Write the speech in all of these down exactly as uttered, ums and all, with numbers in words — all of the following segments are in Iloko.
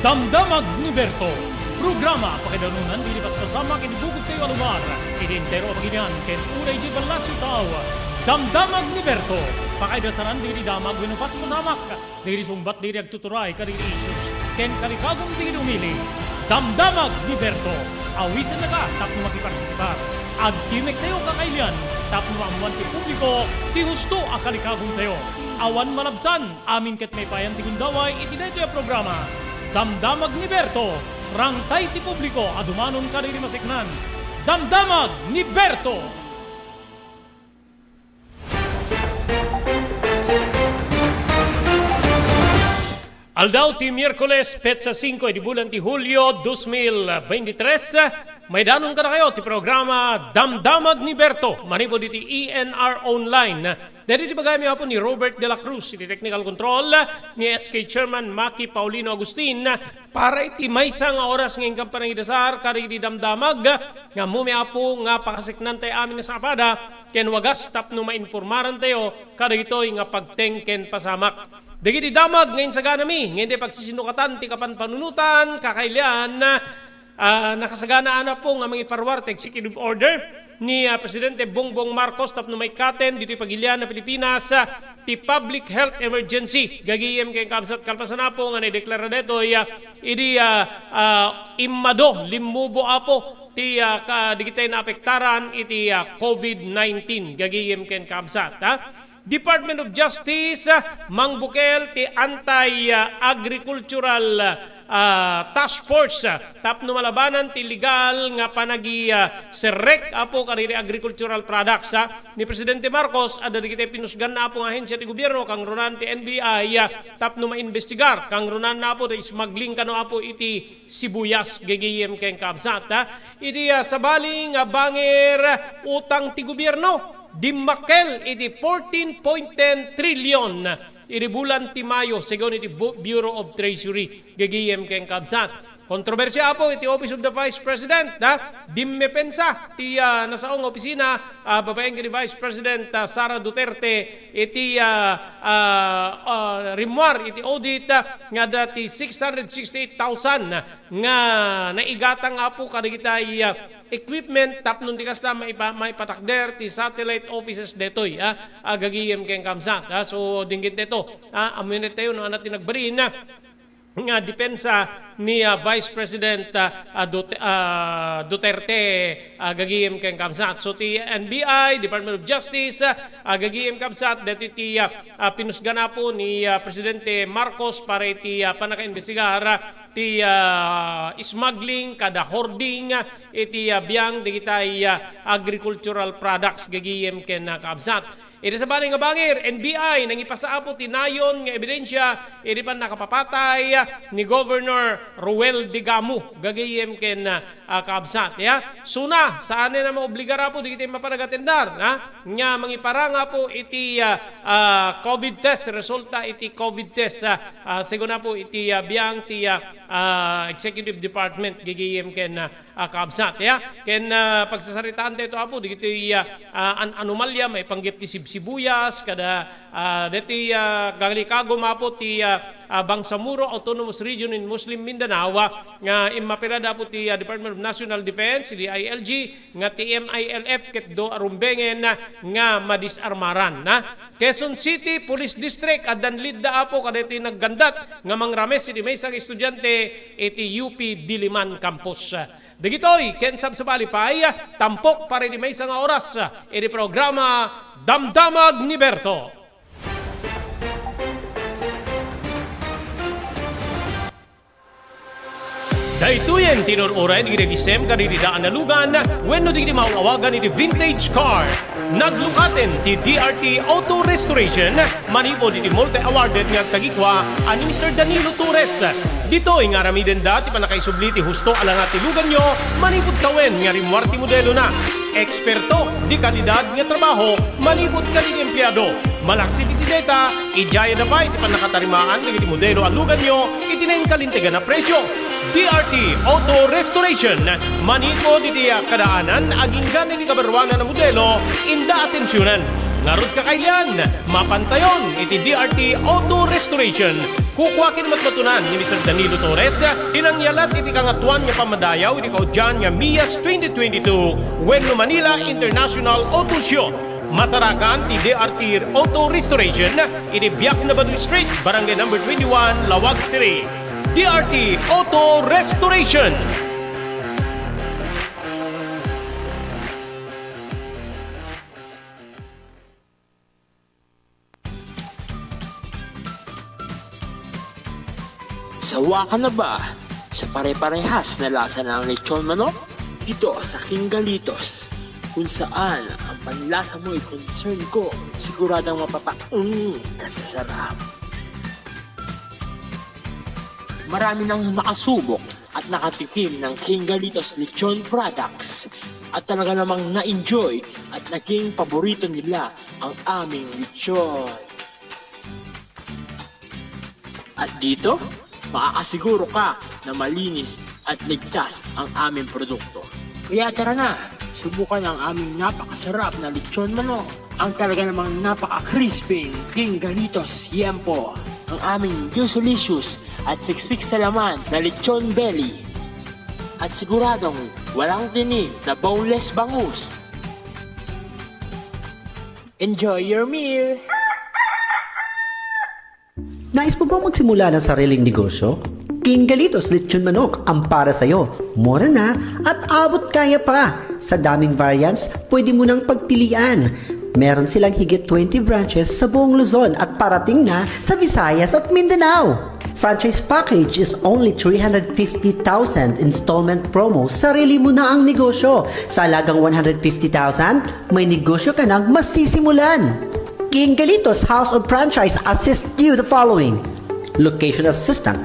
Damdamag ni Berto, programa a pakaidanunan dagiti paspasamak iti bukod tayo a lugar, iti entero a pagilian ken uray idiay ballasiw tao. Damdamag ni Berto, pakaidasaran dagiti damag wenno paspasamak, dagiti sungbat dagiti agtuturay kadagiti issues, ken kalikagum dagiti umili. Damdamag ni Berto, awisennaka tapno makipartisipar. Agtimek tayo kakailian tapno maammuan ti publiko ti husto a kalikagum tayo. Awan malabsan, amin ket maipayan ti gundaway iti daytoy a programa. Damdamag ni Berto, rangtay ti publiko a dumanon kadagiti maseknan. Damdamag ni Berto! Aldaw ti Miyerkules, petsa singko iti bulan ti Hulio, dos mil beintitres. Maidanon kadakayo ti programa Damdamag ni Berto manipud iti E N R Online. Daydi ti bagaymi apo ni Robert de la Cruz iti technical control, ni S K Chairman Maki Paulino Agustin, para iti maysa nga oras nga inkan panangidasar kadagiti damdamag nga ammom, Apo, nga pakaseknantayo amin a sakapada ken wagas tapno mainformarantayo kadagitoy nga pagteng ken pasamak. Dagiti damag nga insaganami nga idi pagsisinukatan ti kapanpanunotan, kakailian, ah, nakasaganaan, Apo, nga mangiparuar ti executive order ni, ah, Presidente Bongbong Marcos tapno maikkaten ditoy pagilian a Pilipinas, ah, ti public health emergency. Gagayem ken kabsat, kalpasan, Apo, nga naideklara daytoy, ah, idi, ah, ah, immado, limmubo, Apo, ti, ah, ka-, dagiti naapektaran iti, ah, covid nineteen. Gagayem ken kabsat, ha? Department of Justice, ah, mangbukel ti anti, ah, agricultural, ah, task force, ah, tapno malabanan ti illegal nga panagi, ah, serrek, Apo, kadagiti agricultural products, ah, ni Presidente Marcos. Adda dagiti pinusganna, Apo, nga ahensia ti gobierno, kangrunan ti N B I, ah, tapno maimbestigar, kangrunan, Apo, ti smuggling kano, Apo, iti sibuyas, gagayem ken kabsat, ha? Iti, ah, sabali nga bangir utang ti gobierno, dimmakkel iti fourteen point ten trillion iti bulan ti Mayo, segun iti Bu-, Bureau of Treasury, gagayem ken kabsat. Kontrobersia, Apo, iti Office of the Vice President, ha? Dimmepensa ti, ah, nasao nga opisina, ah, babaen ken ni Vice President, ah, Sara Duterte, iti, ah, ah, ah, rimmuar iti audit, ah, nga adda ti six hundred sixty-eight thousand nga naigatang, Apo, kadagiti, ah, equipment tapno ti kasta maipa-, maipatakder ti satellite offices daytoy, ah, gagayem ken kabsat, ah. So, dinggentayo, ah, ammoentayo no ania ti nagbalin, ah, nga depensa ni, ah, Vice President, ah, ah, Dut-, ah, Duterte, ah, gagayem ken kabsat. So, ti N B I, Department of Justice, ah, gagayem kabsat, daytoy ti, ah, ah, pinusgan, Apo, ni, ah, Presidente Marcos para iti, ah, pannakaimbestigar, ah, ti, ah, smuggling kada hoarding, ah, iti, ah, biang dagiti, ah, agricultural products, gagayem ken, ah, kabsat. Iti sabali nga bangir, N B I, nangipasa, Apo, ti nayon nga ebidensia iti pannakapapatay ni Governor Roel Digamo, gagayem ken, ah, kabsat, ya. Suna, saanen a maobligar, Apo, dagiti mapanagatendar, ha, nga mangiparang, Apo, iti, ah, ah, covid test, resulta iti covid test, ah, ah, segun, Apo, iti, ah, biang ti, ah, ah, Executive Department, gagayem ken, ah, ah, kabsat, ya. Ken, ah, pagsasaritaantayo, Apo, dagiti, ah, ah, an-, anomalya maipanggep ti sibsibuyas, kada, ah, deti, ah, kalikagum, Apo, ti, ah, ah, Bangsamoro Autonomous Region in Muslim Mindanao, ah, nga immaperada, Apo, ti, ah, Department of National Defense, D I L G, nga ti M I L F ket do a rumbengen, ah, nga madisarmaran, ah. Quezon City Police District, addan lead-da, Apo, kadaytoy naggandat nga mangrames iti maysa nga estudiante iti U P Diliman Campus. Dagitoy ken sabsabali pay, tampok para iti maysa nga oras iti programa Damdamag ni Berto. Daytoyen ti inur-uray dagiti agisem kadagiti daan a lugan wenno dagiti maaw-awagan iti vintage car. Naglukaten ti D R T Auto Restoration manipud iti multi-awarded nga agtagikua a ni Mister Danilo Torres. Ditoy nga aramidenda ti pannakaisubli ti husto a langa ti luganyo manipud tawen nga rimmuar ti modelona. Eksperto di kalidad nga trabaho manipud kadagiti empleado. Malaksid iti dayta, idiayada pay ti pannakatarimaan dagiti modelo a luganyo iti nainkalintegan a presio. D R T Auto Restoration, manipud iti kadaanan agingga iti kabaruanan a modelo, inda atensionan. Ngarud, kakailian, mapantayon iti D R T Auto Restoration. Kukua ken matmatunan ni Mister Danilo Torres ti nangyalat iti Kangatoan nga Pammadayaw iti kaudian nga MIAS twenty twenty-two wenno Manila International Auto Show. Masarakan ti D R T Auto Restoration iti Biakna Baduy Street, Barangay Number twenty-one, Laoag City. D R T Auto Restoration. Sawa ka na ba sa pare-parehas na lasa ng lechon manok? Dito sa King Galitos, kung saan ang panlasa mo'y concern ko, siguradong mapapaung ka sa sarap. Marami nang nakasubok at nakatikim ng King Galitos Lechon Products at talaga namang na-enjoy at naging paborito nila ang aming lechon. At dito, makakasiguro ka na malinis at ligtas ang aming produkto. Kaya tara na, subukan ang aming napakasarap na lechon manok, ang talaga namang napaka-crispy King Galitos Yempo, ang aming juicylicious at siksik sa laman na lechon belly. At siguradong walang tinik na boneless bangus. Enjoy your meal! Nais mo bang magsimula ng sariling negosyo? King Galitos Lechon Manok ang para sa'yo. Mura na at abot kaya pa. Sa daming variants, pwede mo nang pagpilian. Meron silang higit twenty branches sa buong Luzon at parating na sa Visayas at Mindanao. Franchise package is only three hundred fifty thousand, installment promo, sarili mo na ang negosyo. Sa halagang one hundred fifty thousand, may negosyo ka nang masisimulan. King Galitos House of Franchise assist you the following: location assistant,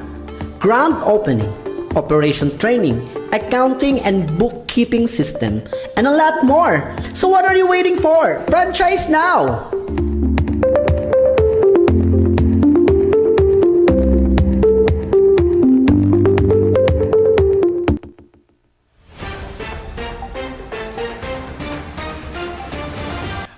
grand opening, operation training, accounting and bookkeeping system, and a lot more. So what are you waiting for? Franchise now!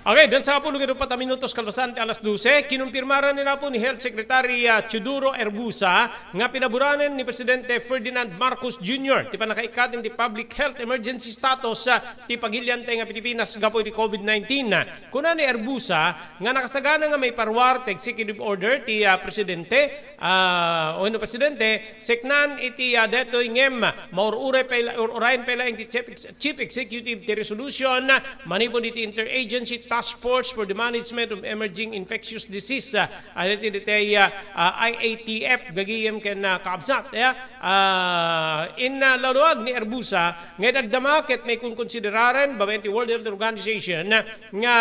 Okay, dansa nga pulo ket upat a minutos kalpasan ti alas dose, kinumpirmaran ni Apo ni Health Secretary, ah, Teodoro Herbusa nga pinaburanen ni Presidente Ferdinand Marcos Junior ti pannakaikkat iti public health emergency status, ah, ti pagilian tayo nga Pilipinas gapu iti COVID nineteen. Kuna ni Herbusa nga nakasagana nga maiparuar ti executive order ti, ah, Presidente, ah, wenno Presidente, seknan iti, ah, detoy ngem maur-uray pay la-, ur-urayen pay laeng ti Chief Ex-, Chief Executive ti resolution, ah, manipud iti Interagency Task Force for the Management of Emerging Infectious Disease, ah, iti ditoy, ah, ah, I A T F gagayem ken, ah, kaabsat, ya. Ah, in, ah, laluag ni Herbusa nga idagdama ket maikunkonsideraren babaen ti World Health Organization, ah, nga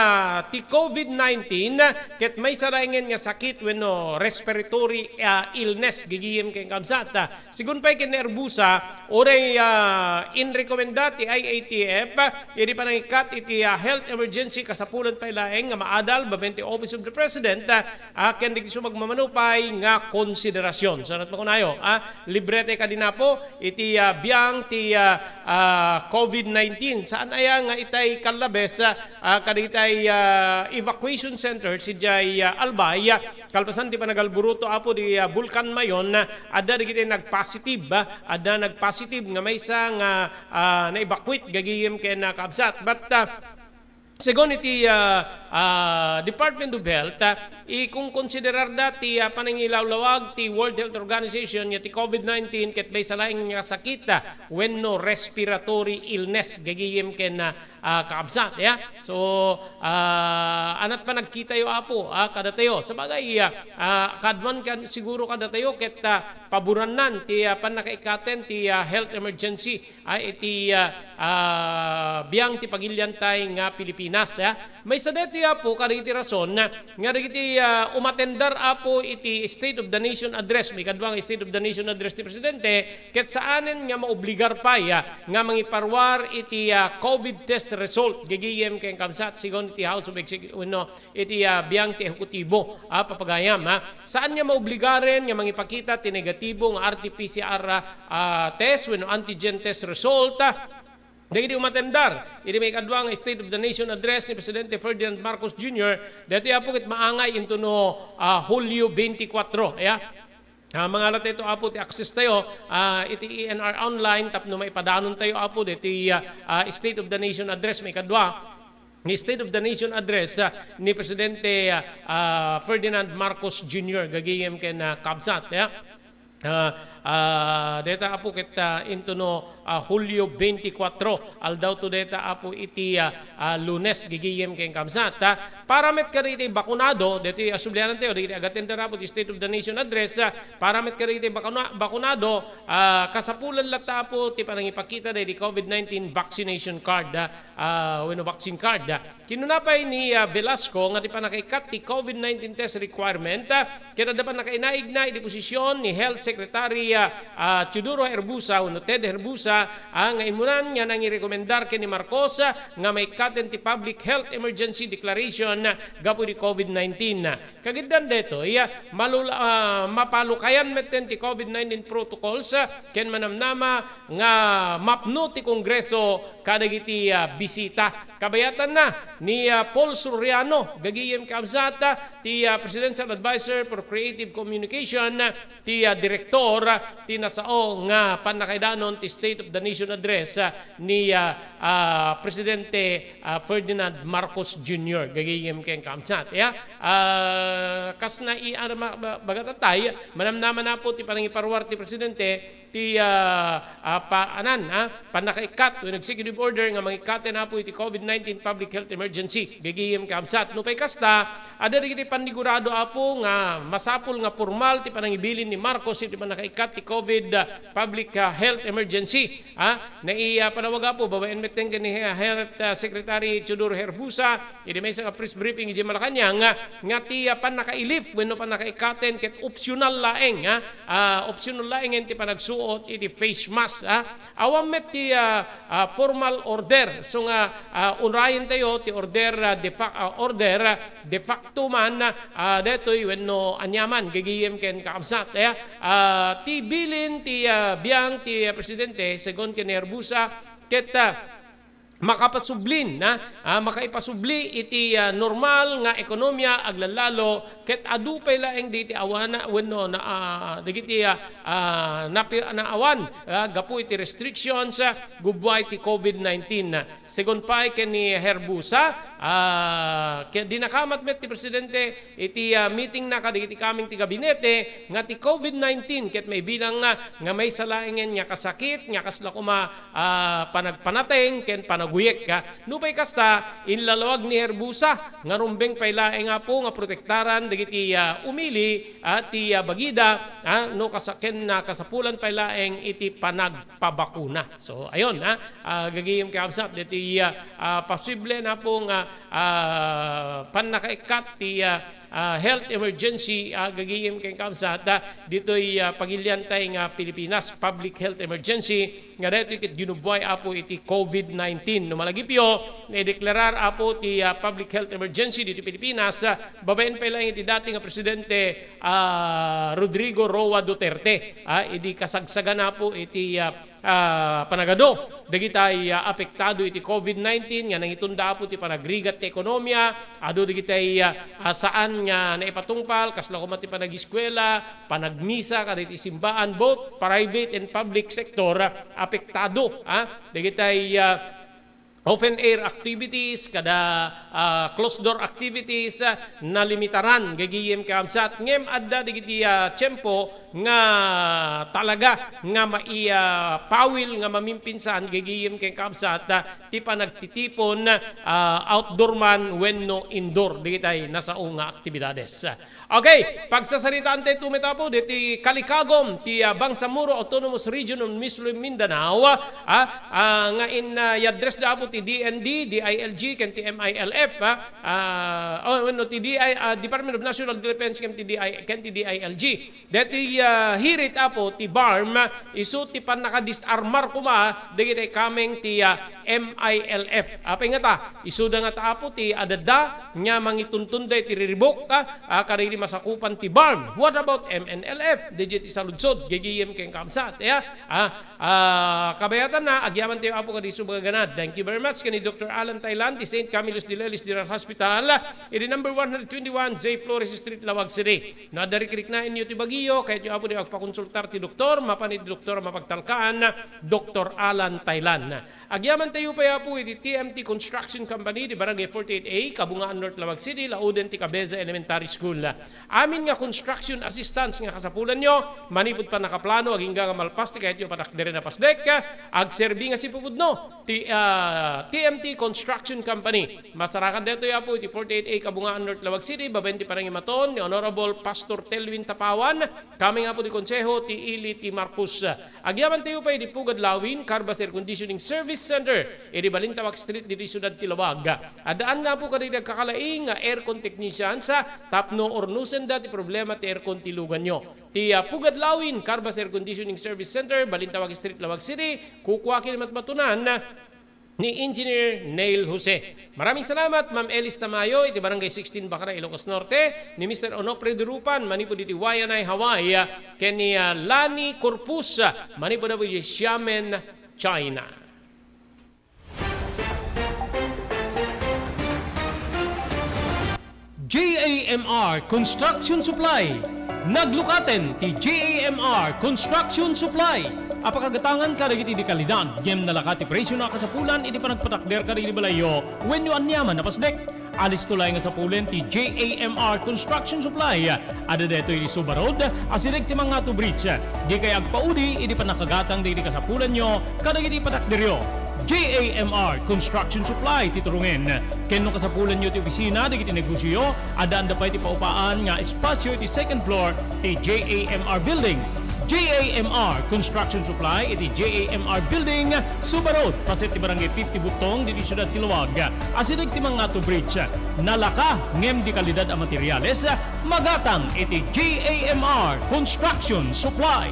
ti COVID nineteen ket maysa laengen nga sakit wenno respiratory, ah, illness gagayem ken kaabsat. Ah, sigun pay ken ni Herbusa, uray, ah, inrekomenda ti I A T F, ah, idi panangikkat iti, ah, health emergency kasapulan pay laeng nga maadal babaen ti Office of the President, ah, ah, ken dagiti sumagmamano pay nga konsiderasyon. Sa makunayo, ah, libre tay kadi Apo iti, ah, biang ti, ah, ah, COVID nineteen. Saan aya nga itay kallabes, ah, ah, kadagitay, ah, evacuation center sadiay, ah, Albay, ah, kalpasan ti panagalburuto Apo di, ah, Bulkan Mayon, ah, adda dagiti nagpositive, ah, adda nagpositive nga maysa nga, ah, na-evacuate gagayem ken, ah, kaabsat. But, ah, segun iti, ah, ah, Department of Health, ah, ikunkonsiderarda ti, ah, panangilawlawag ti World Health Organization nga ti COVID nineteen ket maysa laeng nga sakit, ah, wenno respiratory illness gagayem ken, ah, ah, kaabsat, ya. So, ah, anat panagkitayo Apo, ah, kadatayo. Sabagay, ah, ah, kaaduan kan siguro kadatayo ket, ah, paborannan ti, ah, pannakaikkaten ti, ah, health emergency ay iti, ah, ah, biang ti pagiliantay nga Pilipinas, ah. Maysa daytoy Apo kadagiti rason nga dagiti, ah, umatendar Apo iti State of the Nation Address, maikadua nga State of the Nation Address ti Presidente, ket saanen nga maobligar pay, ah, nga mangiparuar iti, ah, COVID test result gagayem ken kaabsat, sigun iti House of Executive wenno iti, ah, biang ti ehekutibo, ah, papagayam, ah. Saan nga maobligaren nga mangipakita ti negatibo nga R T P C R, ah, ah, test wenno antigen test result, ah, dagiti umatendar idi maikadua nga State of the Nation Address ni Presidente Ferdinand Marcos Junior, daytoy Apo ket maangay intono, ah, Hulio twenty-four, ya. Ah, mangala tayo, Apo, ti access tayo, ah, iti E N R online tapno maipadanontayo, Apo, ditoy, ah, ah, State of the Nation Address, maikadua. Ni State of the Nation Address, ah, ni Presidente, ah, ah, Ferdinand Marcos Junior, gagayem ken, ah, kabsat, ya. Ah, ah, deta, Apo, ket, ah, intono, ah, Hulyo twenty-four, aldaw to deta, Apo, iti, ah, ah, Lunes, gagayem ken kabsat, ah. Para met kadagiti bakunado, deti asublianan tayo, dagiti agatender, Apo, ti State of the Nation Address, ah, para met kadagiti bakuna-, bakunado, ah, kasapulan latta, Apo, ti panangipakita dagiti COVID nineteen vaccination card, ah, ah, wenno vaccine card, ah. Kinuna pay ni, ah, Velasco nga ti pannakaikkat ti COVID nineteen test requirement, ah, ket adda pannakainaigna iti posisyon ni Health Secretary, ah, ah, Teodoro Herbosa wenno Ted Herbosa, ah, nga immunan nga nangirekomendar ken ni Marcos, ah, nga maikkaten ti public health emergency declaration, ah, gapu iti COVID nineteen. Kagiddan daytoy, ah, malula-, ah, mapalukayan metten ti COVID nineteen protocols, ah, ken manamnama nga mapno ti Kongreso kadagiti, ah, bisita. Kabayatanna ni, ah, Paul Soriano, gagayem kabsat, ah, ti, ah, Presidential Advisor for Creative Communication, ah, ti, ah, direktor, ah, ti nasao nga pannakaidanon ti State of the Nation Address, ah, ni, ah, ah, Presidente, ah, Ferdinand Marcos Junior, gagayem ken kabsat. Ya, ah, kas nai-, ano, ma-, ma-, baga tatay, manamnama, Apo, ti panangiparuar ti Presidente, ti, ah, ah, pa-, anan, ah, pannakaikkat wenno executive order nga mangikkaten, Apo, iti COVID nineteen public health emergency. Gagayem kabsat. Nupay kasta, adda dagiti pannigurado, Apo, nga masapul nga pormal ti panangibilin ni Marcos iti pannakaikkat ti COVID, ah, public, ah, health emergency. Ah, nai-, ah, panawag, Apo, babaen metten ken ni, ah, Health, ah, Secretary Teodoro Herbosa, idi maysa nga press briefing idiay Malacañang, nga, nga ti, ah, pannakailip wenno pannakaikkaten ket optional laeng, ah, ah, optional laengen ti panagsuot iti face mask, ah. Awan met ti, ah, ah, formal order. So nga, ah, unayentayo ti order, ah, de fa-, ah, order, ah, de facto man, ah, daytoy wenno aniaman, gagayem ken kabsat, eh. Ah, ti bilin ti, ah, biang ti, ah, Presidente, segun ken ni Herbosa, ket, ah, makapasublin, ah, ah, makaipasubli iti, ah, normal nga ekonomiya aglallalo ket adu pay laeng dagiti awana wenno na, ah, dagiti, ah, ah, napi-, naawan, ah, gapu iti restrictions, ah, gubbuay ti COVID nineteen. Segun pay ken ni Herbosa, ah, ket dinakamat met ti Presidente iti, ah, meetingna kadagiti kameng ti gabinete nga ti COVID nineteen ket maibilang nga, nga maysa laengen nga kasakit nga kasla koma, ah, panagpanateng ken panaguyek, ah. Nupay kasta, inlalawag ni Herbosa nga rumbeng pay laeng, Apo, nga protektaran dagiti, ah, umili, ah, ti, ah, bagida, ah, no kasa-, ken, ah, kasapulan pay laeng iti panagpabakuna. So, ayun, ah, ah, gagayem ken kabsat, ditoy, ah, ah, posible na, Apo, nga, ah, pannakaikkat ti, ah, ah, health emergency, ah, gagayem ken kabsat, ah, ditoy, ah, pagiliantay nga Pilipinas, public health emergency, nga daytoy ket ginubbuay, Apo, iti COVID nineteen. No malagipyo, naideklarar, Apo, ti, ah, public health emergency ditoy Pilipinas, ah, babaen pay laeng iti dati nga Presidente, ah, Rodrigo Roa Duterte, ah, idi kasagsagana, Apo, iti, ah, ah, panagadu dagitay, ah, apektado iti COVID nineteen nga nangitunda, Apo, ti panagrigat ti ekonomiya, adu dagitay, ah, ah, saan nga naipatungpal, kasla koma ti panagiskuela, panagmisa kadagiti simbaan, both private and public sector, ah, apektado, ah, dagitay, ah, open air activities, kada, ah, closed door activities, ah, nalimitaran, gagayem ken kabsat. Ngem adda dagiti, ah, tiempo nga talaga nga mai-, ah, pawil nga mamimpinsan, gagayem ken kabsat, ah, ti panagtitipon, ah, outdoor man wenno indoor, dagitay nasao nga aktibidades. Okay, pagsasaritaan tayo met, Apo, ditoy kalikagum ti, ah, Bangsamoro Autonomous Region of Muslim Mindanao, ah, ah, nga in, ah, i-address da, Apo, ti D N D, D I L G, ken ti M I L F, ah, ah, oh, wenno ti D I, ah, Department of National Defense, ken ti D I, ken ti D I L G. Deti, ah, hearing, Apo, ti BARMM, isu ti pannakadisarmar koma dagiti kameng ti, ah, M I L F. Apay ngata, isuda ngata, Apo, ti adda nga mangituntunda iti riribuk, ah, ah, kadagiti masakupan ti BARMM. What about M N L F? Dagiti saludsod, gagayem ken kabsat, ya? Ah, ah, kabayatanna, agyaman tayo, Apo, kadagiti isu nga ganad. Thank you very Much ken ni Doktor Alan Thailand ti Saint Camillus de Lelis General Hospital, idi number one hundred twenty-one J Flores Street, Laoag City. No adda rikriknaenyo ti bagio, kayatyo, Apo, nga agpakonsultar ti doktor, mapan iti doktor a mapagtalkaan, Doktor Alan Thailand. Agyamantayo pay, Apo, iti T M T Construction Company, di Barangay forty-eight A, Kabungaan North, Laoag City, lauden ti Cabeza Elementary School. Amin nga construction assistance nga kasapulanyo, manipud pannakaplano agingga nga malpas ti kayatyo a patakderen a pasdek, agserbi nga sipupudno ti, ah, T M T Construction Company. Masarakan daytoy, Apo, iti forty-eight A Kabungaan North, Laoag City, babaen ti panangimaton ni Honorable Pastor Telwin Tapawan, coming, Apo, ti Konseho ti Ili ti Marcos. Agyamantayo pay iti Pugad Lawin Carbas Air Conditioning Service Center, iti Balintawak Street, ditoy siudad ti Laoag. Addaan nga, Apo, kadagiti agkakalaing nga aircon technicians, ah, tapno urnusenda ti problema ti aircon ti luganyo. Ti, ah, Pugad Lawin Carbas Air Conditioning Service Center, Balintawak Street, Laoag City, kukua ken matmatunan ni Engineer Neil Jose. Maraming salamat, Ma'am Elis Tamayo, iti Barangay sixteen Bakara, Ilocos Norte, ni Mister Onofre Durupan, manipud iti Waianae, Hawaii, ah, ken ni, ah, Lani Corpus, ah, manipud iti Xiamen, China. J A M R Construction Supply. Naglukaten ti J A M R Construction Supply a pakagatangan kadagiti di kalidad, ngem nalaka ti presio a kasapulan iti panagpatakder kadagiti balayyo wenno aniaman a pasdek. Alisto laeng a sapulen ti J A M R Construction Supply. Adda daytoy iti Suba Road, asideg ti Mangatu Bridge. Dikay agpaudi iti pannakagatang dagiti kasapulanyo kadagiti patakderyo. J A M R Construction Supply ti turongen. Ken no kasapulanyo ti opisina dagiti negosioyo, addaanda pay ti paupaan nga espasio iti second floor ti J A M R Building. J A M R Construction Supply iti J A M R Building, Suba Road, paset ti Barangay fifty Butong, ditoy siudad ti Laoag. Asideg ti Mangatu Bridge. Nalaka ngem di kalidad a materiales, magatang iti J A M R Construction Supply.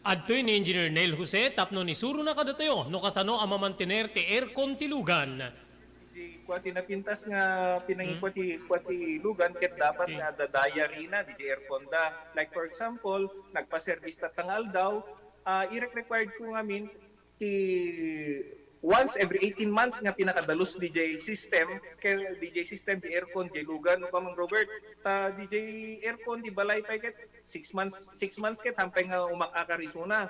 Adtoy ni Engineer Neil Jose tapno isurona kadatayo no kasano a mamantener ti aircon ti lugan. Di kua ti napintas nga pinangikua ti, kua ti lugan ket dapat nga adda diary na, di aircon da. Like, for example, nagpa-service tatta nga aldaw, ah, irek-required ko ngamin ti once every eighteen months nga pinakadalus D J system, kay D J system, di aircon, di lugan, no, Kamang Robert? Ta D J aircon, di balay pay ket six months, six months ket hampay nga umak-akar isuna.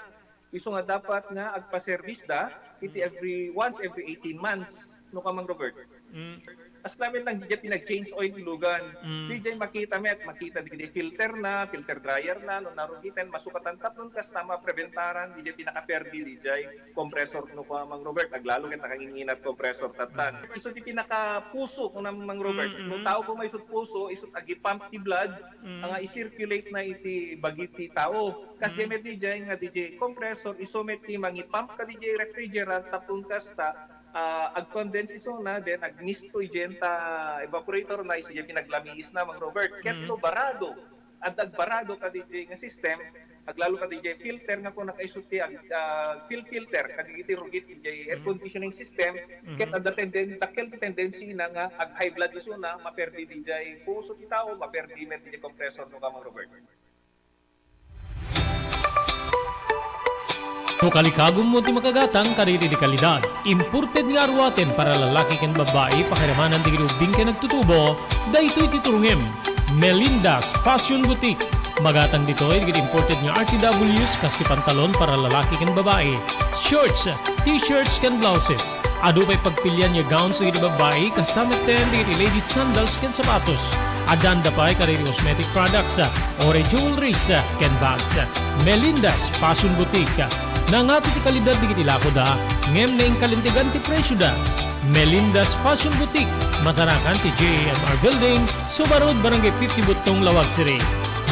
Isu nga dapat nga agpa-service da iti every, once every eighteen months, no, Kamang Robert? Mm. As lamin lang, di jay pinag-change oil ti lugan. Mm. Di jay makita met, makita di, di filter na, filter dryer na, no, narugiten, masukatan tapno kasta mapreventaran, di jay pinakaperdi, di jay compressor, no, Kamang Robert, aglalo ket nakanginginat compressor tatan. Mm. Isu ti pinakapuso, no, Mang Robert. Mm, mm. No tao ko maisut puso, isut agi-pump ti blood, Mm. nga i-circulate na iti bagi ti tao. Kas Mm. met di jay nga di jay compressor, isu met ti mangi-pump ka di jay refrigerant, tapno kasta, ah, ag-condense isuna, then agmisto idiay ta evaporator na, isu diay pinaglamiis na, Mang Robert. Ket Mm. no barado, adda agbarado ka di jay nga system, aglalo ka di jay filter nga kuna kaisu ti ag-, ah, fil-, filter, kadagiti rugit di jay air Mm. conditioning system, Mm-hmm. ket adda tenden-, dakkel ti tendency na nga ag-high blood isuna, maperdi di jay puso ti tao, maperdi met di jay compressor, no, Kamang Robert. No kalikagummo ti makagatang kadagiti di kalidad, imported nga aruaten para lalaki ken babbai, pakiramanan dagiti ubbing ken agtutubo, daytoy ti turongem, Melinda's Fashion Boutique. Magatang ditoy dagiti imported nga R T Ws kas ti pantalon para lalaki ken babbai, shorts, t-shirts ken blouses. Adu pay pagpilian nga gowns dagiti babbai, kasta metten dagiti ladies sandals ken sapatos. Addaanda pay kadagiti cosmetic products, ore jewelries, ken bags. Melinda's Fashion Boutique. Nangato ti kalidad dagiti lakoda, ngem naingkalintegan ti presioda. Melinda's Fashion Boutique, masarakan ti J A M R Building, Suba Road, Barangay fifty Butong, Laoag City.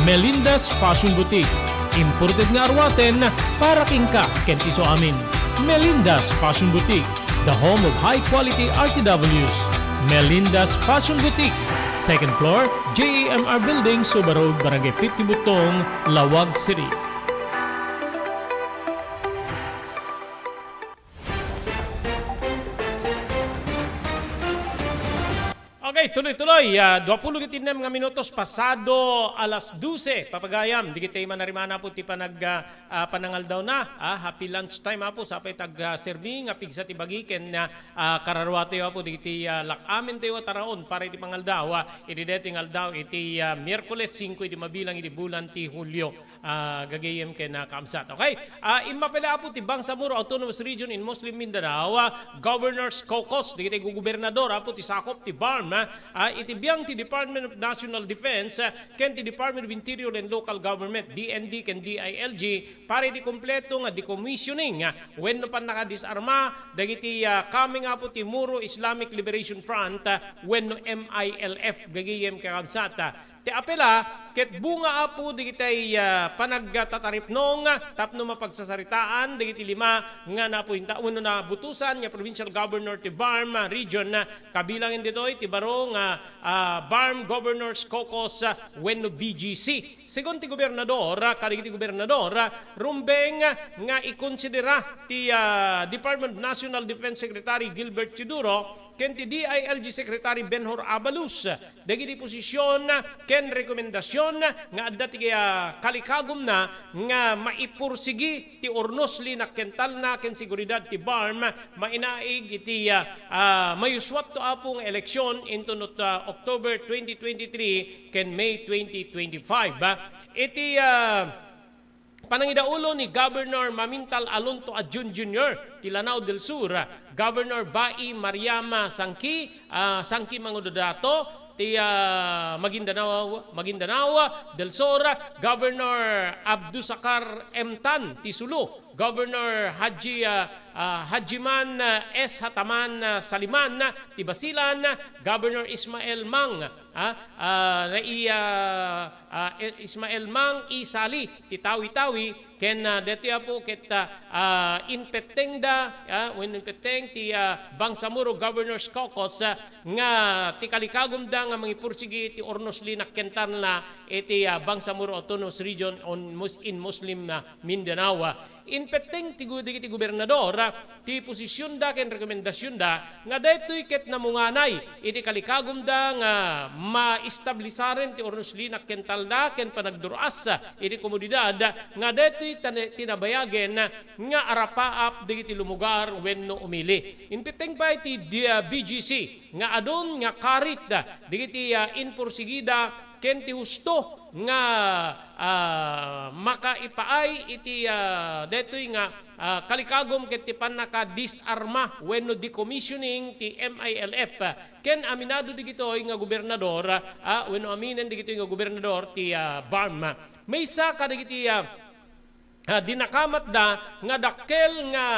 Melinda's Fashion Boutique, imported nga aruaten para kenka ken ti isuamin. Melinda's Fashion Boutique, the home of high quality R T Ws. Melinda's Fashion Boutique, second floor, J A M R Building, Suba Road, Barangay fifty Butong, Laoag City. Okay, Tuloy-tuloy, ah, duapulo ket innem nga minutos pasado alas dose, papagayam, dagiti manarimana po ti panag-, ah, ah, panangaldawna, ah, happy lunch time, apo, sapay tag-, ah, serbi nga pigsa ti bagi ken, ah, ah, kararuatayo, apo, dagiti, ah, lak-amen tayo a taraon para iti pangaldaw, ah, iti daytoy nga aldaw, iti, ah, Miyerkules singko iti mabilang iti bulan ti Hulio. Ah, gagayyem ken, ah, kaabsat. Okay? Ah, immapan, apo, ti Bangsamoro Autonomous Region in Muslim Mindanao, ah, Governor's Caucus, dagiti gugobernador, apo, ti sakop ti BARMM, ah, ah, iti biang ti Department of National Defense, ah, ken ti Department of Interior and Local Government, D N D ken D I L G, para iti kompleto nga decommissioning, ah, wenno pannakadisarma dagiti, ah, kameng, apo, ti Moro Islamic Liberation Front, ah, wenno M I L F, gagayyem ken kaabsat, ah. Ti apela ket bunga, apo, dagitay, ah, panagtataripnong tapno mapagsasaritaan dagiti lima nga napuinta wenno nabutosan nga provincial governor ti BARMM region, kabilangen ditoy ti baro nga, ah, BARMM Governors Caucus, ah, wenno B G C. Segun ti gobernador, ah, kadagiti gobernador, ah, rumbeng nga ikonsidera ti, ah, Department of National Defense Secretary Gilbert Teodoro ken ti D I L G Secretary Benhur Abalos dagiti posisyon ken rekomendasion nga adda ti, ah, kalikagumna nga maipursigi ti urnos, linak ken talna ken seguridad ti BARMM mainaig iti, ah, ah, mayusuatto, apo, nga eleksion inton, ah, October twenty twenty-three ken May twenty twenty-five. Ah, iti, ah, panangidaulo ni Governor Mamintal Alonto Adiun Junior ti Lanao del Sur, Governor Bai Mariama Sangki, ah, Sangki Mangudadato ti, ah, Maguindanao, Maguindanao del Sur, Governor Abdusacar M Tan ti Sulu, Governor Haji, ah, ah, Hajiman, ah, S Hataman, ah, Saliman, ah, ti Basilan, Governor Ismael Mang, ah, ah, Nai-, ah, ah, Ismael Mang Isali ti Tawi-Tawi, ken, ah, daytoy, apo, ket, ah, ah, inpettengda, ah, wenno inpetteng ti, ah, Bangsamoro Governor's Caucus, ah, nga ti kalikagumda nga mangipursigi ti urnos, linak ken talna iti, ah, Bangsamoro Autonomous Region on Mus-, in Muslim, ah, Mindanao. Ah, inpetteng ti gu-, dagiti gobernador, ah, ti posisionda ken rekomendasionda nga daytoy ket namunganay iti kalikagumda nga maestablisaren ti urnos, linak ken talna ken panagdur-as iti komunidad nga daytoy tane-, tinabayagen nga arapaap dagiti lumugar wenno umili. Inpetteng pay ti di-, ah, B G C nga adun nga karit dagiti, ah, inpursigida ken ti husto nga, ah, makaipaay iti, ah, daytoy nga, ah, kalikagum ket ti pannakadisarma wenno decommissioning ti M I L F. Ken aminado dagitoy nga gobernador, ah, wenno aminen dagitoy nga gobernador ti, ah, BARMM. Maysa kadagiti, ah, ah, dinakamatda nga dakkel nga,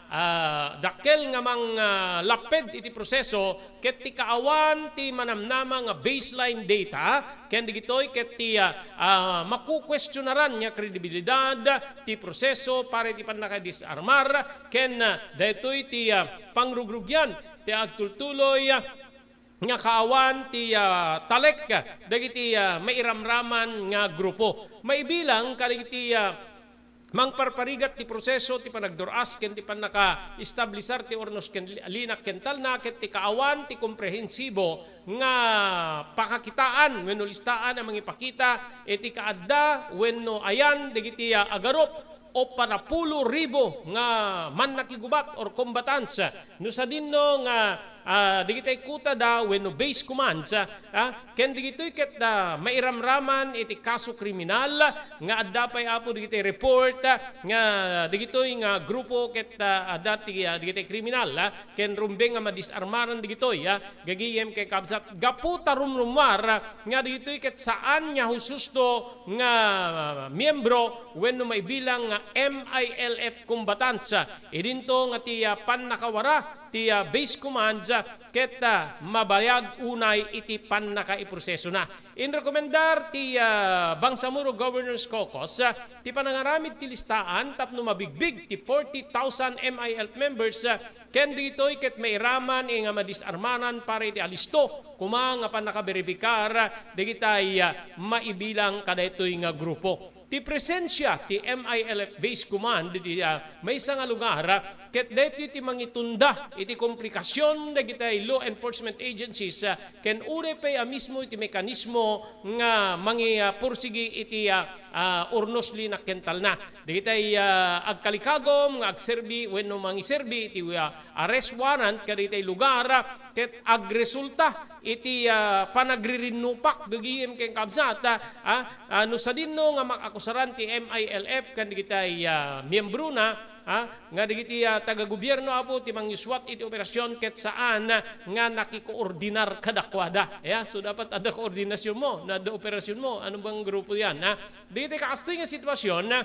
ah, dakkel nga mang, ah, lapped iti proseso ket ti kaawan ti manamnama nga baseline data ken dagitoy ket ti, ah, ah, makukuestionaran nga kredibilidad ti proseso para iti pannakadisarmar ken, ah, daytoy ti, ah, pangrugrugian ti agtultuloy, ah, nga kaawan ti, ah, talek dagiti, ah, mairamraman nga grupo. Maibilang kadagiti, ah, mangparparigat ti proseso ti panagdur-as ken ti pannakaestablisar ti urnos ken li-, linak ken talna ket ti kaawan ti komprehensibo nga pakakitaan wenno listaan a mangipakita iti kaadda wenno ayan dagiti, ah, agarup o panapulo ribu nga mannakigubat or combatants no sadinno nga, ah, dagitay kutada wenno base commands, ah, ken dagitoy ket, ah, mairamraman iti kaso kriminal nga adda pay, apo, dagitay report, ah, nga dagitoy nga grupo ket, ah, adda ti, ah, dagitay kriminal, ah, ken rumbeng nga madisarmaran dagitoy, ah, gagayem ken kabsat gapu ta rumrummuar, ah, nga dagitoy ket saan nga hususto nga miyembro wenno maibilang nga M I L F combatants, ah, idinto nga ti, ah, pannakawara ti, ah, base commands, ah, ket, ah, mabayag unay iti pannakaiprosesona. Inrekomendar ti, ah, Bangsamoro Governor's Caucus, ah, ti panangaramid ti listaan tapno mabigbig ti forty thousand M I L F members, ah, ken ditoy ket mairaman nga madisarmanan para iti alisto koma nga pannakaberipikar dagitay, ah, maibilang kadaytoy nga grupo. ti presensia ti M I L F Base Command iti, ah, maysa nga lugar, ah, ket daytoy ti mangitunda iti komplikasyon dagiti law enforcement agencies, ah, ken uray pay a mismo iti mekanismo nga mangi-, ah, pursigi iti, ah, ah, urnos linakentalna. Dagiti, ah, agkalikagum nga agserbi wenno mangiserbi iti, ah, arrest warrant kadagiti lugar, ah, ket agresulta iti, ah, panagririnnupak gagayem ken kabsat, ah, ah, ah, no sadinno nga makakusaran ti M I L F ken dagiti, ah, miyembrona, ah, nga dagiti, ah, taga-gobierno, Apo, ti mangiswat iti operasyon ket saan, ah, nga nakikoordinar kadakuada. Ya, so dapat adda koordinasyonmo, no adda operasyonmo, ano bang grupo yan, ah? Dagiti kastoy nga sitwasyon, ah,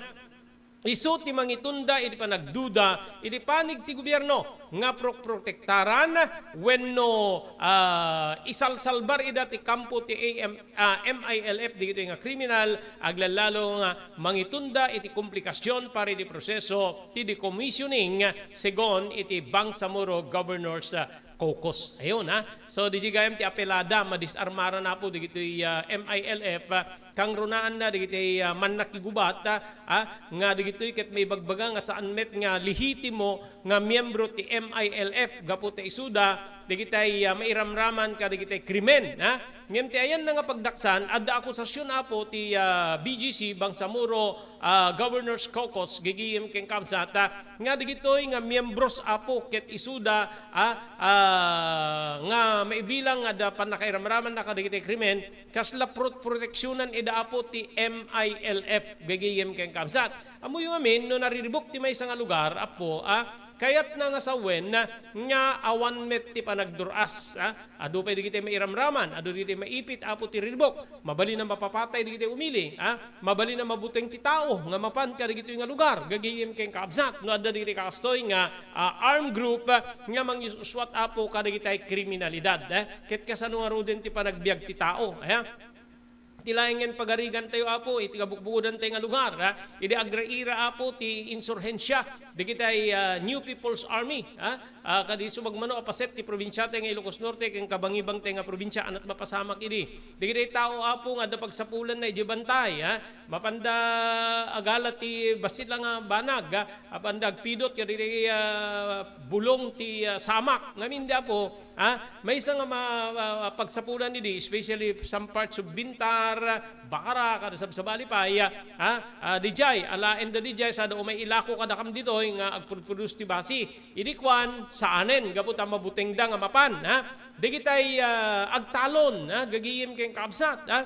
isu ti mangitunda iti panagduda iti panig ti gobierno nga pro-, protektaran wenno, ah, isalsalbar ida ti kampo ti A M, ah, M I L F dagitoy nga kriminal, aglalalo nga mangitunda iti komplikasyon para iti proseso ti decommissioning segun iti Bangsamoro Governor's, ah, Caucus. Ayun, ha. So, di gayam ti apelada, madisarmaran, Apo, dagitoy, ah, M I L F, ah, kangrunaanna dagiti, ah, mannakigubat, ah, ah, nga dagitoy ket maibagbaga nga saan met nga lehitimo nga miyembro ti M I L F gapu ta isuda dagiti, ah, mairamraman kadagiti krimen, ah. Ngem ti ayanna nga pagdaksan, adda akusasyon, Apo, ti, ah, B G C, Bangsamoro, ah, Governor's Caucus, gagayem ken kabsat, ah, nga dagitoy nga miyembros, Apo, ket isuda, ah, ah, nga maibilang nga adda pannakairamramanna kadagiti krimen, kasla pro-, proteksionan ida, Apo, ti M I L F, gagayem ken kabsat. Ammoyo ngamin, no nariribuk ti maysa nga lugar, Apo, ah, kayatna nga sawen, ah, nga awan met ti panagdur-as, ah. Adu pay dagiti mairamraman, adu dagiti maipit, Apo, ti riribuk. Mabalin a mapapatay dagiti umili, ah. Mabalin a mabuteng ti tao nga mapan kadagitoy nga lugar, gagayem ken kabsat, no adda dagiti kastoy nga, ah, armed group, ah, nga mangisuswat, Apo, kadagiti kriminalidad, eh. Ket kasano ngaruden ti panagbiag ti tao, eh? Ti laengen pagarigantayo, Apo, iti kabukbukodantayo nga lugar, ha? Idi agraira, Apo, ti insurhensia dagiti, ah, New People's Army, ha? Ah, kadi sumagmamano a paset ti probinsiatayo nga Ilocos Norte ken kabangibangtayo nga probinsia, aniat mapasamak idi. Dagiti tao, Apo, nga adda pagsapulanna idiay bantay, ha? Mapanda agala ti bassit la nga banag, ha? Mapanda agpidot kadagiti, ah, bulong ti, ah, samak. Ngamin idi, Apo, Ha? Maysa nga ma-, ma-, pagsapulan idi, especially some parts of Bintar, Bacara, kada sabsabali pay, ha? Ah, dijay, alaen da dijay, sada umay ilako kadakam ditoy nga agprodproduce ti basi. Idi kuan, saanen, gapu ta mabutengda nga mapan, ha? Dagitay, ah, agtalon, ha? Gagayem ken kabsat, ha?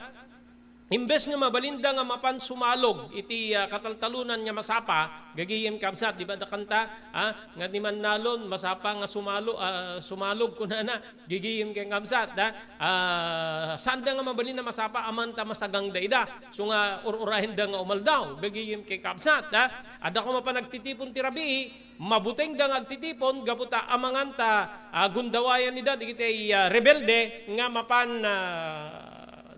Imbes nga mabalinda nga mapan sumalog iti, ah, kataltalonan nga masapa, gagayem kabsat, di ba, adda kanta, ah, nga ni Mannalon, masapa nga sumalo-, ah, sumalog, kunana, gagayem ken kabsat, ah, ah, saanda nga mabalin a masapa, amangan ta masagangda ida, so nga ur-urayenda nga umaldaw, gagayem ken kabsat, ah, adda koma panagtitipon ti rabii, mabutengda nga agtitipon, gapu ta amangan ta, ah, gundawayan ida, dagiti, ah, rebelde nga mapan, ah,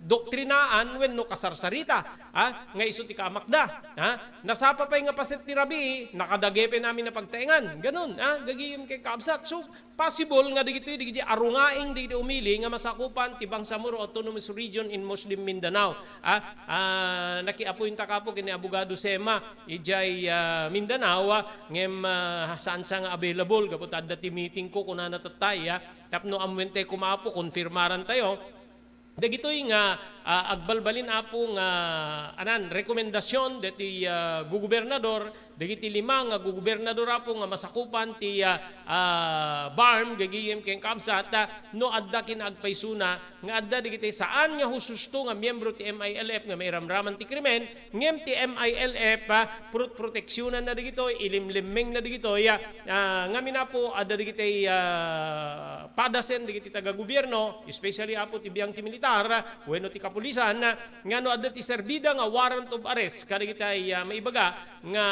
doktrinaan wenno kasarsarita, ah, nga isu ti kaamakda, ah. Nasapa pay nga paset ti rabii, nakadagepay amin a pagtaengan. Ganun, ah, gagayem ken kabsat. So, possible nga dagitoy, dagiti arungaing, dagiti umili nga masakupan ti Bangsamoro Autonomous Region in Muslim Mindanao. Ah, ah, nakiapointak, Apo, ken ni Abogado Sema, idiay, ah, Mindanao, ah, ngem, ah, saan sa nga available, gapu ta adda ti meeting ko, kunana tattay, ah. Tapno ammuentayo koma, Apo, konfirmarantayo. Dagitoy nga, ah, agbalbalin, Apo, nga, anan, rekomendasyon deti, ah, gugubernador, dagiti lima nga gugubernador, Apo, nga masakupan ti, ah, ah, BARMM, gagayem ken kabsat, ah, no adda kinaagpaysona nga adda dagiti saan nga husto nga miyembro ti M I L F nga mairamraman ti krimen, ngem ti M I L F, ah, prot-, proteksionanna dagitoy, ilimlimmengna dagitoy, ah, ah, ngamin, Apo, adda dagiti, ah, padasen dagiti taga-gobierno, especially, Apo, ti biang ti militar, ah, wenno ti kapulisan, ah, nga no adda ti serbida nga warrant of arrest kadagiti, ah, maibaga nga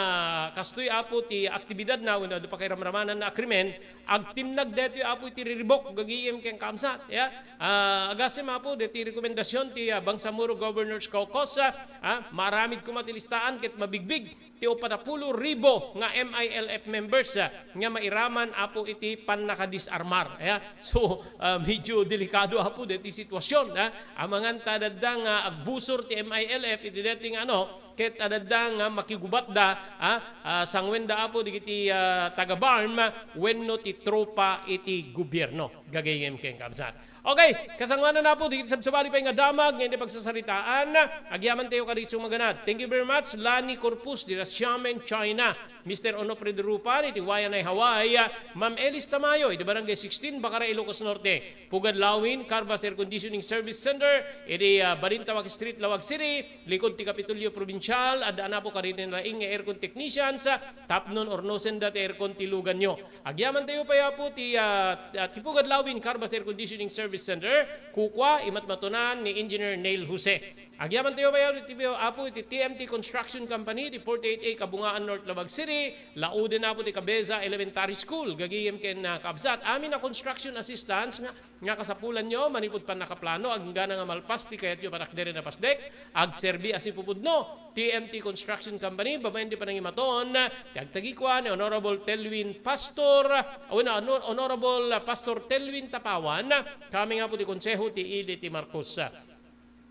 kastoy, Apo, ti aktibidadna wenno adda pakairamramananna a krimen, agtinnag daytoy, Apo, iti riribuk, gagayem ken kabsat, ya. Ah, agasem, Apo, deti rekomendasyon ti, ah, Bangsamoro Governor's Caucus, ah, ah, maaramid koma ti listaan ket mabigbig ti uppat a pulo ribu nga M I L F members, ah, nga mairaman, Apo, iti pannakadisarmar. Aya, so, ah, medyo delikado, Apo, deti sitwasyon, ah. Amangan ta dadda nga agbusor ti M I L F iti deti nga ano, ket adda nga makigubatda, ah, ah, sanguenda, Apo, dagiti, ah, taga-BARMM wenno ti tropa iti gobierno. Gagayyem ken kabsat. Okay, kasangoanan, Apo, dagiti sabsabali pay nga damag nga iti pagsasaritaan, agyamantayo kadagiti sumaganad. Thank you very much, Lani Corpus, dita Xiamen, China. Mister Onofre Derupan, iti Waianae, Hawaii. Ma'am Elis Tamayo, iti Barangay sixteen, Bacara, Ilocos Norte. Pugad Lawin, Carbas Air Conditioning Service Center, iti, ah, Balintawak Street, Laoag City, likod ti Kapitolyo Probinsial. Addaan, Apo, kadagiti nalaing nga aircon technicians, ah, tapnon urnosenda ti aircon ti luganyo. Agyamantayo pay, Apo, ti, ah, ah, ti Pugad Lawin Carbas Air Conditioning Service Center, kukua, imatmatunan ni Engineer Neil Jose. Agyamantayo pay, Apo, ti, Apo, iti T M T Construction Company, ti forty-eight A Kabungaan North, Laoag City, lauden, Apo, ti Cabeza Elementary School, gagayyem ken, ah, kabsat. Amin a construction assistance nga nga kasapulanyo manipud pannakaplano, agingga nga malpas ti kayatyo a panagderen a pasdek, agserbi a sipupudno ti M T Construction Company babaen ti panangimaton ti agtagikua ni Honorable Telwin Pastor, wenno Honor-, Honorable Pastor Telwin Tapawan, kami nga po ti Konseho ti Ili ti Marcos.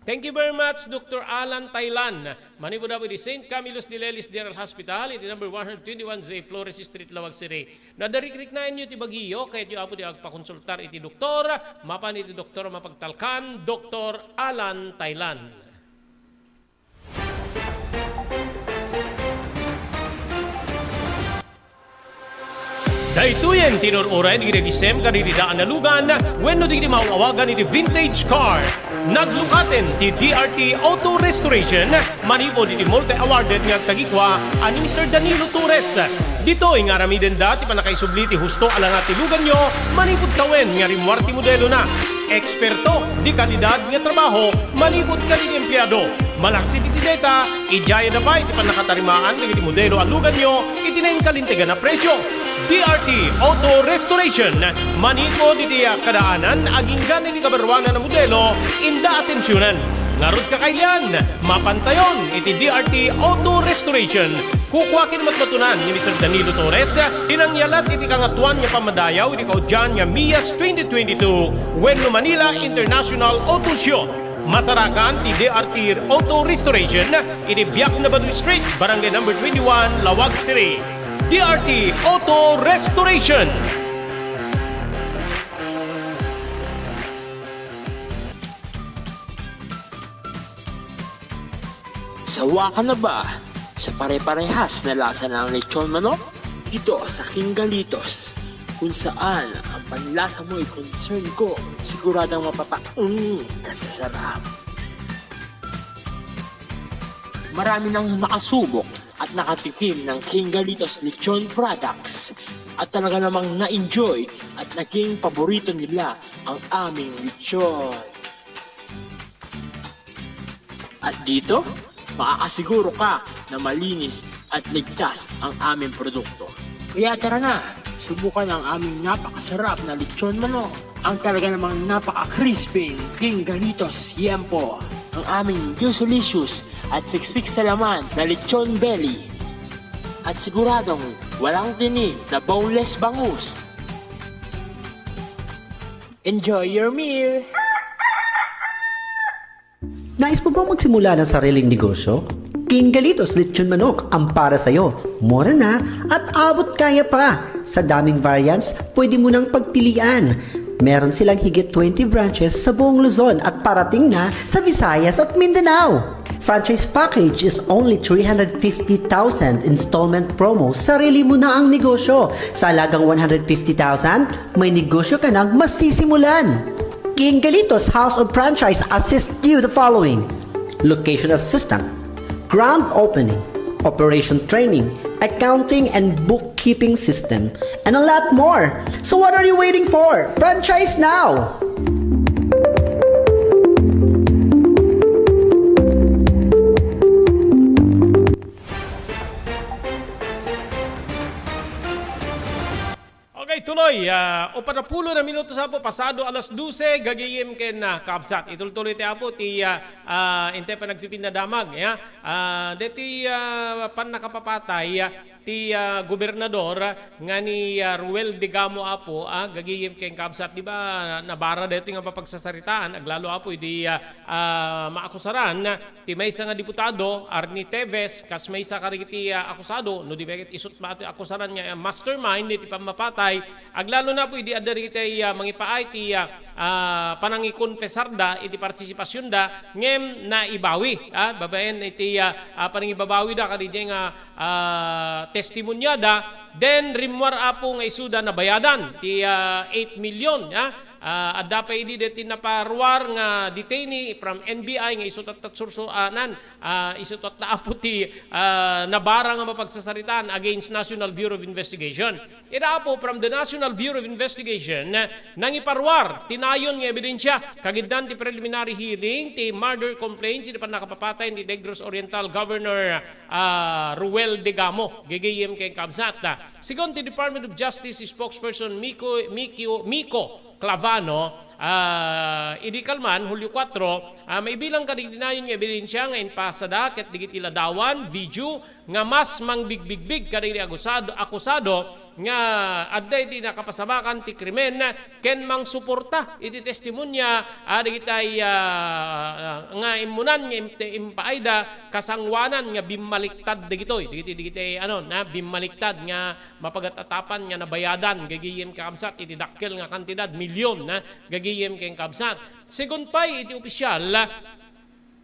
Thank you very much, Doctor Alan Tailan. Manipud, Apo, iti Saint Camillus de Lelis General Hospital, iti number one hundred twenty-one J Flores Street, Laoag City. No adda rikriknaenyo ti bagiyo, kayatyo, Apo, ti agpakonsultar iti doktor, mapan iti doktor a mapagtalkan, Doktor Alan Tailan. Daytoyen ti inur-uray dagiti nagisem kadagiti daan a lugan wenno dagiti maaw-awagan iti vintage car. Naglukaten ti D R T Auto Restoration manipud iti multi-awarded nga agtagikua a ni Mister Danilo Torres. Ditoy nga aramidenda ti pannakaisubli ti husto a langa ti luganyo manipud tawen nga rimmuar ti modelona. Eksperto, di kalidad nga trabaho manipud kadagiti empleado. Malaksid iti deta, idiayada pay ti pannakatarimaan dagiti modelo a luganyo iti nainkalintegan a presio. D R T Auto Restoration, manipud iti kadaanan, agingga iti kabaruanan a modelo, inda atensionan. Ngarud, kakailian, mapantayon iti D R T Auto Restoration. Kukua ken matmatunan ni Mister Danilo Torres ti nangyalat iti Kangatoan nga Pammadayaw iti kaudian nga MIAS twenty twenty-two wenno Manila International Auto Show. Masarakan ti D R T Auto Restoration iti Biak na Baduy Street, Barangay Number twenty-one, Laoag City. D R T Auto Restoration. Sawa ka na ba sa pare-parehas na lasa ng lechon manok? Dito sa King Galitos, kung saan ang panlasa mo'y concern ko, siguradong mapapaeng ka sa sarap. Marami nang nakasubok at nakatikim ng King Galitos Lechon Products at talaga namang na-enjoy at naging paborito nila ang aming lechon. At dito, makakasiguro ka na malinis at ligtas ang aming produkto. Kaya tara na, subukan ang aming napakasarap na lechon manok. Ang talaga namang napaka-crispy King Galitos Yempo. Ang aming juicelicious at siksik sa laman na lechon belly. At siguradong walang tinik na boneless bangus. Enjoy your meal! Nais mo bang magsimula ng sariling negosyo? King Galitos Lechon Manok ang para sa'yo. Mura na at abot kaya pa. Sa daming variants, pwede mo nang pagpilian. Meron silang higit twenty branches sa buong Luzon at parating na sa Visayas at Mindanao. Franchise package is only three hundred fifty thousand, installment promo, sarili mo na ang negosyo. Sa halagang one hundred fifty thousand, may negosyo ka nang masisimulan. King Galitos House of Franchise assist you the following: location assistant, grand opening, operation training, accounting and bookkeeping system, and a lot more. So what are you waiting for? Franchise now! Okay, tuloy. Ya, upat a pulo na minutos, Apo, pasado alas dose, gagayem ken, ah, kabsat. Itultuloy ti Apo ti, ah, ah, intay panagpipinnadamag, ya. Ah, deti, ah, pannakapapatay, ah, ti, ah, gobernador, ah, nga ni, ah, Ruel Degamo, Apo, ah, gagayem ken kabsat. Di ba, nabara daytoy nga mapagsasaritaan, aglalo, Apo, idi, ah, ah, maakusaran, ti maysa nga diputado, Arnie Teves, kas maysa kadagiti, ah, akusado, no di ket isut' met ti akusaran nga, ah, mastermind iti pammapatay, aglalo na, Apo, idi adda dagiti, ah, mangipaay ti, ah, ah, panangikonfesarda iti partisipasionda, ngem naibawi, ah, babaen iti, ah, ah, panangibabawida kadi nga, ah, testimoniada, then rimmuar, Apo, nga isuda nabayadan ti, ah, eight million, ah, Ah, adda pay idi deti naparuar nga detainee from N B I nga isu tatta sursuanan, ah, isu tatta, Apo, ti, ah, nabara nga mapagsasaritaan against National Bureau of Investigation. Ida, Apo, from the National Bureau of Investigation, ah, nangiparuar ti nayon nga ebidensia kagiddan ti preliminary hearing ti murder complaint iti pannakapapatay ni Negros Oriental Governor, ah, Ruel Degamo, gagayem ken kabsat. Sigun ti Department of Justice spokesperson Miko, Mikio, Miko Clavano, ah, idi kalman, Hulyo kuatro, ah, maibilang kadagiti nayon nga ebidensia nga impasada ket dagiti ladawan, video, nga mas mangbigbigbig kadagiti agusado, akusado nga adda iti nakapasabakan ti krimen ken mangsuporta iti testimonia, ah, dagitay, ah, nga immunan nga im-, impaayda kasangoanan nga bimmaliktad dagitoy, dagiti, dagiti, ano, na bimmaliktad nga mapagat-atapan nga nabayadan gagayem kakabsat iti dakkel nga kantidad, milyon, na gagayem ken kabsat. Segun pay iti opisyal,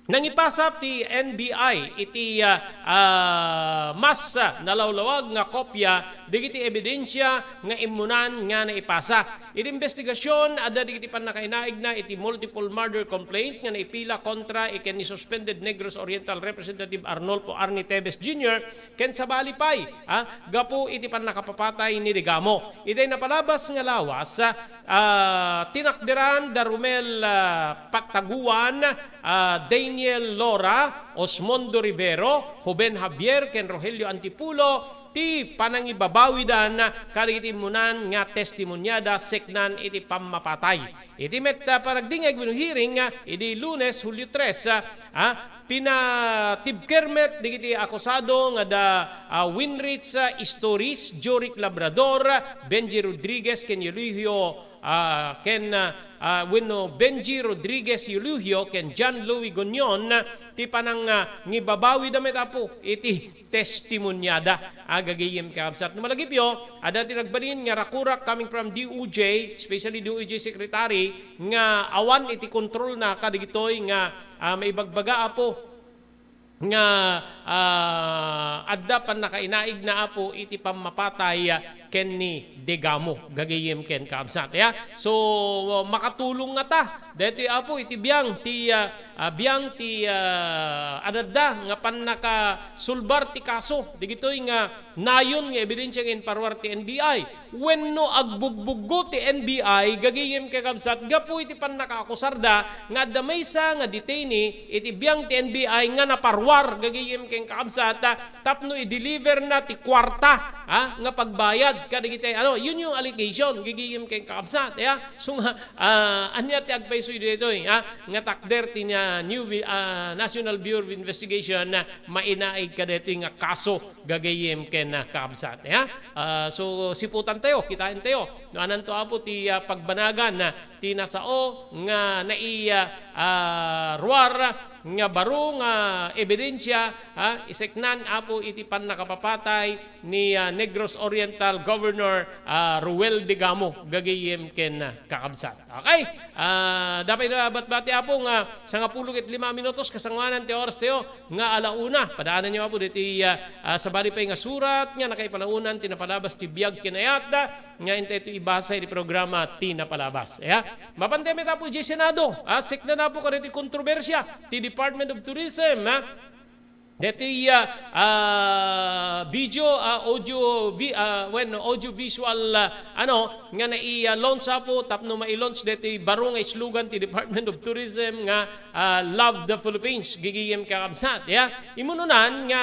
nangipasa ti N B I iti, ah, ah, mas, ah, nalawlawag nga kopya dagiti ebidensia nga immunan nga naipasa. Iti investigasyon, adda dagiti pannakainaigna iti multiple murder complaints nga naipila kontra ken ni suspended Negros Oriental Representative Arnolfo Arnie Teves Junior ken sabali pay, ah, gapu iti pannakapapatay ni Degamo. Itay napalabas nga lawas, ah, tinakderan da Romel, ah, Pataguan, ah, Daniel Lora, Osmondo Rivero, Joven Javier, ken Rogelio Antipulo ti panangibabawidan kadagiti immunan nga testimoniada seknan iti pammapatay. Iti met, ah, panagdingeg wenno hearing, ah, idi Lunes, Hulyo tres, ah, ah, pinatibker met dagiti akusado nga da, ah, Winrich, ah, Istoris, Joric Labrador, Benji Rodriguez ken Eulogio, ah, ken, ah, ah, wenno Benji Rodriguez Eulogio ken John Louis Gonion, ti panang, ah, ngibabawida met, Apo, iti testimoniada. Agagayem, kakabsat. No malagipyo, adda ti nagbalin nga rakurak coming from D O J, especially D O J Secretary, nga awan iti kontrolna kadagitoy nga, ah, maibagbaga, Apo, nga, ah, adda pannakainaigna, Apo, iti pammapatay, ah, ken ni Degamo, gagayem ken kabsat, ya. So, makatulong ngata daytoy, Apo, iti biang ti, ah, ah, biang ti, ah, adadda nga pannakasulbar ti kaso dagitoy nga nayon nga ebidensia nga inparuar ti N B I. Wenno agbugbuggo ti N B I, gagayem ken kabsat, gapu iti pannakaakusarda nga adda maysa nga detainee iti biang ti N B I nga naparuar, gagayem ken kabsat, tapno i-deliver na ti kuarta, ha, nga pagbayad kadagiti, ano, yun yung allegation, gagayem ken kakabsat, ya. So nga, ah, ania ti agpayso daytoy, ha, nga takder ti na new, ah, National Bureau of Investigation na mainaig kadaytoy nga kaso, gagayem ken, ah, kakabsat, ya. Ah, so, siputan tayo, kitain tayo. No, ananto, Apo, ti, ah, pagbanagan na ti nasao nga nai-, ah, ah, ruar nga baro nga ebidensia, ha, iseknan, Apo, iti pannakapapatay ni, ah, Negros Oriental Governor, ah, Ruel Degamo, gagayem ken, ah, kakabsat. Okay? Ah, dapay na batbati, Apo, nga sangapulo ket lima minutos kasangoanan ti oras tayo nga ala una. Padaananyo, Apo, diti, ah, ah, sabali pay nga surat nga nakaipanaonan ti napalabas ti biag ken ayat, nga intay to ibasa iti programa ti napalabas. Ya? Mapantay met, Apo, idiay Senado, ah, seknan, Apo, kadagiti kontrobersia ti Department of Tourism, ah, deti, ah, ah, video, ah, audio, vi-, ah, when audio visual, ah, ano, nga nai-, ah, launch, Apo, tapno mai-launch deti baro nga slogan ti Department of Tourism nga, ah, "Love the Philippines," gagayem kakabsat, ya. Imununan nga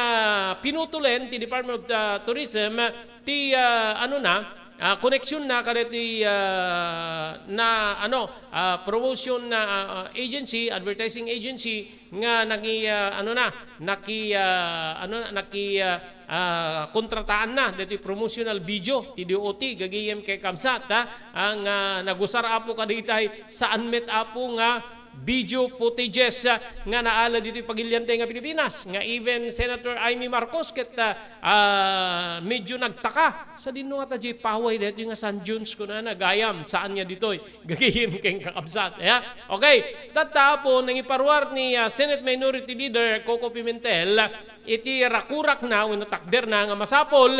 pinutulen ti Department of, ah, Tourism ti, ah, ano na, ah, koneksionna kadagiti, ah, na, ano, ah, promotion na, ah, ah, agency, advertising agency nga naki-, ah, ano na, naki-, ah, ano na, naki-, ah, ah, kontrataanna ditoy promotional video ti D O T, gagayem ken kabsat, ha, ah, nga nagusar, Apo, kadagitay saan met, Apo, nga video footages, ah, nga naala ditoy pagiliantay nga Pilipinas, nga even Senator Imee Marcos ket, ah, ah, medyo nagtaka. Sadino ngata diay paway daytoy nga San Jones, kunana, gayam, saan nga ditoy? Gagayem ken kakabsat, ya? Okay, tatta, Apo, nangiparuar ni, ah, Senate Minority Leader Coco Pimentel iti rakurakna wenno takderna nga masapul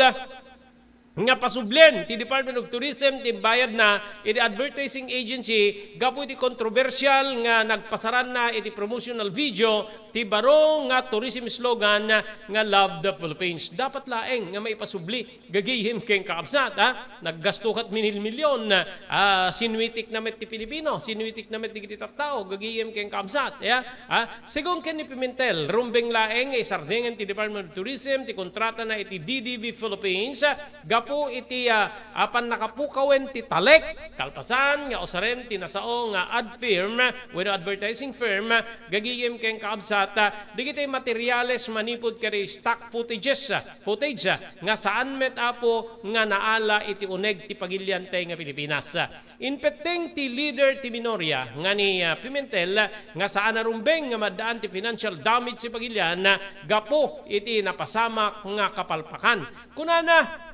nga pasublien ti Department of Tourism ti imbayadna iti advertising agency gapu iti kontrobersial nga nagpasaranna iti promotional video ti baro nga tourism slogan nga Love the Philippines. Dapat laeng nga maipasubli, gagayem ken kakabsat, ha? Naggasto ket minil-milyon, ah, sinuitik na met ti Pilipino, sinuitik na met dagiti tattao, gagayem ken kakabsat, ya? Ah, segun ken ni Pimentel, rumbeng laeng nga isardeng ti Department of Tourism ti kontratana iti D D V Philippines, gapu iti, ah, ah, pannakapukawen ti talek, kalpasan nga usaren ti nasao nga ad firm wenno advertising firm, gagayem ken kakabsat, ah, dagiti materials manipud ken stock footages, ah, footage, ah, nga saan met, Apo, nga naala iti uneg ti pagiliantay nga Pilipinas. Inpetteng ti leader ti minorya nga ni, ah, Pimentel nga saan a rumbeng nga maaddaan ti financial damage ti pagilian, ah, gapu iti napasamak nga kapalpakan. Kunana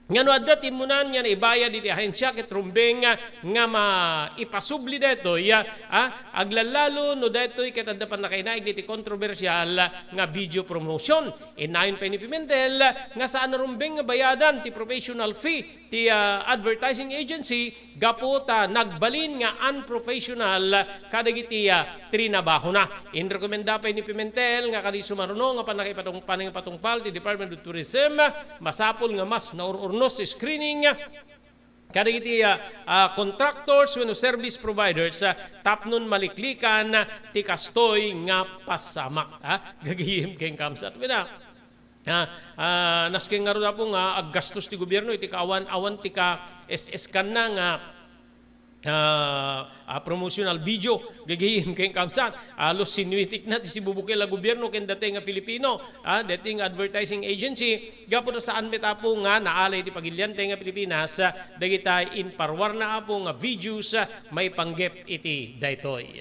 nga no adda timmunan nga naibayad iti ahensia ket rumbeng nga, nga maipasubli daytoy, ah, ah, aglallalo no daytoy ket adda pannakainaig iti kontrobersial nga video promotion. Innayon pay ni Pimentel nga saan a rumbeng nga bayadan ti professional fee ti, ah, advertising agency gapu ta nagbalin nga unprofessional kadagiti, ah, trinabahona. Inrekomenda pay ni Pimentel nga kadi sumaruno nga pannakaipatung-, pannakipatungpal ti Department of Tourism, masapul nga mas naur-urnos ti screening kadagiti, ah, ah, contractors wenno service providers, ah, tapnon maliklikan ti kastoy nga pasamak, ha? Gagayem ken kabsat. Wen a, ah, ah, nasken ngarud, Apo, nga aggastos ti gobierno iti kaawan, awan ti ka-S S kanna nga, ah, ah, promotional video, gagayem ken kabsat. Halos sinuitik na ti sibubukel a gobierno ken datay nga Filipino, ah, datay nga advertising agency, gapu ta saan met, Apo, nga naala iti pagiliantay nga Pilipinas, ah, dagitay imparuarna, Apo, nga videos, ah, maipanggep iti daytoy.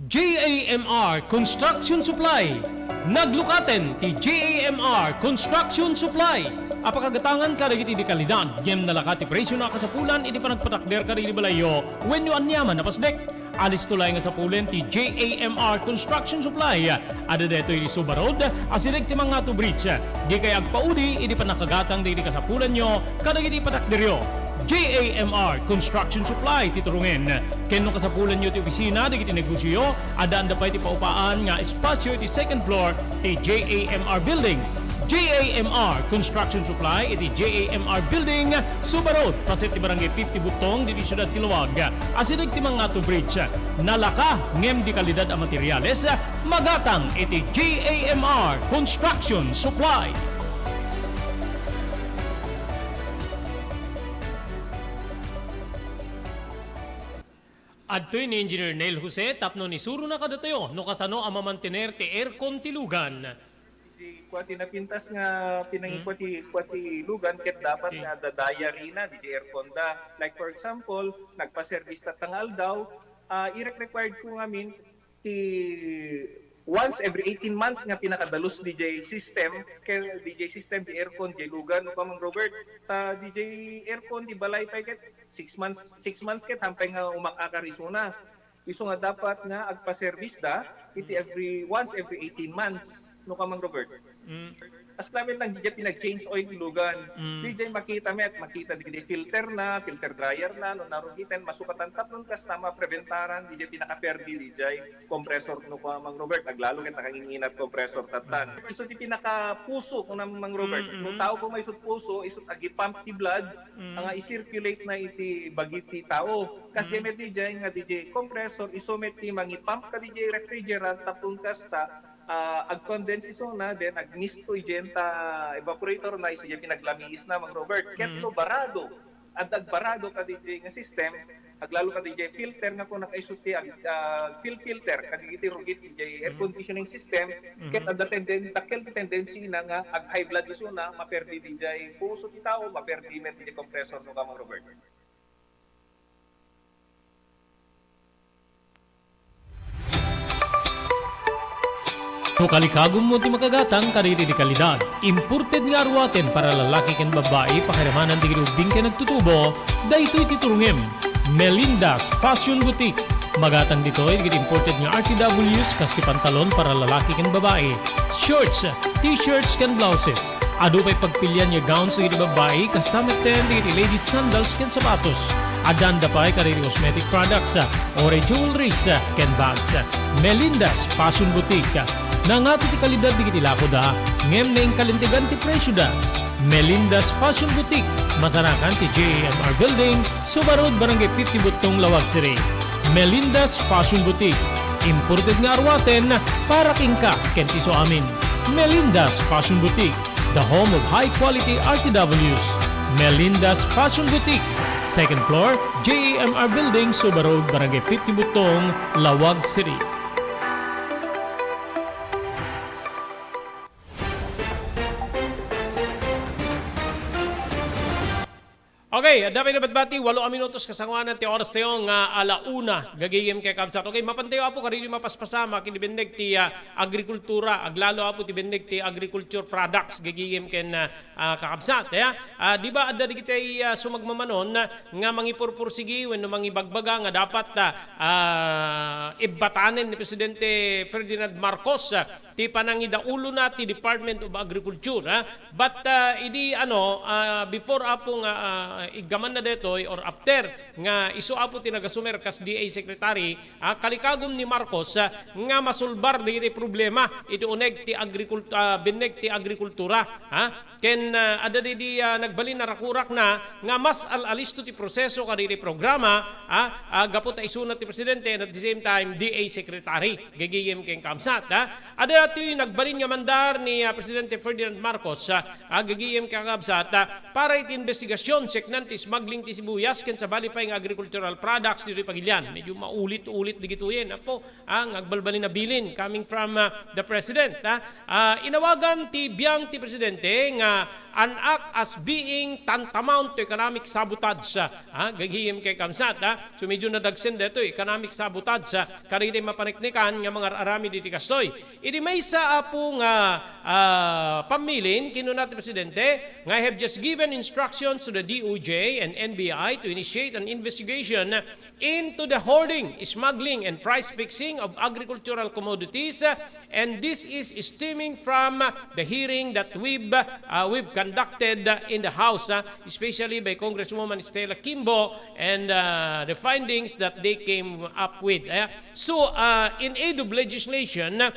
J A M R Construction Supply. Naglukaten ti J A M R Construction Supply a pakagatangan kadagiti dekalidad ngem nalaka ti presiona a kasapulan iti panagpatakder kadagiti balayyo wenno aniaman a pasdek. Alisto laeng nga sapulen ti J A M R Construction Supply. Adda daytoy iti Suba Road, asideg ti Mangatu Bridge. Dikay agpaudi idi pannakagatang dagiti kasapulanyo kadagiti patakderyo. J A M R Construction Supply ti turongen. Ken no kasapulanyo ti opisina dagiti negosioyo, addaanda pay ti paupaan nga espasio iti second floor ti J A M R Building. J A M R Construction Supply iti J A M R Building, Suba Road, paset ti Barangay fifty Butong, ditoy siudad ti Laoag. Asideg ti Mangatu Bridge, nalaka ngem dekalidad a materiales, magatang iti J A M R Construction Supply. Adtoy ni Engineer Neil Jose tapno isurona kadatayo no kasano a mamantener ti aircon ti lugan. Di kua ti napintas nga pinangikua ti, kua ti lugan ket dapat nga adda diary na, di ti aircon da. Like, for example, nagpa-service tatta nga aldaw, ah, irek-required ko ngamin ti once every eighteen months nga pinakadalus D J system, kay D J system, di aircon, di lugan, no, Kamang Robert? Ta D J aircon, di balay pay ket six months, six months ket hampay nga umak-akar isuna. Isu nga dapat nga agpa-service da iti every, once every eighteen months, no, Kamang Robert? Mm. As namin lang, di pinag-change oil ti lugan. Mm. Di makita met, makita di, di filter na, filter dryer na, no, narugiten, masukatan tapnon kasta mapreventaran, di pinakaperdi, di compressor, no, Kamang Robert, aglalo ket nakanginginat compressor tatan. Mm. Isu ti pinakapuso, kuna, Mang Robert, mm, no, tao ko may isut puso, isut agi-pump ti blood, mm, nga i-circulate na iti bagi ti tao. Kasi, mm, met di nga di compressor, isu met ti mangi-pump ka di refrigerant, tapnon kasta, ah, ag-condense isuna, then agmisto idiay ta evaporator na, isu diay pinaglamiisna, Mang Robert. Ket Mm. no barado, adda agbarado kadiay nga system, aglalo kadiay filter nga kunana isu ti ag-, ah, fil-, filter, kadagiti rugit idiay air Mm. conditioning system, ket Mhm. adda tenden-, dakkel ti tendency na nga ag-high blood isuna, maperdi diay puso ti tao, maperdi met diay compressor no ka, Mang Robert. No kalikagummo ti makagatang kadagiti kalidad, imported nga aruaten para lalaki ken babbai, pakiramanan dagiti ubbing ken nagtutubo, daytoy ti turongem. Melinda's Fashion Boutique. Magatang ditoy dagiti imported nga R T Ws kas ti pantalon para lalaki ken babbai, shorts, t-shirts ken blouses. Adu pay pagpilian nga gowns dagiti babbai, kasta metten dagiti ladies sandals ken sapatos. Adda pay kadagiti cosmetic products, uray jewelries, ken bags. Melinda's Fashion Boutique. Nangato ti kalidad dagiti lakoda, ngem naingkalintegan ti presioda. Melinda's Fashion Boutique, masarakan ti J A M R Building, Suba Road, Barangay fifty Buttong, Laoag City. Melinda's Fashion Boutique. Imported nga aruaten para kenka ken ti isuamin. Melinda's Fashion Boutique, the home of high quality R T Ws. Melinda's Fashion Boutique, second floor, J A M R Building, Suba Road, Barangay fifty Buttong, Laoag City. Okay, adda pay nabatbati, walo a minutos kasangoanan ti oras tayo nga ala una, gagayem ken kakabsat. Okay, mapantayo, Apo, kadagiti mapaspasama ken benneg ti, ah, agrikultura, aglalo, Apo, ti benneg ti agriculture products, gagayem ken, ah, ah, kakabsat. Kaya, ah, di ba, adda dagiti, ah, sumagmamanon nga mangipurpursigi wenno mangibagbaga nga dapat, ah, ah, ibbatanen ni Presidente Ferdinand Marcos, ah, ti panangidaulona ti Department of Agriculture, ha? But, ah, idi, ano, ah, before, Apo, nga, ah, iggamanna daytoy or after nga isu, Apo, ti nagasumer kas D A Secretary, ah, kalikagum ni Marcos, ah, nga masulbar dagiti problema iti uneg ti agrikul-, ah, binneg ti agrikultura, ha? Ken, ah, adda didi, ah, nagbalin a rakurakna nga mas al-alisto ti proseso kadagiti programa, ah, ah, gapu ta isuna ti Presidente and at the same time D A Secretary, gagayem ken kakabsat, ah. Adda daytoy nagbalin nga mandar ni, ah, Presidente Ferdinand Marcos, ah, ah, gagayem ken kakabsat, ah, para iti investigasyon, seknan ti smuggling ti sibuyas ken sabali pay nga agricultural products ditoy Pagilian. Medyo maulit-ulit dagitoyen, Apo. Ah, nga agbalbalin a bilin coming from, ah, the President, ah. Ah, inawagan ti biang ti Presidente nga an act as being tantamount to economic sabotage, ah, gagayem ken kakabsat, ah. So, medyo nadagsen daytoy, economic sabotage, ah, kadagiti mapaneknekan nga mangar-aramid iti kastoy. Iti maysa, Apo, nga, ah, pamilin, kinuna ti Presidente nga, "I have just given instructions to the D O J and N B I to initiate an investigation into the hoarding, smuggling, and price fixing of agricultural commodities, uh, and this is stemming from, uh, the hearing that we've, uh, we've conducted, uh, in the House, uh, especially by Congresswoman Stella Kimbo and, uh, the findings that they came up with." Eh, so, uh, in aid of legislation, uh,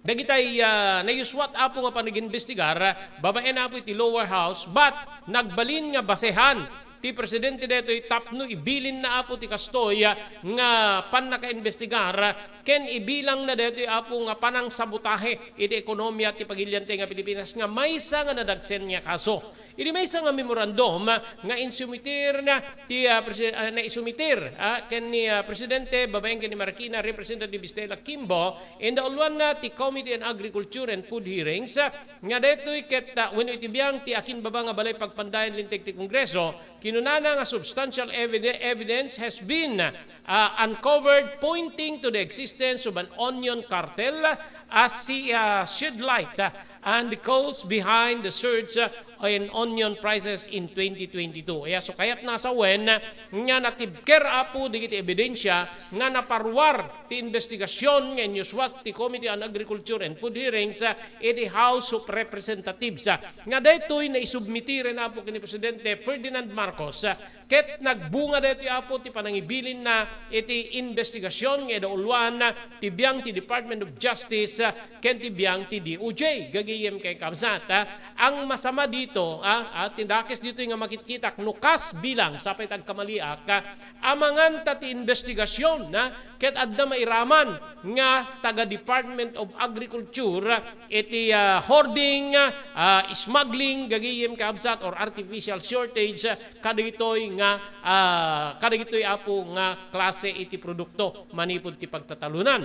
dagitay, ah, nayuswat, Apo, nga panagimbestigar, babaen, Apo, iti lower house, but nagbalin nga basehan ti Presidente daytoy tapno ibilinna, Apo, ti kastoy, ah, nga pannakaimbestigar, ken ibilangna daytoy, Apo, nga panangsabotahe iti ekonomiya ti pagiliante nga Pilipinas nga maysa nga nadagsen nga kaso. Idi maysa nga memorandum nga insumiter na ti, ah, presi-, ah, naisumiter, ah, ken ni, ah, Presidente babaen ken ni Marikina, Representative Stella Kimbo, indauluan na ti Committee on Agriculture and Food Hearings, ah, nga daytoy ket, ah, wenno iti biang ti akinbaba nga balay pagpandayan linteg ti Kongreso, kinunana nga substantial evide-, evidence has been, ah, uncovered pointing to the existence of an onion cartel, ah, si, ah, shed light, ah, and the cause behind the surge, uh, in onion prices in twenty twenty-two. Kaya so kayatna a sawen nga natibker, Apo, dagiti ebidensya nga naparuar ti investigasyon nga inyuswat ti Committee on Agriculture and Food Hearings, uh, iti House of Representatives, uh, nga daytoy naisubmitiren, Apo, ken ni Presidente Ferdinand Marcos, uh, Ket nagbunga daytoy, Apo, ti panangibilinna iti investigasyon nga idauluan ti biang ti Department of Justice, ah, ken ti biang ti D O J. Gagayem ken kabsat, ah, ang masama dito, ah, ah, ti dakes ditoy nga makitkitak, no kas bilang, sapay ta agkamaliak, ah, amangan ta ti investigasyon, ah, ket adda mairaman nga taga Department of Agriculture, ah, iti, ah, hoarding, ah, smuggling, gagayem kabsat, or artificial shortage, ah, kadagitoy nga, ah, kadagitoy, Apo, nga klase iti produkto manipud ti pagtatalunan.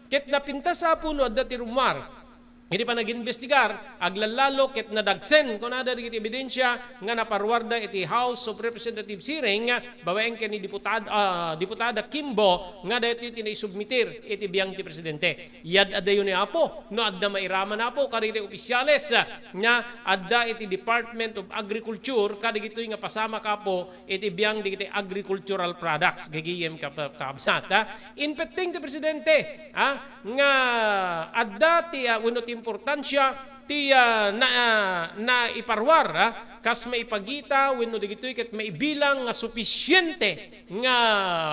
Ket napintas, Apo, no adda ti rummuar. Iti panagimbestigar, aglallalo ket nadagsen, kunada, dagiti ebidensia nga naparuarda iti House of Representatives hearing, babaen ken ni Diputad-, ah, Diputada Kimbo nga daytoy ti naisubmitir iti biang ti Presidente. Yad-adayo ni Apo, no adda mairaman, Apo, kadagiti opisyales nga adda iti Department of Agriculture, kadagitoy nga pasamak, Apo, iti biang dagiti agricultural products, gagayem ka-, kabsat, ha? Inpetting ti Presidente, ha, nga adda ti, ah, wenno ti importansia ti, ah, na, ah, naiparuar, ha, kas maipagita wenno dagitoy ket maibilang nga supisiente nga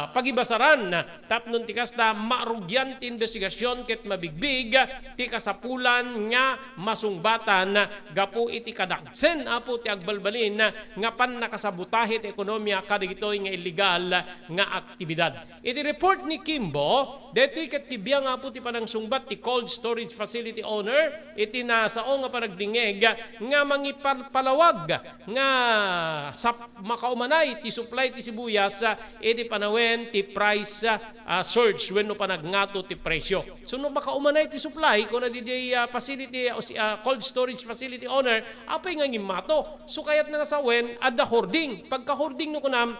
pagibasaran tapno ti kasta, marugian ti investigasyon ket mabigbig ti kasapulan nga masungbatan gapu iti kadagsen, Apo, ti agbalbalin nga pannakasabotahe ti ekonomiya kadagitoy nga illegal nga aktibidad. Iti report ni Kimbo, daytoy ket ti biang, Apo, ti panangsungbat ti cold storage facility owner iti nasao nga panagdingngeg nga mangipalpalawag nga sap-, makaumanay ti supply ti sibuyas, ah, idi panawen ti price, ah, surge wenno panagngato ti presyo. So, no makaumanay ti supply, kuna didiay, ah, facility, o si, ah, cold storage facility owner, apay nga ngimmato? So, kayatna nga sawen, adda hoarding. Pagka-hoarding no kunam,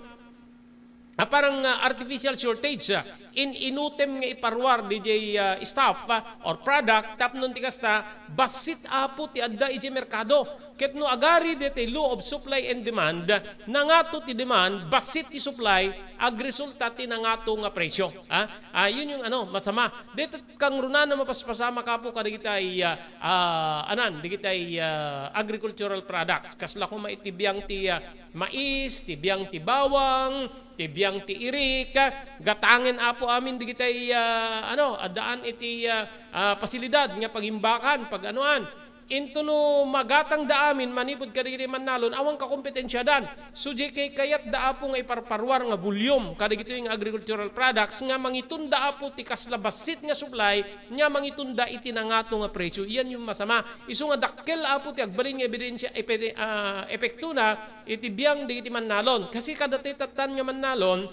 ah, parang, ah, artificial shortage, ah, in-inutem nga iparuar didiay, ah, stuff, ah, or product, tapno ti kasta, bassit, Apo, ti adda idiay merkado. Ket no agari deti law of supply and demand, nangato ti demand, bassit ti supply, agresulta ti nangato nga presyo. Ah, ah, yun yung ano, masama. Deta kangrunana mapaspasamak, Apo, kadagitay, ah, ah, anan, dagitay, ah, agricultural products. Kasla koma iti biang ti, ah, mais, ti biang ti bawang, ti biang ti irik, gatangen, Apo, amin dagitay, ah, ano, addaan iti, ah, ah, pasilidad nga pagimbakan, pag-anuan. Into no magatangda amin manipud kadagiti mannalon, awan kakompetensiadan. So, di kay kayatda, Apo, nga iparparuar nga volume kadagitoy nga agricultural products nga mangitunda, Apo, ti kasla bassit nga supply nga mangitunda iti nangato nga presyo. Iyan yung masama. Isu nga dakkel, Apo, ti agbalin nga ebidensya, epe-, ah, epektona iti biang dagiti mannalon. Kasi kadati tattan nga mannalon,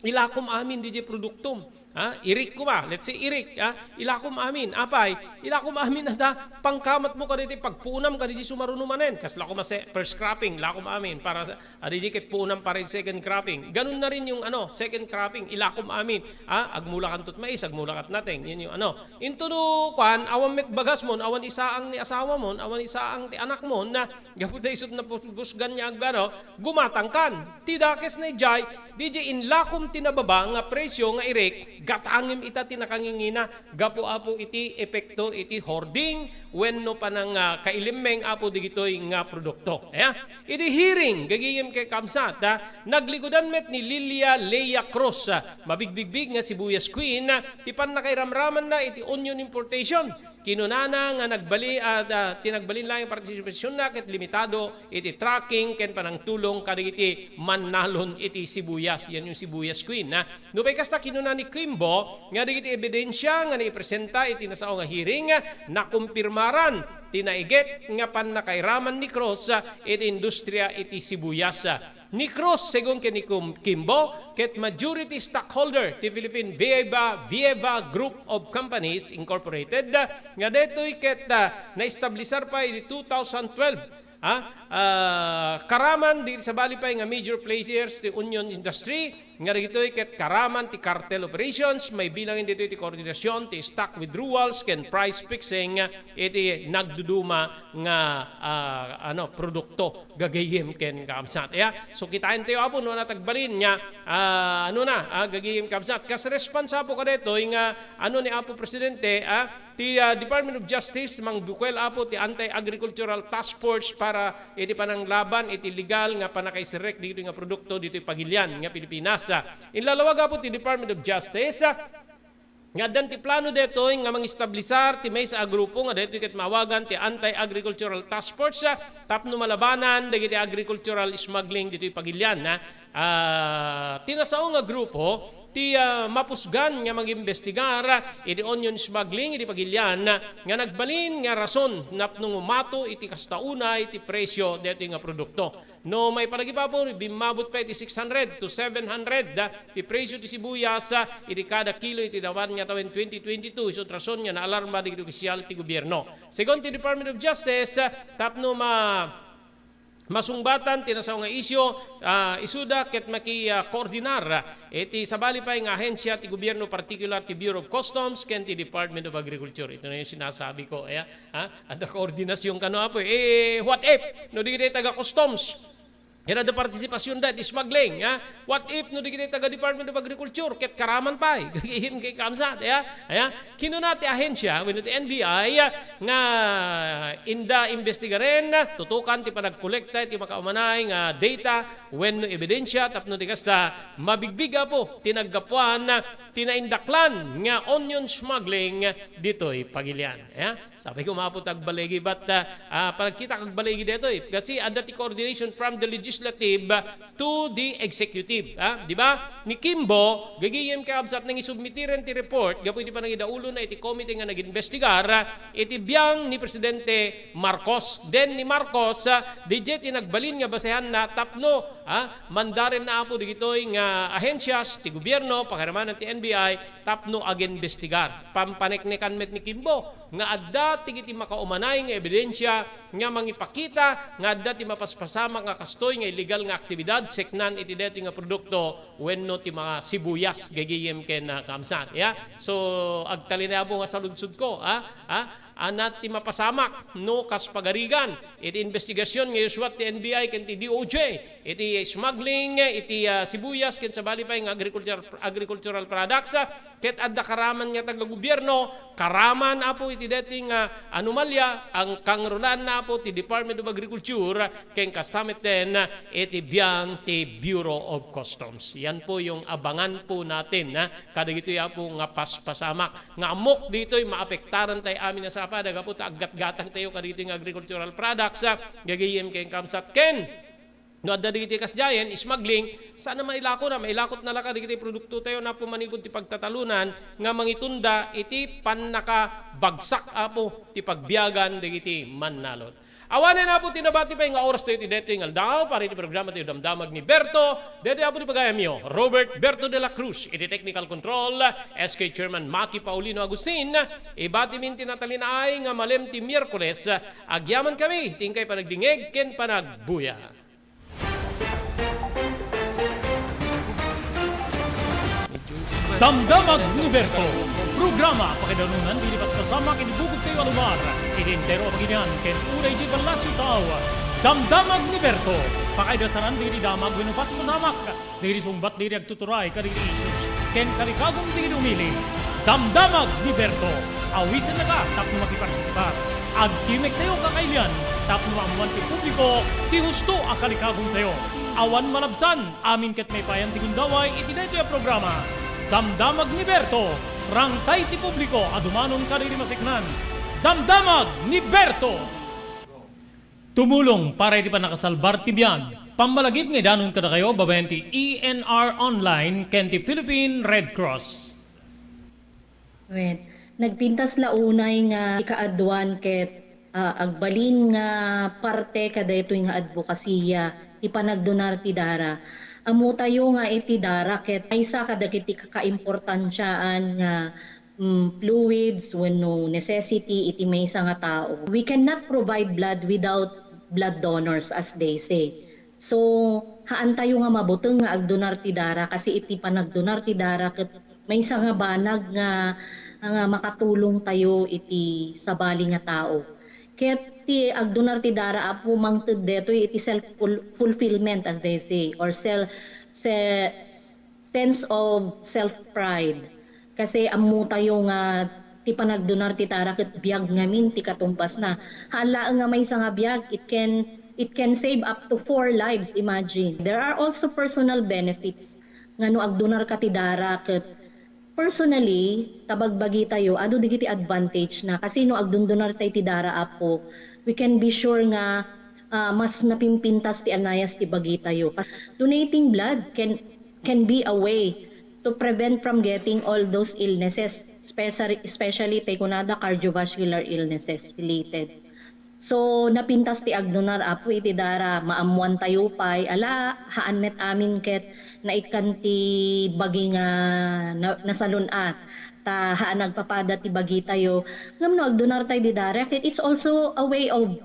ilakom amin didiay produktom. Ha? Irik koma, let's say irik, ha? Ilakom amin. Apay, ilakom amin ata pangkamatmo kaditi pagpuonam kaditi sumaruno manen. Kasla koma se-, first cropping, ilakom amin para sa, adi di ket puonam para second cropping. Ganun na rin yung ano, second cropping, ilakom amin. Ha? Agmulakan tot mais, agmulakan nateng. Yun yung ano. Into no, kwan, awan met bagasmon, awan isaang ni asawamon, awan isaang ti anakmon, na gapu ta isut napusgan nga aggano, gumatangkan. Ti dakes na ijay, didiay inlakom ti nababa nga presyo nga irik, gatangem ita ti nakangingina, gapu, Apo, iti epekto iti hoarding wenno panang, ah, kailimmeng, Apo, digitoy nga produkto. Aya, iti hearing, gagayem ken kabsat, ah, naglikudan met ni Lilia Lea Cruz, ah, mabigbigbig nga sibuyas queen, ah, ti pannakairamramanna iti onion importation. Kinunana nga nagbali-, ah, da-, ti nagbalin laeng partisipasionna ket limitado iti tracking ken panangtulong kadagiti mannalon iti sibuyas. Yan yung sibuyas queen, ha. Nupay kasta, kinuna ni Kimbo nga dagiti ebidensia nga naipresenta iti nasao nga hearing, nakumpirmaran ti naiget nga pannakairaman ni Cruz iti industria iti sibuyas. Ni Cruz, segun ken ni Kim-, Kimbo, ket majority stockholder ti Philippine Viva, Viva Group of Companies Incorporated, nga daytoy ket, ah, naestablisar pay idi two thousand twelve. Ah, ah, karaman, di sabali pay nga major players ti onion industry, nga dagitoy ket karaman ti cartel operations, maibilang ditoy ti koordinasyon ti stock withdrawals ken price fixing iti nagduduma nga, ah, ano, produkto, gagayem ken kabsat. Ya, so kitaentayo, Apo, no, natagbalin nga, ah, ano na, ah, gagayem kabsat. Kas response, Apo, kadaytoy nga, ano, ni Apo Presidente, ah, ti, ah, Department of Justice, mangbukel, Apo, ti Anti-Agricultural Task Force para ah, iti pananglaban iti legal nga pannakaiserrek ditoy nga produkto ditoy pagilian nga Pilipinas. Ah, inlalawag apo ti Department of Justice, ah, nga addan ti plano detoy nga mangistablisar ti maysa a grupo nga daytoy ket maawagan ti Anti-Agricultural Task Force, ah, tapno malabanan dagiti agricultural smuggling ditoy pagilian, ah. Ah, ti nasao nga grupo ti, ah, mapusgan nga mangimbestigar iti onion smuggling iti pagilian, ah, nga nagbalin nga rason napno ngumato iti kasta unay ti presio daytoy nga produkto. No maipalagip apo, bimmabot pay iti six hundred to seven hundred, ah, ti presio ti sibuyas, ah, iti kada kilo iti nawan nga tawen twenty twenty-two, isu ti rason nga naalarma dagiti ofisial ti gobierno. Segun ti Department of Justice, ah, tapno ma-, masungbatan ti nasao nga isyu, ah, isuda ket maki-, ah, koordinar iti sabali pay nga ahensia ti gobierno, partikular ti Bureau of Customs ken ti Department of Agriculture. Ito na yung sinasabi ko, eh, ha? Adda koordinasyon kano, apo, eh, what if no di taga Customs? Ken adda partisipasyon da iti smuggling, ha? What if no di taga Department of Agriculture ket karaman pay? Gagayem ken kamsat, ya? Ya? Kinuna ti ahensia wenno ti N B I nga inda imbestigaren, tutukan ti panagkolekta iti makaumanay nga data wenno ebidensia tapno ti kasta, mabigbig apo ti naggapuan ti naindaklan nga onion smuggling ditoy pagilian. Ya? Sapay koma apo ti agbaligi, but, ah, ah, panagkitak agbaligi detoy. Kasi adda ti coordination from the legislative to the executive, ah, di ba? Ni Kimbo, gagayem kakabsat, nangisubmitiren ti report gapu iti panangidaulona iti komite nga nagimbestigar, ah, iti biang ni Presidente Marcos. Then ni Marcos, ah, didiay ti nagbalin nga basehanna tapno, ah, mandaren na apo digitoy nga ahensias ti gobierno, pakiramanan ti N B I, tapno agimbestigar. Pampaneknekan met ni Kimbo nga adda dagiti makaumanay nga ebidensia nga mangipakita nga adda ti mapaspasamak nga kastoy nga illegal nga aktibidad seknan iti daytoy nga produkto wenno ti mga sibuyas, gagayem ken, ah, kamsat. Ya? So, agtalinayaw nga saludsodko, ah? Ah? Ania ti mapasamak no kas pagarigan iti imbestigasyon nga isurat ti N B I ken ti D O J iti smuggling iti, ah, sibuyas ken sabali pay nga agriculture, agricultural products, ah, ket adda karaman nga taga-gobierno, karaman apo iti daytoy nga anomalya, ang kangrunaan na apo ti Department of Agriculture ken kasta metten iti biang ti Bureau of Customs. Yan po yung abangan po natin, ha, kadagitoy apo nga paspasamak. Nga ammok ditoy maapektaran tay amin a sapadak gapu ta aggatgatang tayo kadagitoy nga agricultural products, ah, gagayem ken kamsat ken no adda dagiti kasdiayen, smuggling, saan a mailako na, mailakot na la kadagiti produkto tayo na apo manipud ti pagtatalonan nga mangitunda iti pannakabagsak apo ti pagbiagan dagiti mannalon. Awanen apo ti nabati pay nga oras tayo ti daytoy nga aldaw para iti programa tayo Damdamag ni Berto. Daytoy apo ti pagayamyo, Robert Berto de la Cruz, iti technical control, S K Chairman Maki Paulino Agustin. Ibati min ti natalinaay nga malem ti Miyerkules. Agyaman kami ti inkay panagdingeg ken panagbuya. Damdamag ni Berto, programa pakaidanunan ti paspasamak iti bukod tayo a lugar, iti entero a pagilian ken unay di Palacio Tao. Damdamag ni Berto, pakaidasaran ti damag wenno paspasamak, dagiti sungbat dagiti agtuturay kadagiti issues ken kalikagum dagiti umili. Damdamag ni Berto, awisennaka tapno makipartisipar. Agtimek tayo kakailian tapno maammuan ti publiko ti husto a kalikagum tayo. Awan malabsan, amin ket maipayan ti gundaway iti daytoy a programa. Damdamag ni Berto, rangtay ti publiko a dumanon kadagiti maseknan. Damdamag ni Berto! Tumulong para iti pannakasalbar ti biag. Pammalagip nga idanon kadakayo babaen ti E N R Online ken ti Philippine Red Cross. Wen, nagpintas la unay nga ikaaduan ket, ah, agbalin nga parte kadaytoy nga adbokasiya ti panagdonar ti dara. Ammotayo nga iti dara ket maysa kadagiti kakaimportansiaan nga mm, fluids wenno necessity iti maysa nga tao. We cannot provide blood without blood donors, as they say. So, haantayo nga mabuteng nga agdonar ti dara kasi iti panagdonar ti dara ket maysa nga banag nga, nga makatulong tayo iti sabali nga tao. Ket ti agdonar ti dara, apo, mangted detoy iti self ful-, fulfillment, as they say, or sel-, se-, sense of self-pride. Kasi ammotayo nga ti panagdonar ti dara ket biag ngamin ti katumbasna. Haan laeng nga maysa nga biag, it can It can save up to four lives, imagine. There are also personal benefits nga no agdonarka ti dara ket personally, ta bagbagitayo, adu dagiti advantage na. Kasi no agdondonartay ti dara, Apo, we can be sure nga, ah, mas napimpintas ti anayas ti bagitayo. Donating blood can, can be a way to prevent from getting all those illnesses, especially, especially tay kunada cardiovascular illnesses related. So, napintas ti agdonar, Apo, iti dara, maammoantayo pay, ala, haan met amin ket naikkan ti bagi nga na-, nasalun-at, ta haan agpapada ti bagitayo. Ngem no agdonartay di dara, ket it's also a way of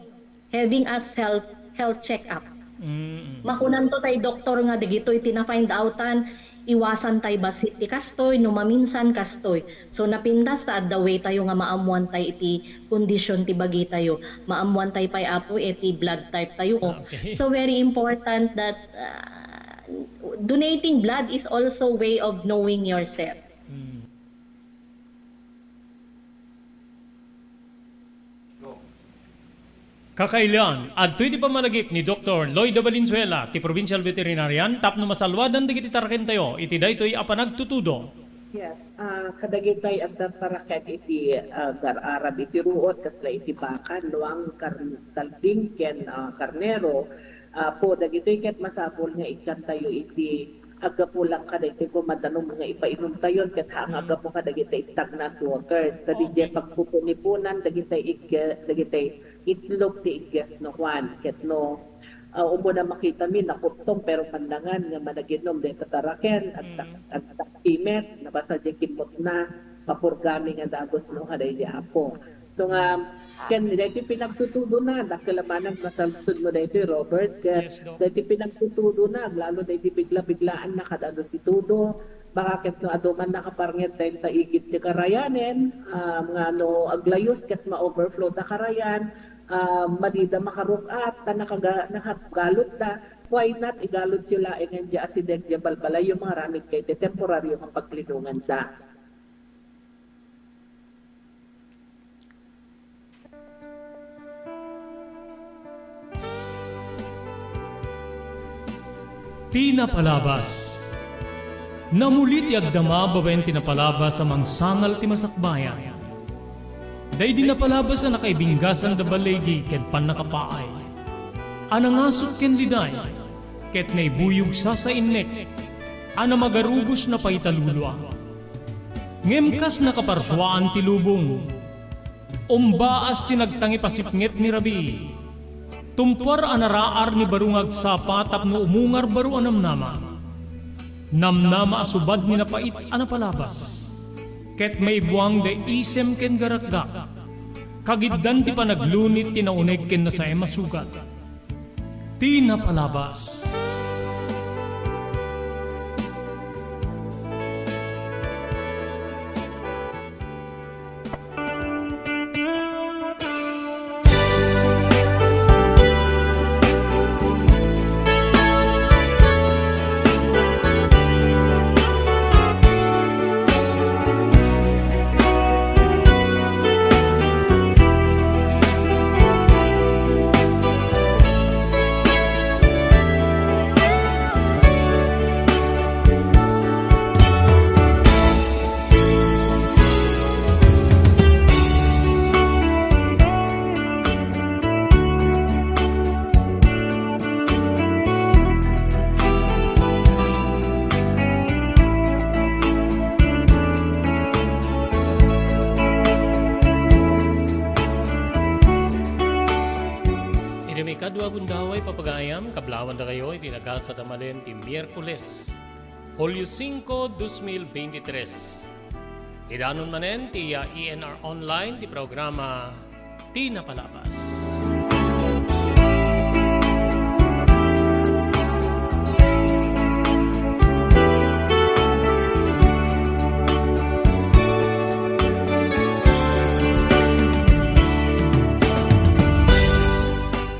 having us health, health check-up. Mm. Makunanto tay doktor nga dagitoy ti na-find outan, iwasan tay bassit ti kastoy, no maminsan kastoy. So, napintas ta adda way tayo nga maammuan tay iti kondisyon ti bagitayo. Maammuan tay pay, Apo, iti blood type tayo. Okay. So, very important that, uh, donating blood is also way of knowing yourself. Mm. Kakailian, adtoy ti pammalagip ni Doktor Lloyda Valenzuela ti Provincial Veterinarian tapno masalwadan dagiti tarakentayo iti daytoy a panagtutudo. Yes, ah, kadagitay agtartaraken iti, ah, gar-arab iti ruot, kasla iti baka, luang, kar-, kalding, ken, ah, karnero. Apo, dagitoy ket masapul nga ikkantayo iti aggapu lang kadagiti koma danum nga ipainumtayon ket haan nga aggapu kadagiti stagnant waters. Ta didiay pagpupunipunan dagiti igge-, dagiti itlog ti igges no Juan. Ket no, ah, umuna makitami, nakuttom, pero mannangan nga managinum dayta taraken, agtak-, agtakki met, nabasa diay kimmutna, mapurgami nga dagus no kadaydi Apo. So nga, ken daytoy pinagtutudona, dakkel a banag masalsudmo daytoy, Robert, ket daytoy pinagtutudona, aglalo daytoy bigla-biglaan na kad-adu ti tudo, baka ket no adu man nakaparnget dayta igid ti karayanen, ah, nga no aglayus ket ma-overflow da karayan, ah, madida makaruk-at, ta nakaga-, nakagalutda, why not igalutyo laengen diay asideg diay balbalayyo nga aramid ket iti temporario nga paglinonganda. Ti napalabas. Namuli ti agdama babaen ti napalabas a mangsangal ti masakbayan. Daydi napalabas a nakaibinggasan da baligi ken pannakapaay. A nangasuk ken liday, ket naibuyog sasainnek, a namagarubos na pay talulua. Ngem kas nakaparsuaan ti lubong, umbaas ti nagtangipasipnget ni rabii. Tumpuar a naraar ni baro nga agsapa tapno umungar baro a namnama. Namnama a subad ni napait a napalabas. Ket maibuang da isem ken garakgak. Kagiddan ti panaglunit ti nauneg ken nasaem a sugat. Ti napalabas. Idi maikadua gundaway, papagayam, kablawandakayo iti nagasat a malem ti Miyerkules, Hulyo singko, dos mil beintitres. Idanon manen ti, ah, E N R Online ti programa Ti Napalabas.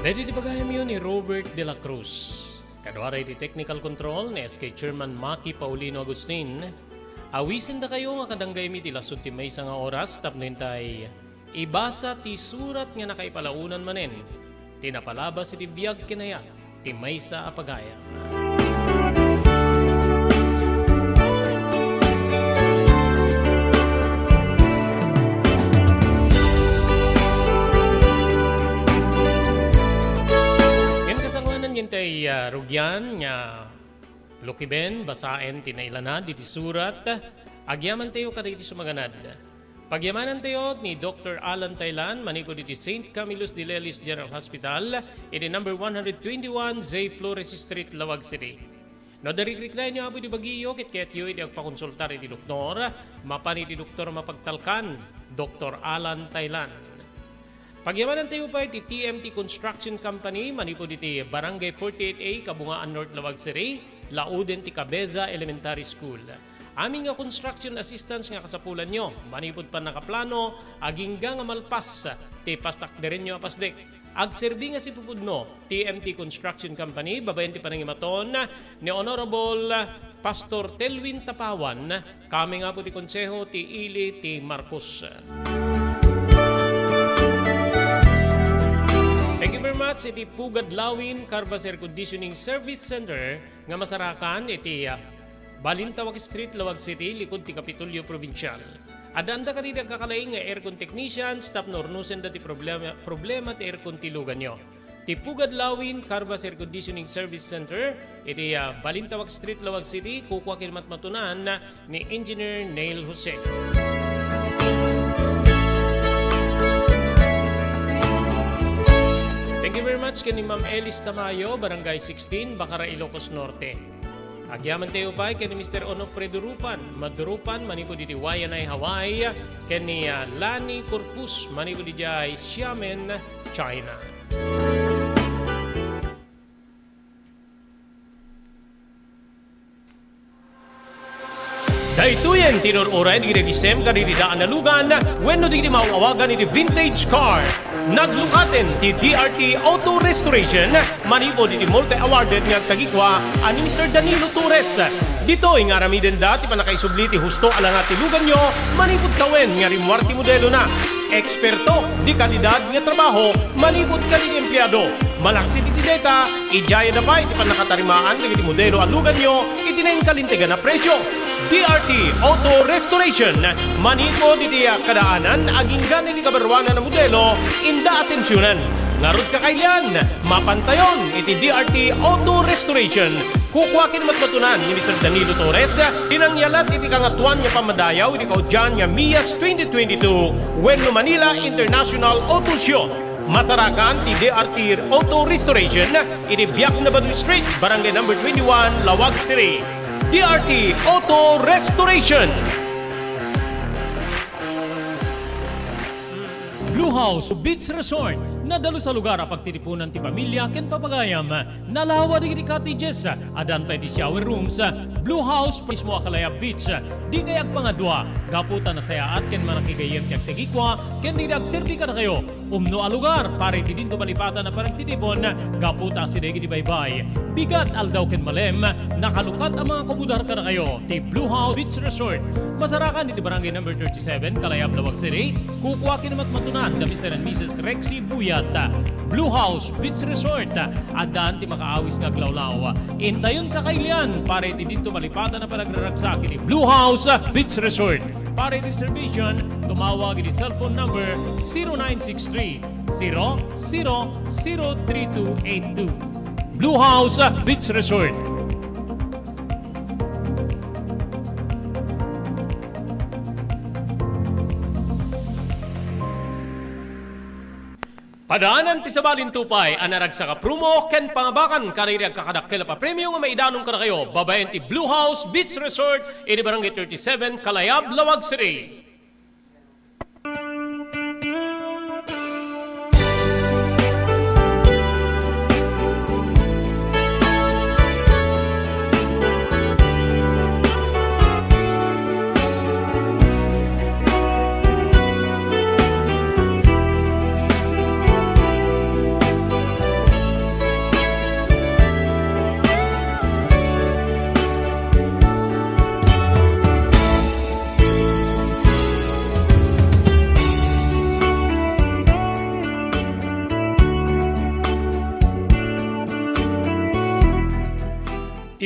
Daytoy ti pagayamyo ni Robert de la Cruz. Kaduada iti technical control ni S K Chairman Maki Paulino Agustin. Awisendakayo nga kadanggaymi ti lasud ti maysa nga oras tapno intay ibasa ti surat nga nakaipalaonan manen ti napalabas iti biag ken ayat ti maysa a pagayam. Ngem kasangoanan, ngem tay, ah, rugian nga lukiben, basaen ti nailanad iti surat, agyamantayo kadagiti sumaganad. Pagyamanantayo ni Doktor Alan Taylan manipud iti Saint Camillus de Lellis General Hospital, iti number one hundred twenty-one J Flores Street, Laoag City. No adda rikriknaenyo, Apo, iti bagiyo ket kayatyo iti agpakonsultar iti doktor, mapan iti doktor a mapagtalkan, Doktor Alan Taylan. Pagyamanantayo pay ti T M T Construction Company manipud iti Barangay forty-eight A, Kabungaan North, Laoag City, lauden ti Cabeza Elementary School. Amin nga construction assistance nga kasapulanyo manipud pannakaplano agingga nga malpas ti pastakderenyo a pasdek. Agserbi nga sipupudno ti T M T Construction Company babaen ti panangimaton ni Honorable Pastor Telwin Tapawan, kami nga Apo ti Konseho ti Ili ti Marcos. Thank you very much iti Pugad Lawin Carvas Air Conditioning Service Center nga masarakan iti, ah, Balintawak Street, Laoag City, likud ti Kapitolyo Provincial. Addaanda kadagiti agkakalaing nga aircon technicians tapno urnosenda ti problema, problema ti aircon ti luganyo. Ti Pugad Lawin Carvas Air Conditioning Service Center iti, ah, Balintawak Street, Laoag City, kukua ken matmatunan ni Engineer Neil Jose. Thank you very much ken ni Ma'am Elis Tamayo, Barangay sixteen, Bacara, Ilocos Norte. Agyamantayo pay ken ni Mister Onofre Durupan, Madurupan, manipud iti Waianae, Hawaii, ken ni, ah, Lani Corpus, manipud idiay Xiamen, China. Daytoyen ti inur-uray dagiti agisem kadagiti daan a lugan wenno dagiti maaw-awagan iti vintage car. Naglukaten ti D R T Auto Restoration manipud iti multi-awarded nga agtagikua a ni Mister Danilo Torres. Ditoy nga aramidenda ti pannakaisubli ti husto a langa ti luganyo manipud tawen nga rimmuar ti modelona. Eksperto di kalidad nga trabaho manipud kadagiti empleado. Malaksid iti deta, idiayada pay ti pannakatarimaan dagiti modelo a luganyo iti nainkalintegan a presio. D R T Auto Restoration, manipud iti kadaanan agingga iti kabaruanan a modelo, inda atensionan. Ngarud, kakailian, mapantayon iti D R T Auto Restoration. Kukua ken matmatunan ni Mister Danilo Torres ti nangyalat iti Kangatoan nga Pammadayaw iti kaudian nga MIAS twenty twenty-two wenno Manila International Auto Show. Masarakan ti D R T Auto Restoration iti Biakna Badu Street, Barangay Number twenty-one, Laoag City. D R T Auto Restoration. Blue House Beach Resort, nadalus a lugar a pagtitipunan ti pamilia ken papagayam. Nalawa dagiti cottages, addan pay ti shower rooms. Blue House mismo a Kalayab Beach. Dikay agpangadua, gapu ta nasayaat ken manakigayyem ti agtagikua ken dagiti agserbi kadakayo. Umno a lugar para iti dinto malipatan a panagtitipon, gapu ta asideg iti baybay, bigat, aldaw ken malem, nakalukat a mangakubudar kadakayo ti Blue House Beach Resort. Masarakan iti Barangay Number thirty-seven, Kalayab, Laoag City. Kukua ken matmatunan da Mister and Missus Rexy Buyat. Blue House Beach Resort, addan ti makaawis nga aglawlaw. Intayon, kakailian, para iti dinto malipatan a panagraragsak iti Blue House Beach Resort. Para iti reservation, tumawag iti cellphone number zero nine six three, zero zero zero three two eight two. Blue House Beach Resort. Padaanan ti sabali ti upay a naragsak a promo ken pangabakan kadagiti agkakadakkel a papremio nga maidanon kadakayo babaen ti Blue House Beach Resort iti Barangay thirty-seven, Kalayab, Laoag City.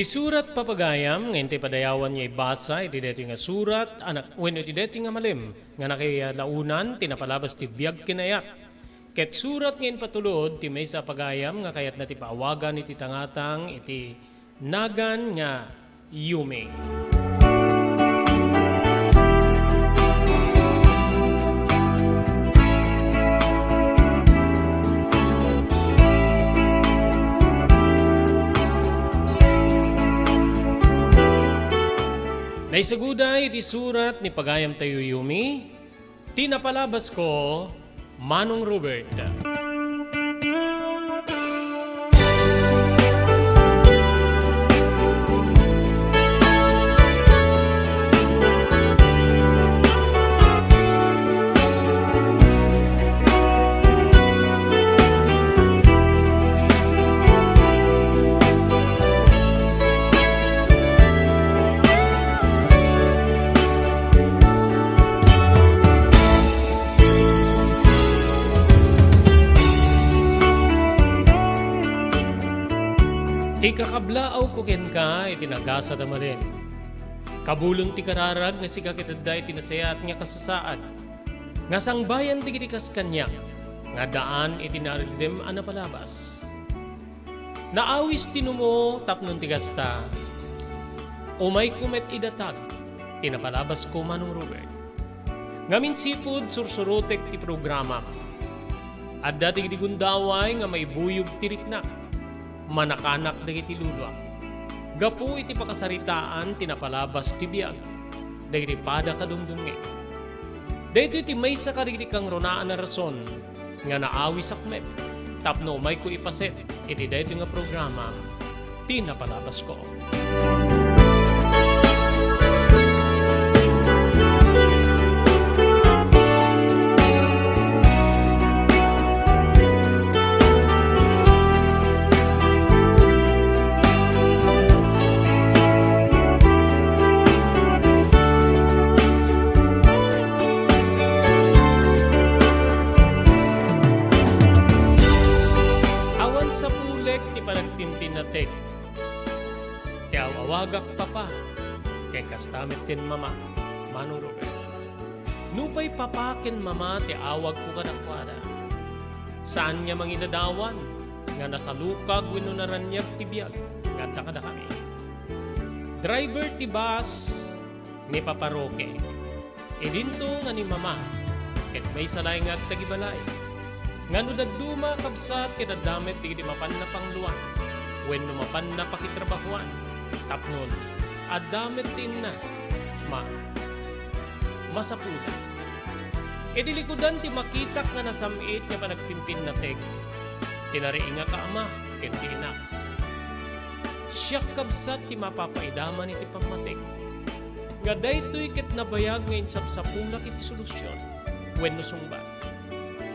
Isurat, papagayam, nga intay padayawan nga ibasa iti daytoy nga surat, a nak-, wenno iti daytoy nga malem nga nakailaonan ti napalabas ti biag ken ayat. Ket surat nga impatulod ti maysa a pagayam nga kayatna ti paawagan iti tangatang iti nagan nga Yumi. Naisaguda iti surat ni pagayam tayo Yumi, ti napalabasko, Manong Robert. Ti kakablaaw ko kenka iti nagasat a malem. Kabulon ti kararag nga sika ket adda iti nasayaat nga kasasaad nga sangbayan dagiti kas kaniak nga addaan iti naaridem a napalabas. Naawis ti numo tapno ti kasta, umayko met idatag ti napalabasko, Manong Robert. Ngamin sipud sursurotek ti programam. Adda dagiti gundaway nga maibuyog ti riknak, manakanak dagiti luluak. Gapu iti pakasaritaan ti napalabas ti biag, dagiti pada kadumdumngeg. Daytoy ti maysa kadagiti kangrunaan a rason nga naawisak met tapno umayko ipaset iti daytoy nga programa, Ti Napalabasko. Awan sapulek ti panagtintinnatek ti aw-awagak papa, ken kasta met ken mama, Manong Robert. Nupay papa ken mama ti awagko kadakuada, saan nga mangidadawan nga nasalukag wenno naraniag ti biag nga adda kadakami. Driver ti bus ni Papa Roque. Idinto nga ni Mama ket maysa laeng nga agtagibalay. Nga no dadduma, kabsat, ket adda met dagiti mapanna pangluan wenno mapanna pakitrabahoan tapnon adda met ti inna, ma-, masapula. Idi likudan ti makitak nga nasam-it nga panagtintinnatek ti nariingak a ama ken ti inak. Siak, kabsat, ti mapapaidamag iti pammatek. Nga daytoy ket nabayag nga insapsapulak iti solusion wenno sungbat.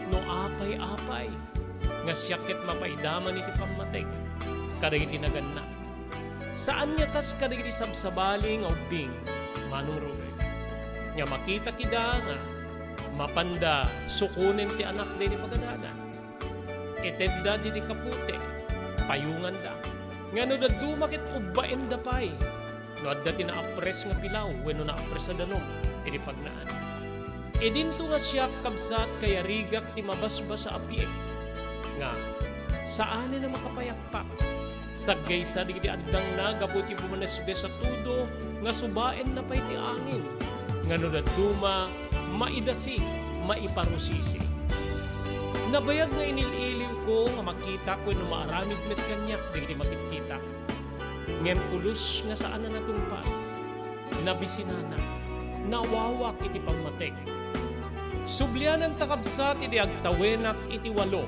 No apay-apay nga siak ket mapaidamag iti pammatek kadagiti nagannak, saan nga kas kadagiti sabsabali nga ubbing, Manong Robert, nga makitak ida nga mapanda sukonen ti anakda iti pagadadan. Itedda ditoy kapote, payonganda. Nga no dadduma ket ubbaenda pay no adda ti naapres nga pilaw wenno naapres a danum iti pagnaan. Idinto nga siak, kabsat, kayarigak ti mabasbasa a biit nga saanen a makapayakpak. Saggaysa dagiti addangna gapu ti bumanesbes a tudo nga subaenna pay ti angin, nga no dadduma, maidasi, maiparusisi. Nabayag nga inil-iliwko nga makitak wenno maaramid met kaniak dagiti makitkitak. Ngem pulos nga saan a natungpal. Nabisinana, nawawak iti pammatek. Subliananta, kabsat, idi agtawenak iti walo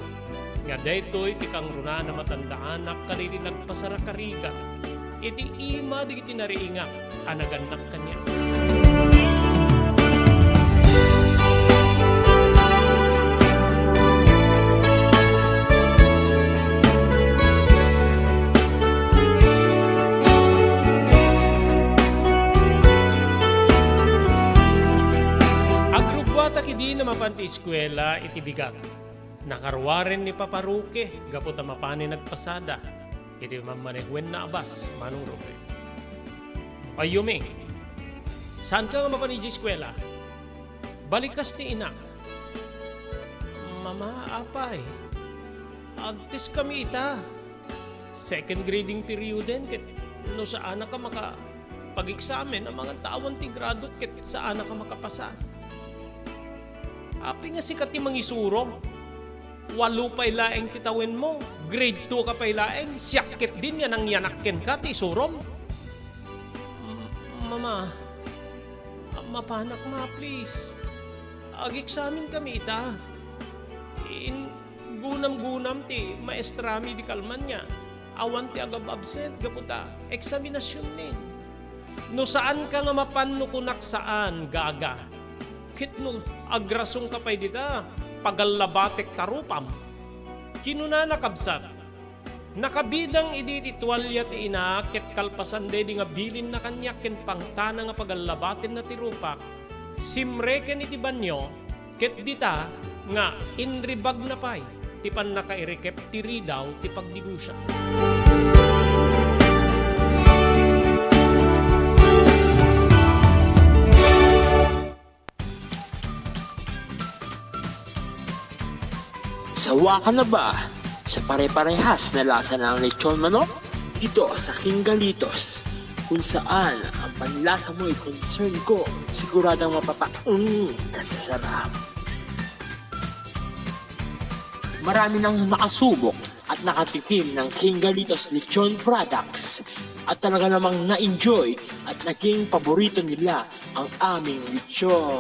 nga daytoy ti kangrunaan a matandaanak kadagiti nagpasarakarigat iti ima dagiti nariingak a nagannak kaniak. Agrugguatak idi na mapan ti eskuela iti bigat. Nakaruaren ni Papa Roque gapu ta mapanen nagpasada. Iti mammanen wenno abas, Manong Robert. Ay, Yumi, saanka nga mapan idiay eskuela? Balikas ti inak. Mama, apay, agtestkami ita. Second grading perioden, ket no saanaka maka-, pag-examen, amangan ta awan ti gradot ket saanaka makapasa. Apay nga sika ti mangisuro? Walo pay laeng ti tawenmo, grade two ka pay laeng, siak ketdin nga nangyanak kenka ti isurom? M-, Mama, mapanak, ma, please. Ag-examen kami ita. In-, gunam-gunam ti maestrami idi kalman nga awan ti agab-absent gapu ta eksaminasionen. No saanka nga mapan no kunak saan, gaga. Ket no agrasongka pay dita, pagallabatek ta rupam. Kinunana kabsat, nakabidang idi ti tualia ti ina ket kalpasan daydi nga bilinna kaniak ken pangtana nga pagallabatenna ti rupak, simreken iti banio, ket dita nga inribagna pay ti pannakairikep ti ridaw ti pagnegosia. Sawa ka na ba sa pare-parehas na lasa ng lechon manok? Dito sa King Galitos, kung saan ang panlasa mo'y concern ko, siguradong mapapaung ka sa sarap. Marami nang nakasubok at nakatikim ng King Galitos Lechon products at talaga namang na-enjoy at naging paborito nila ang aming lechon.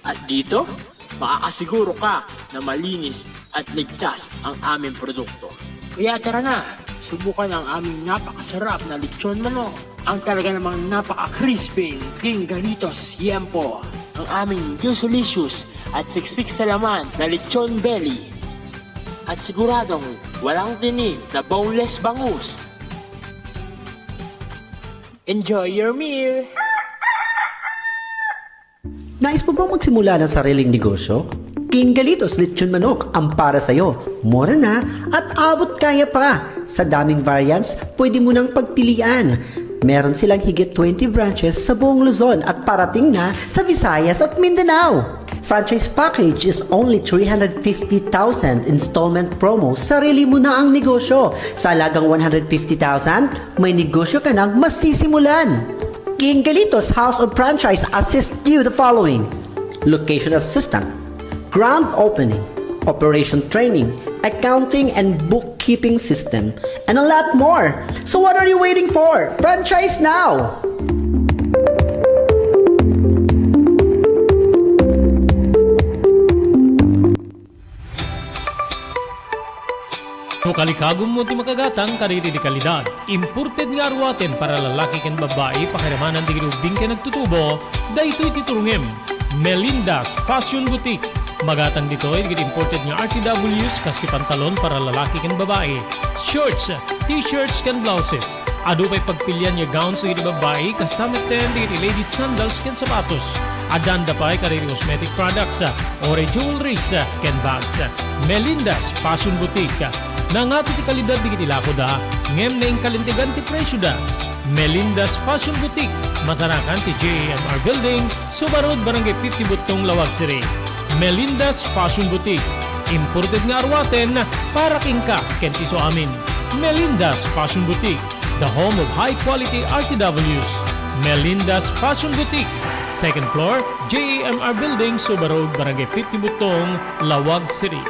At dito, makakasiguro ka na malinis at ligtas ang aming produkto. Kaya tara na, subukan ang aming napakasarap na lechon manok. Ang talaga namang napaka-crispy King Galitos Yempo. Ang aming juicy-licious at siksik sa laman na lechon belly. At siguradong walang tinik na boneless bangus. Enjoy your meal! Nais mo bang magsimula ng sariling negosyo? King Galitos Lechon Manok ang para sa'yo. Mura na at abot kaya pa. Sa daming variants, pwede mo nang pagpilian. Meron silang higit twenty branches sa buong Luzon at parating na sa Visayas at Mindanao. Franchise package is only three hundred fifty thousand installment promo, sarili mo na ang negosyo. Sa halagang one hundred fifty thousand, may negosyo ka nang masisimulan. King Galitos House of Franchise assist you the following: location assistant, grand opening, operation training, accounting and bookkeeping system, and a lot more. So what are you waiting for? Franchise now! No kalikagummo ti makagatang kadagiti kalidad, imported nga aruaten para lalaki ken babbai, pakiramanan dagiti ubbing ken nagtutubo, daytoy ti turongem. Melinda's Fashion Boutique. Magatang ditoy dagiti imported nga R T Ws kas ti pantalon para lalaki ken babbai, shorts, t-shirts ken blouses. Adu pay pagpilian nga gowns dagiti babbai, kasta metten dagiti ladies sandals ken sapatos. Addaanda pay kadagiti cosmetic products, uray jewelries, ken bags. Melinda's Fashion Boutique. Nangato ti kalidad dagiti lakoda, ngem nainkalintegan ti presioda. Melinda's Fashion Boutique, masarakan ti J A M R Building, Suba Road, Barangay fifty Buttong, Laoag City. Melinda's Fashion Boutique, imported nga aruaten para kenka ken ti isuamin. Melinda's Fashion Boutique, the home of high quality R T Ws. Melinda's Fashion Boutique, second floor, J A M R Building, Suba Road, Barangay fifty Buttong, Laoag City.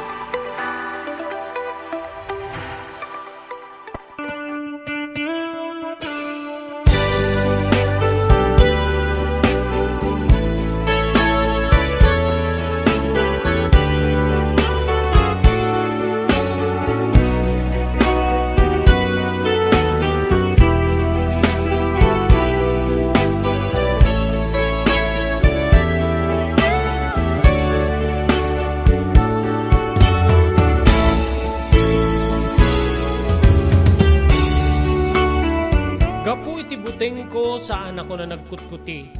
Gapu iti butengko, saanakon a nagkutkuti.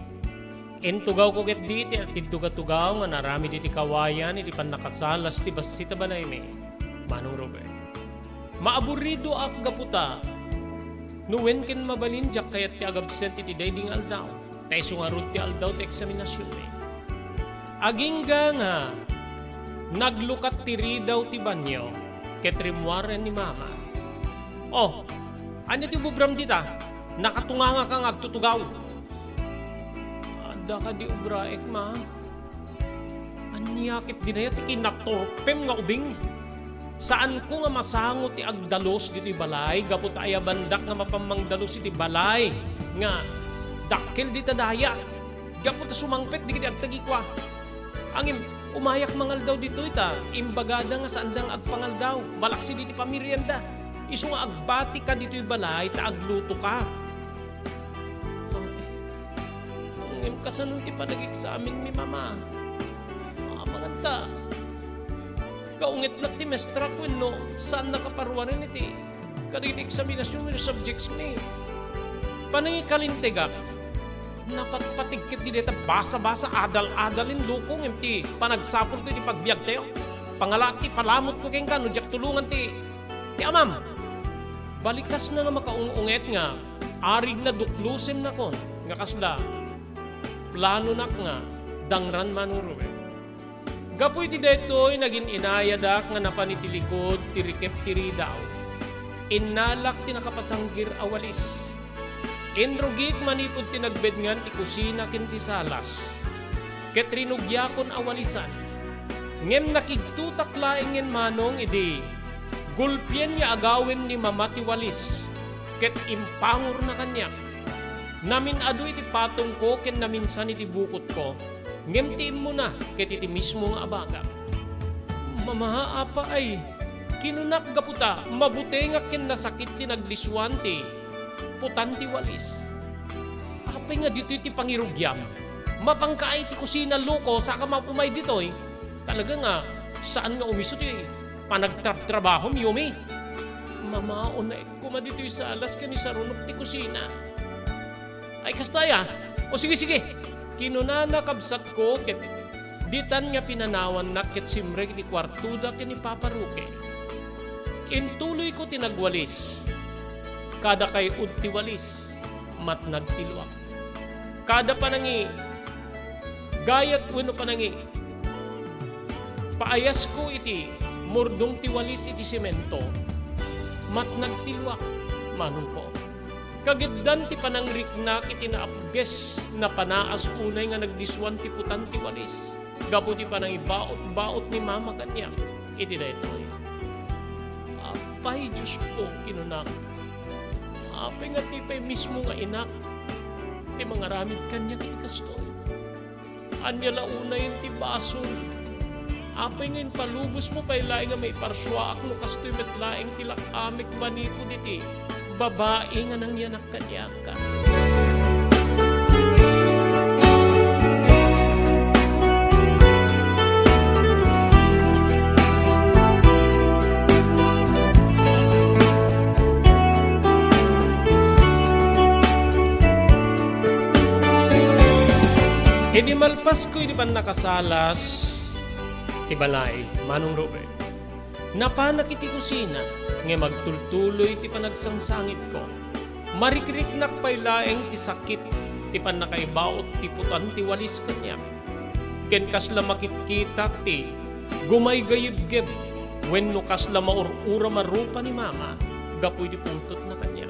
Intugawko ketdi ti agtidtuga-tugaw nga naaramid iti kawayan iti pannakasalas ti bassit a balaymi. Manong Robert. Maaburidoak gapu ta no wen ken mabalin, diak kayat ti agabsent iti daydi nga aldaw. Ta isu ngarud ti aldaw ti eksaminasionmi. Agingga nga naglukat ti ridaw ti banio ket rimmuaren ni Mama. "Oh, ania ti ubobram dita? Nakatungangaka nga agtutugaw." "Adda kadi ubraek, Ma?" "Ania ket dinaya ti kinaturpem nga ubing? Saanko nga masango ti agdalus ditoy balay gapu ta ayabandak nga mapan mangdalus iti balay nga dakkel dita daya, gapu ta sumangpet dagiti agtagikua. Ngem umayak mangaldaw ditoy ta imbagada nga saanda nga agpangaldaw, malaksid iti pamirianda. Isu nga agbatika ditoy balay ta aglutoka." Ngem kasano ti panag-examinmi, Mama? Amangan ta kaungetnak ti maestra wenno saannak a paruaren iti kadagiti eksaminasion wenno subjectsmi. Panangikalintegak, napatpatig ket dayta basa-basa, adal-adalen, loko, ngem ti panagsapulko iti pagbiagtayo, pangalaak ti palamutko kenka no diak tulongan ti ti amam. Balikasna nga makaung-unget nga arigna duklosennakon nga kasla planonak nga dangran, Manong Ruben. Gapu iti daytoy, nagin-inayadak nga napan iti likod ti rikep ti ridaw. Innalak ti nakapasanggir a walis. Inrugik manipud ti nagbedngan ti kusina ken ti salas, ket rinugiakon a walisan. Ngem nakigtotak laengen, Manong, idi gulpien nga agawen ni Mama ti walis ket impangorna kaniak. Namin-adu iti patongko ken naminsan iti bukotko. Ngem ti immuna ket iti mismo nga abagak. "Mama, apay," kinunak gapu ta mabutengak ken nasakit ti naglisuan ti putan ti walis. "Apay nga ditoy ti pangirugiam? Mapanka iti kusina, loko, saka mapumay ditoy. Talaga nga saan nga umiso ti panagtrabtrabahom, Yumi?" "Mama, unaek koma ditoy salas ken isarunok ti kusina." "Ay, kasta aya? O, sige, sige," kinunana, kabsatko, ket ditan nga pinanawannak ket simrek iti kuartoda ken ni Papa Roque. Intuloyko ti nagwalis. Kada kay-od ti walis, matnag ti luak. Kada panangi-, gayat wenno panangi-, paayasko iti murdong ti walis iti semento, matnag ti luak, Manongko. Kagiddan ti panangriknak iti naapges, napanaas unay nga naglisuan ti putan ti walis gapu ti panangibaot-baot ni Mama kaniak iti daytoy. "Apay, Diosko," kinunak, "apay nga ti pay mismo nga inak ti mangaramid kaniak iti kastoy? Ania la unayen ti basol? Apay nga impalubosmo pay laeng nga maiparsuaak no kastoy met laeng ti lak-amek manipud iti babai nga nangyanak kaniak?" Idi malpasko iti pannakasalas ti balay, Manong Ruben, napanak iti kusina, ngem agtultuloy ti panagsangsangitko. Marikriknak pay laeng ti sakit ti pannakaibaot ti putan ti walis kaniak. Ken kasla makitkitak ti gumaygayibgib wenno kasla maur-uram a rupa ni Mama gapu iti pungtotna kaniak.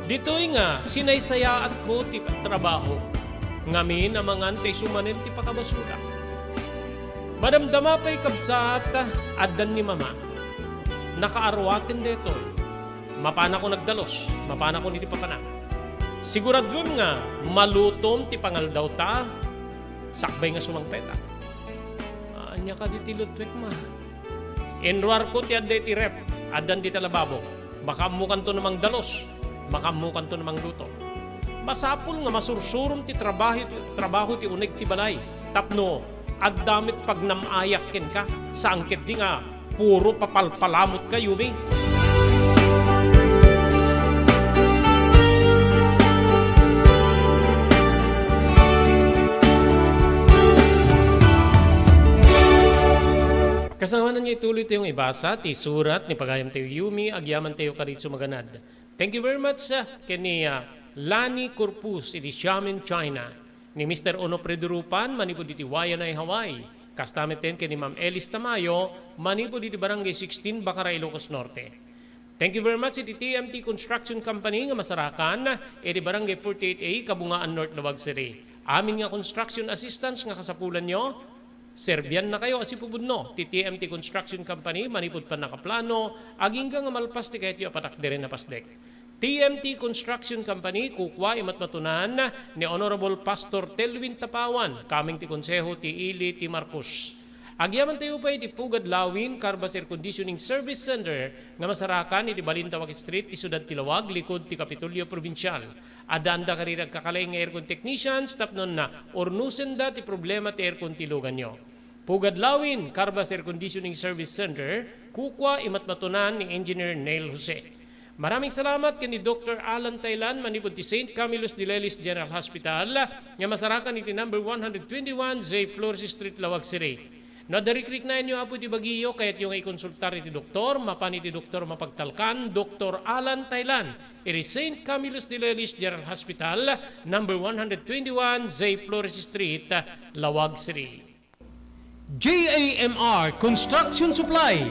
Ditoy nga sinaysayaatko ti trabaho, ngamin amangan ta isu manen ti pakabasolak. Madamdama pay, kabsat, addan ni Mama. Nakaarwaten daytoy. Mapanakon agdalus, mapanakon iti papanak. Siguraduem nga malutom ti pangaldawta sakbay nga sumangpetak. "Ania kadi ti lutuek, Ma?" Inruarko ti adda iti ref, addan dita lababo. Makaammokanto a mangdalus, makaammokanto a mangluto. Masapul nga masursurom ti trabaho, trabaho ti uneg ti balay tapno adda met pagnam-ayak kenka, saan ketdi nga puro papalpalamotka, Yumi. Sanganan nga ituloy tayong ibasa ti surat ni pagayam tayo Yumi, agyaman tayo kaditso maganad. Thank you very much, ah, ken ni, ah, Lani Corpus iti Xiamen, China, ni Mister Onofre Durupan manipud iti Waianae, Hawaii. Kasta met ken ni Ma'am Elis Tamayo manipud iti Barangay sixteen, Bacara, Ilocos Norte. Thank you very much iti T M T Construction Company nga masarakan iti Barangay forty-eight A, Kabungaan, North Laoag City. Amin nga construction assistance nga kasapulanyo, serbiannakayo a sipupudno ti T M T Construction Company manipud pannakaplano, agingga nga malpas ti kayatyo a patakderen a pasdek. T M T Construction Company, kukua imatmatunan ni Honorable Pastor Telwin Tapawan, kameng ti Konseho ti Ili ti Marcos. Agyamantayo pay iti Pugad Lawin Carbas Air Conditioning Service Center nga masarakan iti Balintawak Street ti siudad ti Laoag, likud ti Kapitolyo Provincial. Addaanda kadagiti agkakalaing nga aircon technicians tapno urnosenda ti problema ti aircon ti luganyo. Pugad Lawin Carbas Air Conditioning Service Center, kukua imatmatunan ni Engineer Neil Jose. Maraming salamat ken ni Doktor Alan Tailan manipud ti Saint Camillus de Lelis General Hospital nga masarakan iti number one hundred twenty-one J Flores Street, Laoag City. No adda rikriknaenyo, Apo, iti bagiyo, kayatyo nga ikonsultar iti doktor, mapan iti doktor mapagtalkan, Doktor Alan Tailan, iti Saint Camillus de Lelis General Hospital, number one hundred twenty-one J Flores Street, Laoag City. J A M R Construction Supply.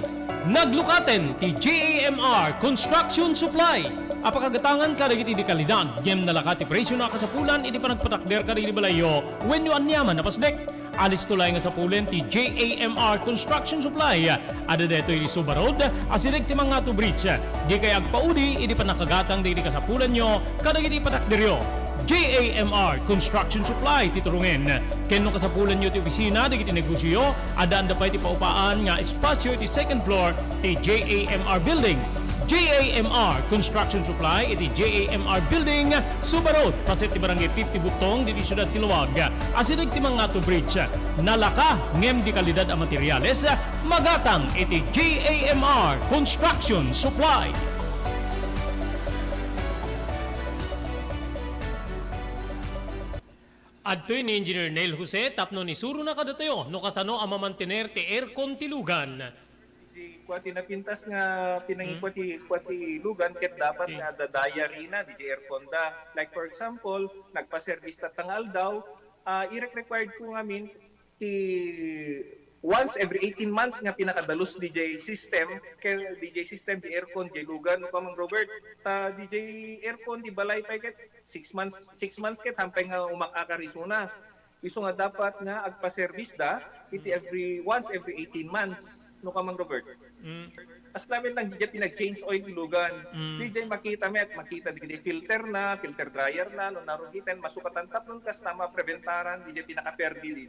Naglukaten ti J A M R Construction Supply a pakagatangan kadagiti di kalidad ngem nalaka ti presio a kasapulan iti panagpatakder kadagiti balayyo wenno aniaman a pasdek. Alisto laeng a sapulen ti J A M R Construction Supply. Adda daytoy iti Suba Road, asideg ti Mangatu Bridge. Dikay agpaudi iti pannakagatang dagiti kasapulanyo kadagiti patakderyo. J A M R Construction Supply ti turongen. Ken no kasapulanyo ti opisina dagiti negosioyo, addaanda pay ti paupaan nga espasio iti second floor ti J A M R Building. J A M R Construction Supply iti J A M R Building, Suba Road, paset ti Barangay fifty Butong, ditoy siudad ti Laoag. Asideg ti Mangatu Bridge. Nalaka ngem di kalidad a materiales, magatang iti J A M R Construction Supply. Adtoy ni Engineer Neil Jose tapno isurona kadatayo no kasano a mamantener ti aircon ti lugan. Di kua ti napintas nga pinangikua ti, kua ti lugan ket dapat nga adda diary na, di ti aircon da. Like, for example, nagpa-service tatta nga aldaw, ah, irek-required ko ngamin ti once every eighteen months nga pinakadalus D J system, kay D J system, di aircon, di lugan, no, Kamang Robert. Ta D J aircon, di balay pay ket six months, six months ket hampay nga umakakar isuna. Isu nga dapat nga agpa-service da iti every, once every eighteen months, no, Kamang Robert. Mm. As lamin lang, di ti nag-change oil ti lugan. Mm. Di makita met, makita di filter na, filter dryer na, no, narugiten, masukatan tapno kasta mapreventaran, di pinakaperdi, di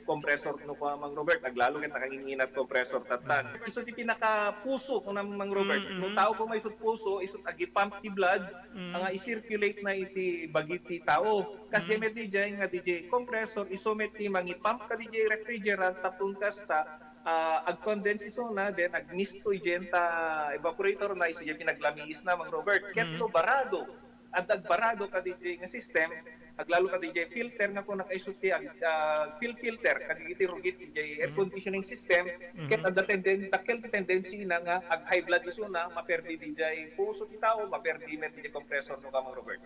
compressor, no, Kamang Robert, aglalo ket nakanginginat compressor tatan. Mm. Isu ti pinakapuso, no, Mang Robert. Mm, mm. No tao ko may isut puso, isut agipump ti blood, mm, nga i-circulate na iti bagi ti tao. Kas, mm, met di nga di compressor, isu met ti mangipump ka di refrigerant, tapno kasta, ah, ag-condense isuna, then agmisto idiay ta evaporator na, isu diay pinaglamiis na, Mang Robert. Ket, mm, no barado, adda agbarado ka di nga system, aglalo ka di filter nga kuna kaisu ti ag-, ah, fil-, filter, kadagiti rugit idiay air, mm, conditioning system, mm-hmm, ket adda tenden-, dakkel ti tendency na nga ag-high blood isuna, maperdi di puso ti tao, maperdi met di compressor, no, Kamang Robert.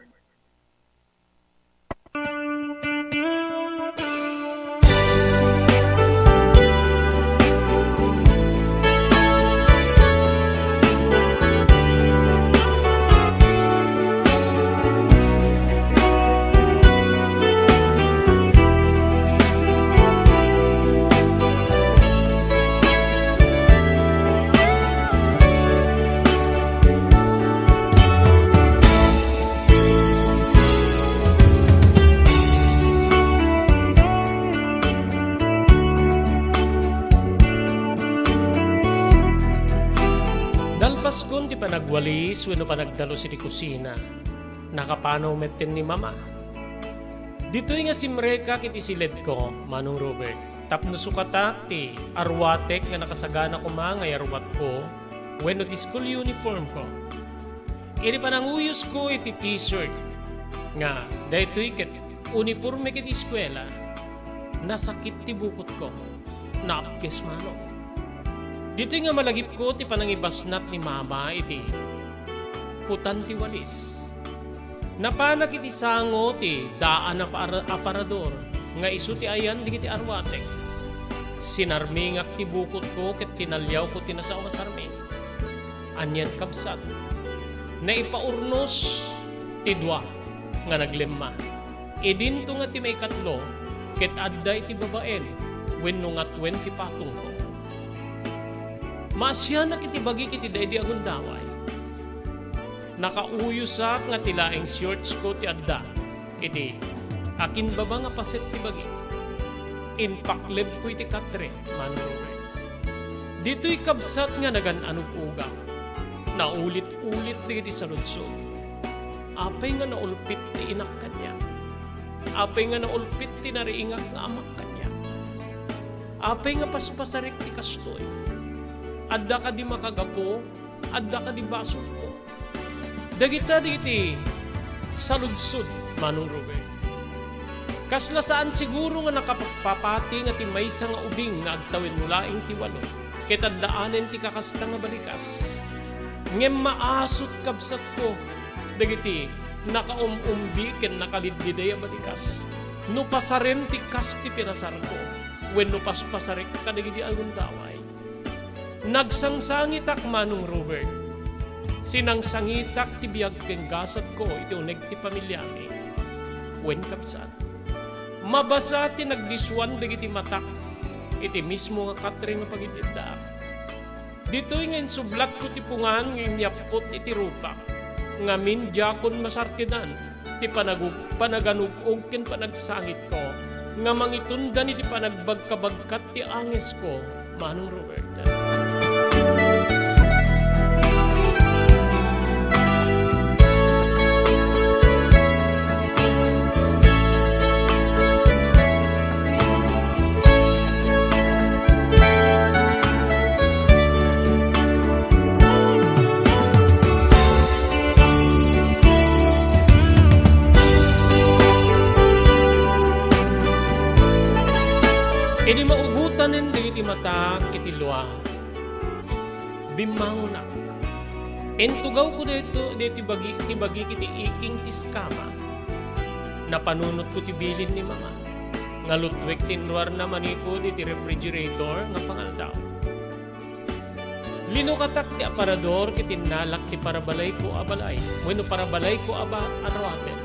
Nalpaskon ti panagwalis wenno panagdalus iti kusina. Nakapanaw metten ni Mama. Ditoy nga simrekak iti siledko, Manong Robert, tapno sukatak ti arwatek nga nakasagana koma nga yarwatko wenno ti school uniformko. Iti pananguyosko iti t-shirt nga daytoy ket uniforme ket eskuela, nasakit ti bukotko. Naapkes manok. Ditoy nga malagipko ti panangibasnat ni Mama iti putan ti walis. Napanak iti sango ti daan a par-, aparador nga isu ti ayan dagiti arwatek. Sinarmingak ti bukotko ket tinaliawko ti nasao a sarming. Anian, kabsat? Naipaurnos ti dua nga naglemma. Idinto nga ti maikatlo ket adda iti babaen wenno ngatuen ti patongko. Maasianak iti bagik iti daydi a gundaway. Nakauyosak nga ti laeng shortsko ti adda iti akinbaba nga paset ti bagik. Impaklebko iti katre, Manong Robert. Ditoy, kabsat, nga nagan-anog ugak. Naulit-ulit dagiti saludsod. Apay nga naulpit ti inak kaniak? Apay nga naulpit ti nariingak nga amak kaniak? Apay nga paspasarik ti kastoy? Adda kadi makagapu? Adda kadi basolko? Dagita dagiti saludsod, Manong Robert. Kasla saan siguro nga nakapapati nga ti maysa nga ubing nga agtawen laeng ti walo, ket addaanen ti kakasta nga balikas. Ngem maasut, kabsatko, dagiti nakaum-umbi ken nakalidliday a balikas no pasarem ti kas ti pinasarko wenno paspasarik kadagidi a gundaway. Nagsangsangitak, Manong Robert. Sinangsangitak ti biag ken gasatko iti uneg ti pamiliami. Wen, kabsat, mabasa ti nagdisuan dagiti matak iti mismo nga katre nga pagididdaak. Ditoy nga insublatko ti pungan nga inyapput iti rupak, ngamin diakon masarkedan ti panagug-, panaganug-og ken panagsangitko nga mangitungdan iti panagbagkabagkat ti angesko, Manong Robert. Idi maugutanen dagiti matak iti lua, bimmangonak. Intugawko dayto-, daytoy bagi-, ti bagik iti iking ti eskama. Napanunotko ti bilin ni Mama. Nalutwek ti inruarna manipud iti refrigerator nga pangaldaw. Linukatak ti aparador ket innalak ti parabalayko a balay wenno parabalayko a ba-, a ruaten.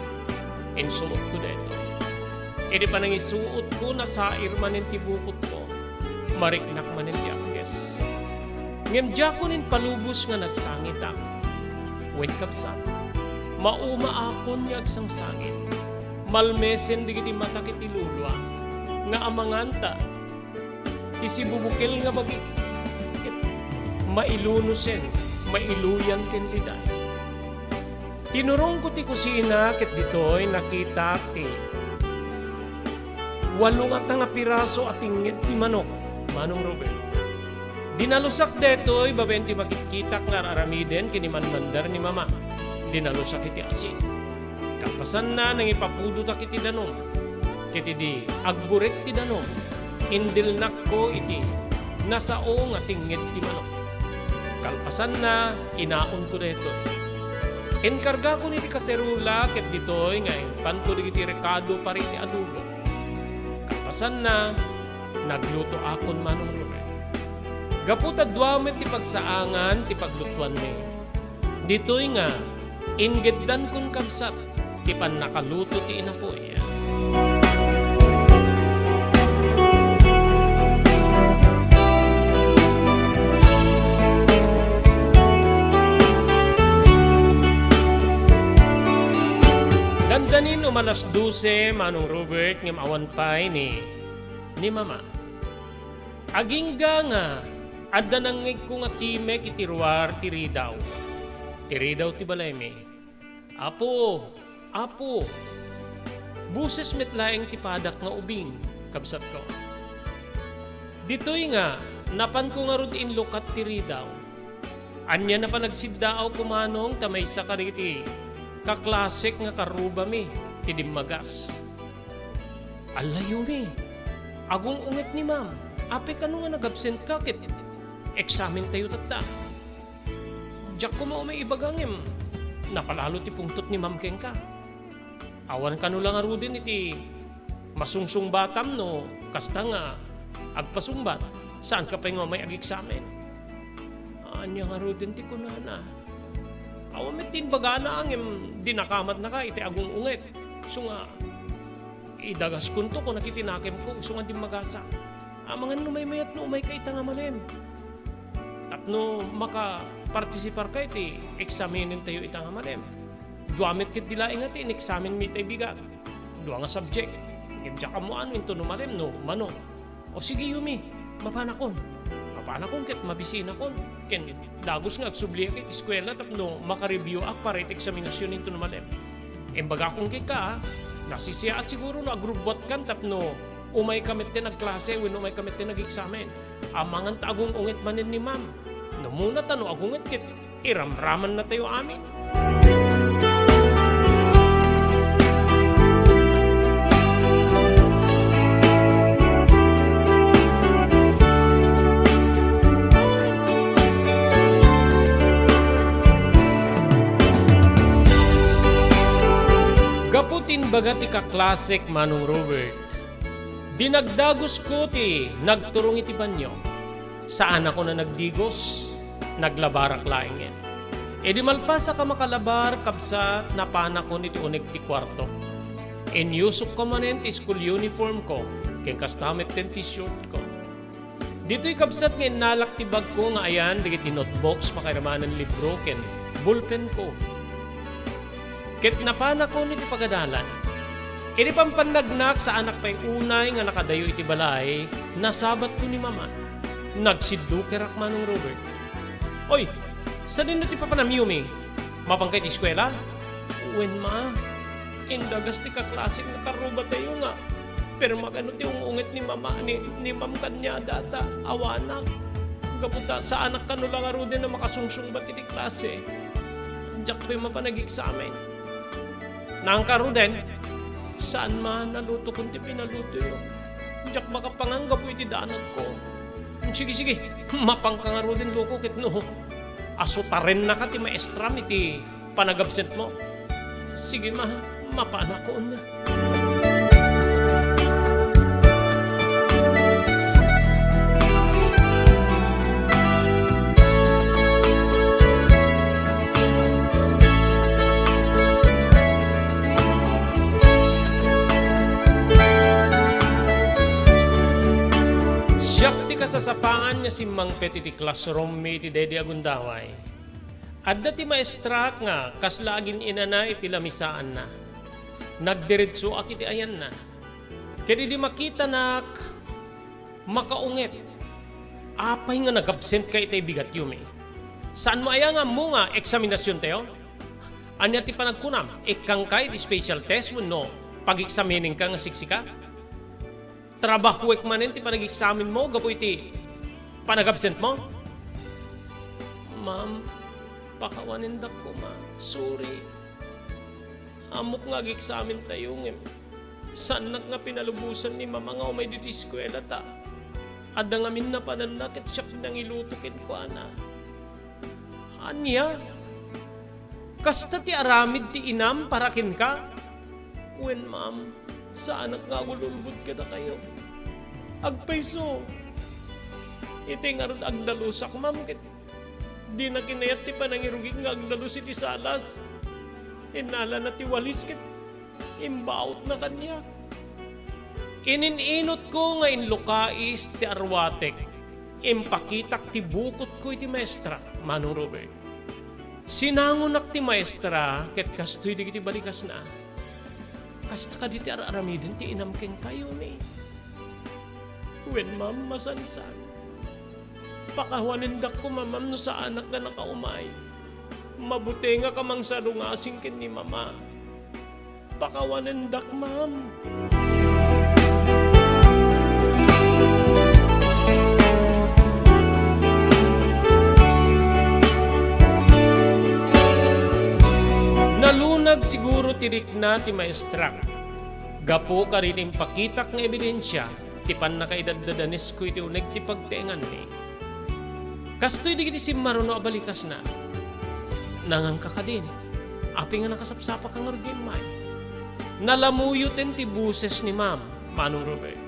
Insuotko daytoy. Idi panangisuotko, nasair manen ti bukotko. Mariknak manen ti akkes. Ngem diakon impalubos nga nagsangitak. Wen, kabsat, maumaakon nga agsangsangit. Malmesen dagiti matak iti lulua nga amanganta ti sibubukel nga bagik ket mailunosen, mailuyan ken liday. Tinurongko ti kusina ket ditoy nakitak ti walo ngata nga piraso a tingnged ti manok, Manong Robert. Dinalusak daytoy babaen ti makitkitak nga ar-aramiden ken ni manmander ni Mama. Dinalusak iti asin. Kalpasanna, nangipapudotak iti danum. Ket idi agburek ti danum, indilnakko iti nasao nga tingnged ti manok. Kalpasanna, inaonko daytoy. Inkargakon iti kaserola ket ditoy nga impanko dagiti rekado para iti adobo. Kalpasanna, naglutoakon, Manong Robert. Gapu ta dua met ti pagsaangan ti paglutoanmi. Ditoy nga, inggeddankon, kabsat, ti pannakaluto ti inapuy. Dandanin umalas dose, Manong Robert, ngem awan pay ni, ni Mama. Agingga nga adda nangngegko nga timek iti ruar ti ridaw. Ti ridaw ti balaymi. "Apo! Apo!" Boses met laeng ti padak nga ubing, kabsatko. Ditoy nga, napanko ngarud inlukat ti ridaw. Ania a panagsiddaawko, Manong, ta maysa kadagiti kaklasek nga karrubami ti dimmagas. Allayomi. Agung-unget ni Ma'am. Apay kano nga nagabsentka ket eksamentayo tatta. Diak koma umay ibaga ngem napalalo ti pungtot ni ma'am kenka. Awan kano la ngaruden iti masungsungbatam no kasta nga agpasungbat, saanka pay nga umay ageksamen. Ania ngaruden ti kunana? Awan met ti imbagana ngem dinakamatnaka iti agung-unget. Isu nga, idagaskonto kunak iti nakemko, isu nga dimmagasak. Amangan no maymayat no umayka ita nga malem. Tapno makapartisiparka iti eksamenentayo ita nga malem. Dua met ketdi laeng nga ti ineksamenmi itay bigat. Dua nga subject. Ngem diak ammo no intono malem no mano. O sige, Yumi, mapanakon. Mapanakon ket mabisinakon. Ken dagus nga agsubliak iti eskuela tapno makareview-ak para iti eksaminasion intono malem. Imbagakon kenka, a, nasisiaat siguro no agrubbuatkan tapno umayka metten agklase wenno umayka metten ageksamen. Amangan ta agung-unget manen ni ma'am. No muna ta no agunget ket iramramannatayo amin. Gapu ti imbaga ti kaklasek, Manong Robert, dinagdagusko ti nagturong iti banio. Saanakon a nagdigos, naglabarak laengen. Idi malpasak a makalabar, kabsat, napanakon iti uneg ti kuarto. Inyusokko manen ti school uniformko, ken kasta metten ti shortko. Ditoy kabsat nga innalak ti bagko nga ayan dagiti notebooks, makairamanen libro, ken bulpenko. Ket napanakon iti pagadalan. Idi pampannagnak, saanak pay unay nga nakadayo iti balay, nasabatko ni Mama. Nagsiddukerak, Manong Robert. "Oy, sadino ti papanam, Yumi? Mapanka iti eskuela?" "Wen, Ma. Indagas ti kaklasek nga karrubatayo nga pirma kano ti ung-unget ni Mama, ni, ni Ma'am kaniada ta awanak. Gapu ta saanak kano la ngaruden a makasungsungbat iti klase. Diak pay mapan ageksamen." "Naanka ngaruden?" "Saan, Ma, nalutokon ti pinalutoyo. Diak makapangan gapu iti danagko." "Sige, sige, mapanka ngaruden, loko, ket no, asutarennaka ti maestram iti panagabsentmo." "Sige, Ma, mapanakon." Siak ti kasasapangan nga simmangpet iti classroom mi iti daydi a gundaway. Adda ti maestrak nga kasla agin-inana iti lamisaanna. Nagdiretsoak iti ayanna. Ket idi makitanak, makaunget. "Apay nga nagabsentka itay bigat, Yumi? Saanmo aya nga ammo nga eksaminasiontayo? Ania ti panagkunam? Ikkangka iti special test wenno pageksaminenka nga siksika? Trabahuek manen ti panageksamenmo gapu iti panagabsentmo?" "Ma'am, pakawanendak koma. Sorry. Ammok nga ageksamentayo, ngem saannak nga pinalubosan ni Mama nga umay ditoy eskuela ta adda ngamin napananna ket siak ti nangiluto kenkuana." "Ania? Kasta ti aramid ti inam para kenka?" "Wen, Ma'am, saanak nga agul-ulbod kadakayo. Agpayso, itay ngarud agdalusak, Ma'am, ket dina kinayat ti panangirugik nga agdalus iti salas. Innalana ti walis ket imbaotna kaniak. Inin-inotko nga inlukais ti arwatek. Impakitak ti bukotko iti maestra, Manong Robert. Sinangonak ti maestra ket kastoy dagiti balikasna. Kasta kadi ti ar-aramiden ti inam kenka, Yumi?" "Wen, Ma'am, masansan. Pakawanendak koma, Ma'am, no saanak nga nakaumay. Mabutengak a mangsalungasing ken ni Mama. Pakawanendak, Ma'am." Nalunag siguro ti rikna ti maestrak. Gapu kadin impakitak nga ebidensia ti pannakaidaddadanesko iti uneg ti pagtaenganmi. Kastoy dagiti simmaruno a balikasna. Nanganka kadin. Apay nga nakasapsapaka ngarud nga immay? Nalamuyoten ti boses ni Ma'am, Manong Robert.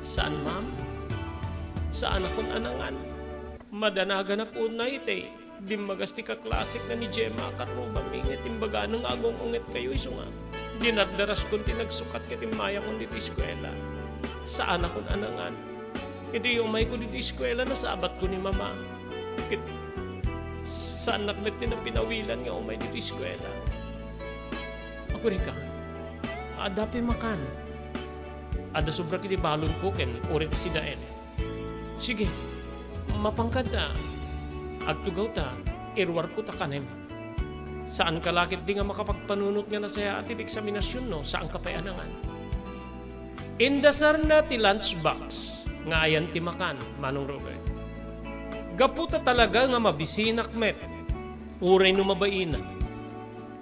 Saan, Ma'am? Saanakon a nangan. Madanaganak unay ti dimmagas ti kaklasek nga ni Gemma a karrubami nga timbagana nga agung-ungetkayo isu nga dinardaraskon ti nagsukat ket immayakon ditoy eskuela. Saanakon a nangan. Idi umayko ditoy eskuela, nasabatko ni Mama. Ket saannak met ti napinawilan nga umay ditoy eskuela. Agurika, adda pay makan. Adda sobra iti balonko ken uray ti sidaen. Sige, mapanka ta. Agtugawta, iruarko ta kanem. Saanka la ketdi nga makapagpanunot nga nasayaat iti eksaminasionmo, saanka pay a nangan. Indasarna ti lunchbox nga ayan ti makan, Manong Robert. Gapu ta talaga nga mabisinak met, uray no mabainak.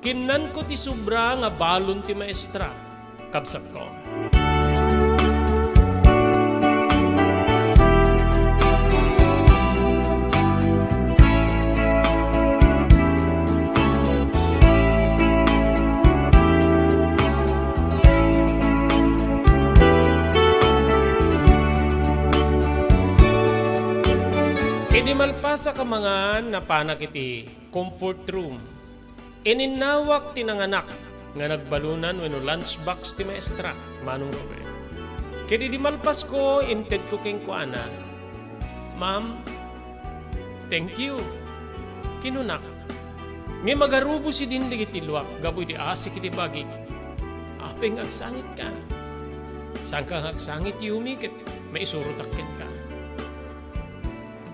Kinnanko ti sobra nga balon ti maestra, kabsatko. Idi malpasak a mangan, napanak iti comfort room. Ininnawak ti nanganak nga nagbalonan wenno lunchbox ti maestra, Manong Robert. Ket idi malpasko, intedko kenkuana, "Ma'am, thank you," kinunak. Ngem agarubos idin dagiti luak gapu idi asik iti bagik. "Apay nga agsangitka? Saanka nga agsangit, Yumi, ket maisurotak kenka."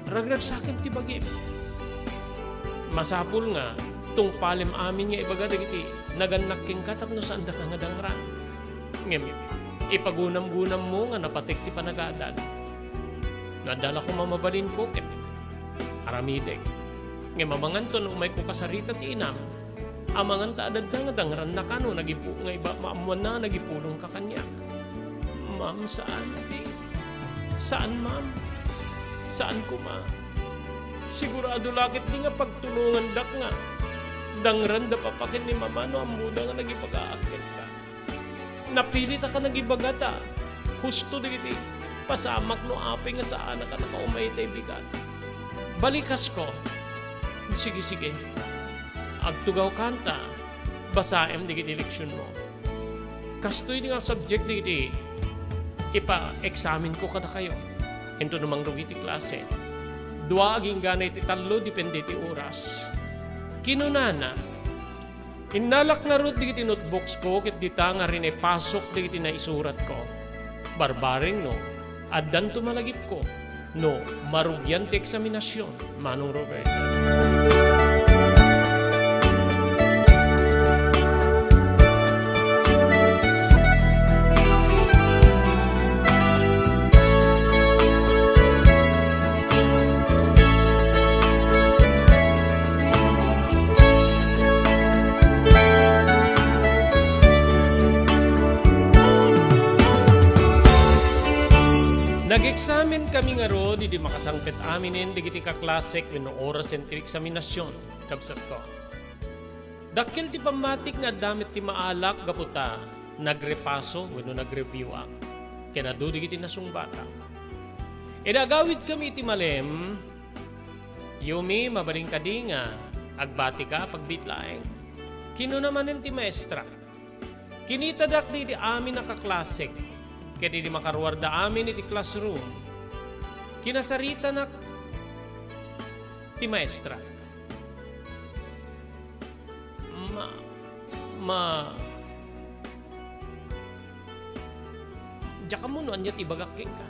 Ragragsakem ti bagim. Masapul nga tungpalem amin nga ibaga dagiti nagannak kenka tapno saandaka nga dangran. Ngem ipagunam-gunammo nga napatek ti panagadal. No adda la koma mabalinko ket aramidek. Ngem amangan ta no umayko kasarita ti inam, amangan ta adda nga dangrannaka no nagipu-, nga iba-, maammoanna nga nagipulongka kaniak. Ma'am, saan, di. Saan, ma'am. Saan koma. Sigurado la ketdi nga pagtulongandak nga dangranda papa ken ni mama no ammoda nga nagibagaak kenka. Napilitaka nagibaga ta husto dagiti pasamak no apay nga saanaka nakaumay tay bigat. Balikasko. Sige, sige. Agtugawkan ta basaem dagiti leksionmo. Kastoy nga subject dagiti ipa-examinko kadakayo. Inton mangrugi ti klase, dua agingga iti tallo, depende ti oras. Kinunana, "Innalak ngarud dagiti notebooksko ket dita nga rinepasok dagiti naisuratko. Barbareng no addanto malagipko no marugian ti eksaminasion, Manong Roberto." Nag-eksamenkami ngarud idi makasangpet aminen dagiti kaklasek wenno orasen ti eksaminasion, kabsatko. Dakkel ti pammatik nga adda met ti maalak gapu ta nagrepaso wenno nag-review-ak ken adu dagiti nasungbatak. Idi agawidkami iti malem, "Yumi, mabalin kadi nga agbatika a pagbiit laeng?" kinuna manen ti maestra. Kinitadak dagiti amin a kaklasek, ket idi makaruarda amin iti classroom, kinasaritanak ti maestra. Ma-, ma-, diak ammo no ania ti ibagak kenka.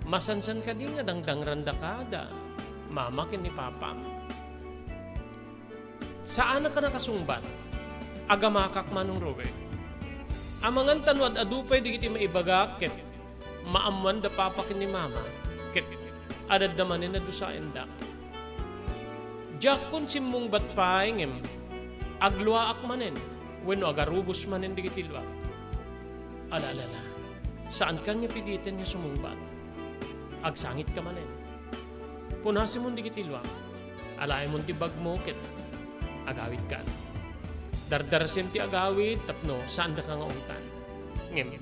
Masansan kadi nga dangdangrandaka da mama ken ni papam? Saanak a nakasungbat. Agamakak, Manong Robert. Amangan ta no ad-adu pay dagiti maibagak ket maammoan da papa ken ni mama, ket adda manen a dusaendak. Diakkon simmungbat pay ngem agluaak manen wenno agarubos manen dagiti luak. Ala, ala, ala. Saankan nga piliten nga sumungbat. Agsangitka manen. Punasemon dagiti luam. Alaemon ti bagmo ket agawidkan. Dardarasem ti agawid tapno saandaka nga ungtan. Ngem,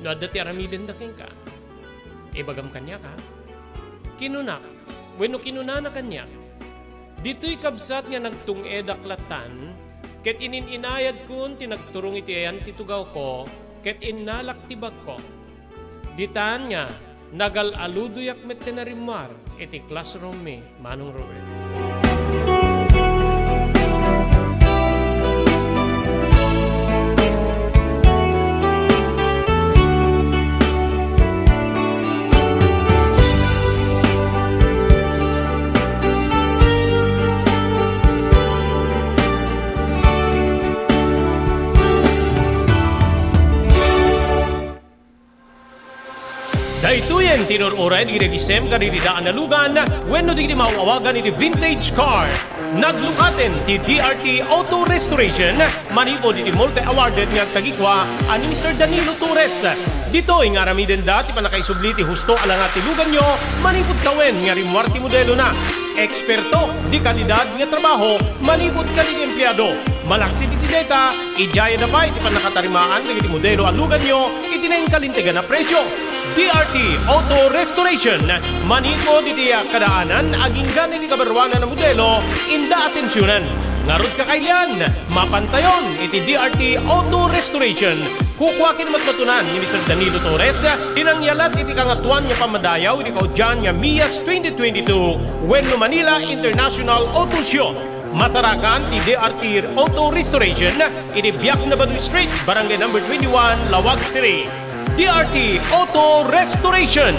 no adda ti aramidenda kenka, ibagam kaniak, a? Kinunak, wenno kinunana kaniak, "Ditoy kabsat nga nagtung-edak lattan, ket inin-inayadkon ti nagturong iti ayan ti tugawko, ket innalak ti bagko." Ditan nga, nagal-aludoyak met ti narimmuar iti classroom-mi, Manong Robert. Daytoyen ti inur-uray dagiti agisem kadagiti daan a lugan wenno dagiti maaw-awagan iti vintage car. Naglukaten ti D R T Auto Restoration manipud iti multi-awarded nga agtagikua a ni Mister Danilo Torres. Ditoy nga aramidenda ti pannakaisubli ti husto a langa ti luganyo manipud tawen nga rimmuar ti modelona. Eksperto di kalidad nga trabaho manipud kadagiti empleado. Malaksid iti deta, idiayada pay ti pannakatarimaan dagiti modelo a luganyo iti nainkalintegan a presio. D R T Auto Restoration, manipud iti kadaanan agingga iti kabaruanan a modelo, inda atensionan. Ngarud, kakailian, mapantayon iti D R T Auto Restoration. Kukua ken matmatunan ni Mister Danilo Torres ti nangyalat iti Kangatoan nga Pammadayaw iti kaudian nga MIAS twenty twenty-two wenno Manila International Auto Show. Masarakan ti D R T Auto Restoration iti Biak na Baduy Street, Barangay Number twenty-one, Laoag City. D R T Auto Restoration.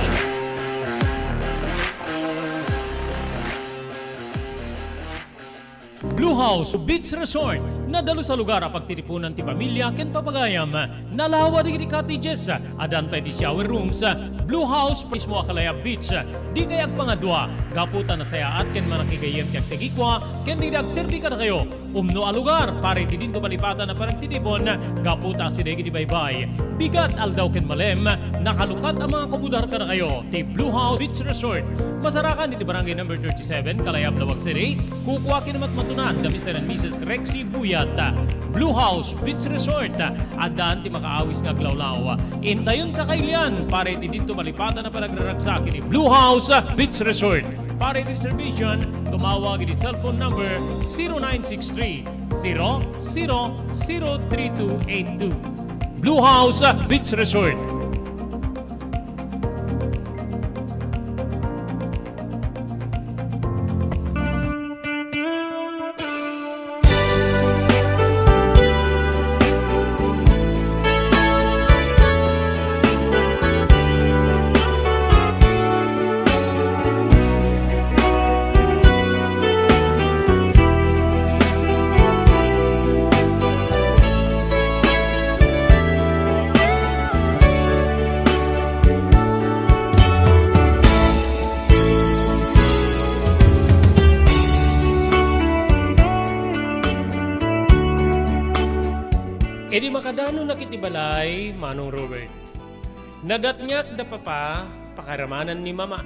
Blue House Beach Resort, nadalus a lugar a pagtitipunan ti pamilia ken papagayam. Nalawa dagiti cottages, addan pay ti shower rooms. Blue House mismo a kalayab beach. Dikay agpangadua, gapu ta nasayaat ken manakigayyem ti agtagikua ken dagiti agserbi kadakayo. Umno a lugar para iti dinto malipatan a panagtitipon, gapu ta asideg iti baybay, bigat, aldaw ken malem, nakalukat a mga kumudar kadakayo ti Blue House Beach Resort. Masarakan iti Barangay Number thirty-seven, Kalayab, Laoag City. Kukua ken matmatunan da Mister and Missus Rexy Buyat. Blue House Beach Resort, addan ti makaawis nga aglawlaw. Intayon, kakailian, para iti dinto malipatan a panagraragsak iti Blue House Beach Resort. Para iti reservation, tumawag iti cellphone number zero nine six three, zero zero zero three two eight two. Blue House Beach Resort. Idi makadanonak iti balay, Manong Robert, nadatngak da Papa, pakairamanan ni Mama.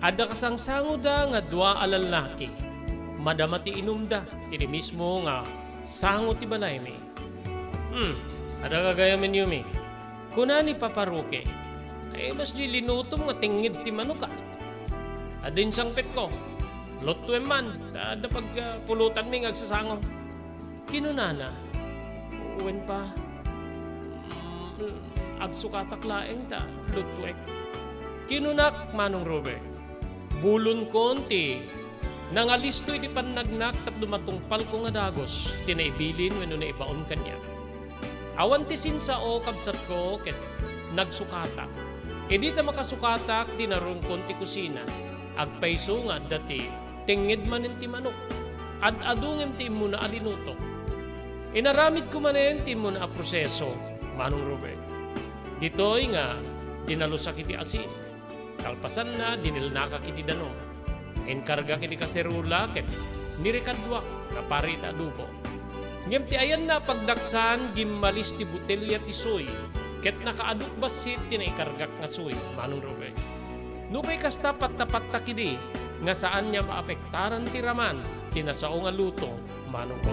Adda kasangsangoda nga dua a lallaki. Madama ti inumda iti mismo nga sango ti balaymi. Hmm, adda gagayamenyo mi. Kuna ni Papa Roque, "Ay, mas di linutom nga tengnged ti manok, a." Adda insangpetko, "Luttuem man, ta adda pagpulutanmi nga agsasango." Kinunana, "Wen pa, mm, agsukatak laeng ta luttuek." Kinunak, Manong Robert, "Bulonkon ti nangalisto iti pannagnak tapno matungpalko nga dagus ti naibilin wenno naibaon kaniak. Awan ti sinsao, kabsatko, ket nagsukatak. Idi ta makasukatak, dinarumkon ti kusina. Agpayso nga adda ti tengnged manen ti manok. Ad-adu ngem ti immuna a linutok. Inaramidko manen ti immuna a proseso, Manong Robert. Ditoy nga dinalusak iti asin. Kalpasanna, dinilnakak iti danum. Inkargak iti kaserola ket nirikaduak nga para iti adobo. Ngem ti ayanna a pagdaksan, gimmalis ti botelya ti soy, ket nakaaduk bassit ti naikargak nga soy, Manong Robert. Nupay kasta, pattapattak idi, nga saanna maapektaran ti raman ti nasao nga luto, manongko.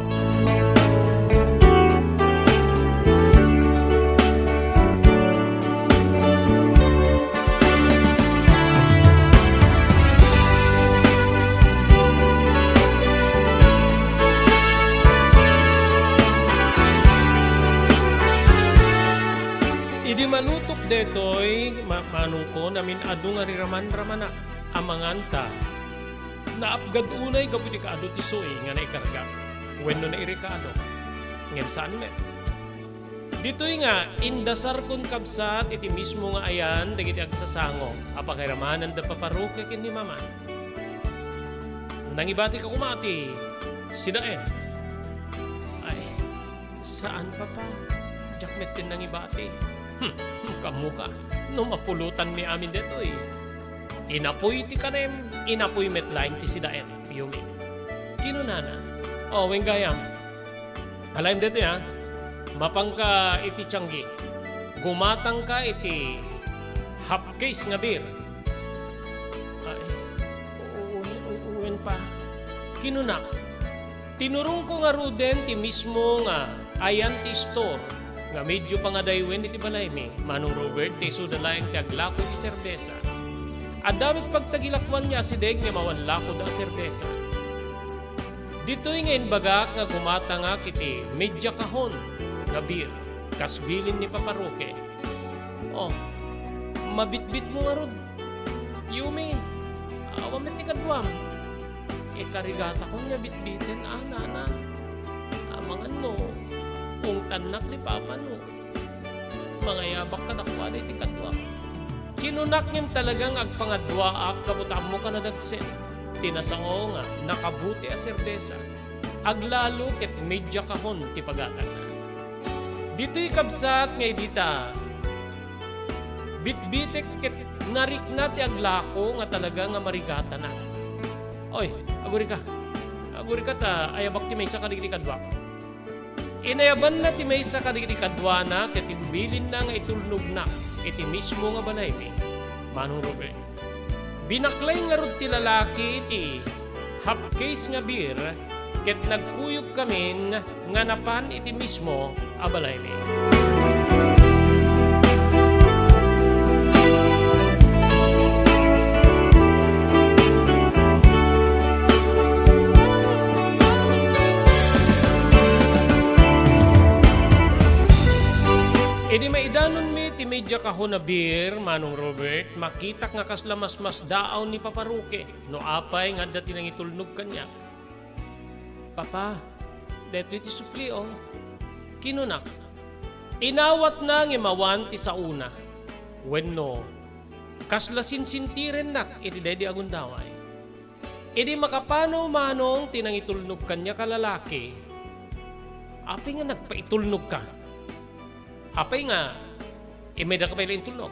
Idi malutok daytoy, ma-, manongko, namin-adu nga riraman-ramanak a manganta. Naapgad unay gapu iti kaadu ti sui nga naikargak wenno nairikado. Ngem saan met. Ditoy nga, indasarkon kabsat iti mismo nga ayan dagiti agsasango a pakairamana da Papa Roque ken ni Mama. Nangibatika koma ti sidaen. Ay, saan, Papa. Diak met ken nangibati. Hmm, hmm, kammuka. No mapulotanmi amin daytoy. Inapuy ti kanem, inapuy met laeng ti sidaen, Yumi. Kinunana, "O, wen gayam. Alaem daytoy, a. Mapanka iti tianggi. Gumatangka iti half case nga beer." Ay, u-, u-, u-, wen pa. Kinunak, "Tinurongko ngaruden ti mismo nga ayan ti store nga medio pangadaywen iti balaymi, Manong Robert, ta isuda laeng ti aglako iti serbesa. Adda met pagtagilakuan nga asideg ngem awan lakoda a serbesa. Ditoy nga imbagak nga gumatangak iti media kahon nga beer, kas bilin ni Papa Roque." "O, mabitbitmo ngarud, Yumi. Awan met ti kaduam." "Ikarigatakon nga bitbiten, a, nana. Amangan no, ungtannak ni Papa no mangayabak kadakuada iti kaduak." Kinunak ngem talaga nga agpangaduaak gapu ta ammo kanadagsen ti nasao nga nakabuti a serbesa. Aglalo ket media kahon ti pagatanna. Ditoy kabsat nga idi ta bitbitek ket narikna ti aglako nga talaga nga marigatanak. "Oy, agurika. Agurika ta ayabak ti maysa kadagiti kaduak." Inayabanna ti maysa kadagiti kaduana ket imbilinna nga itulnognak iti mismo nga balaymi, Manong Robert. Binaklay ngarud ti lalaki ti half case nga beer ket nagkuyogkamin nga napan iti mismo a balaymi. Idi maidanonmi ti media kahon a beer, Manong Robert, makitak nga kasla masmasdaaw ni Papa Roque no apay nga adda ti nangitulnog kaniak. "Papa, daytoy ti supliom," kinunak. Inawatna ngem awan ti saona. Wenno, kasla sinsintirennak iti daydi a gundaway. Idi makapano manong ti nangitulnog kaniak a lalaki, "Apay nga nagpaitulnogka? Apay nga immay daka pay la intulnog?"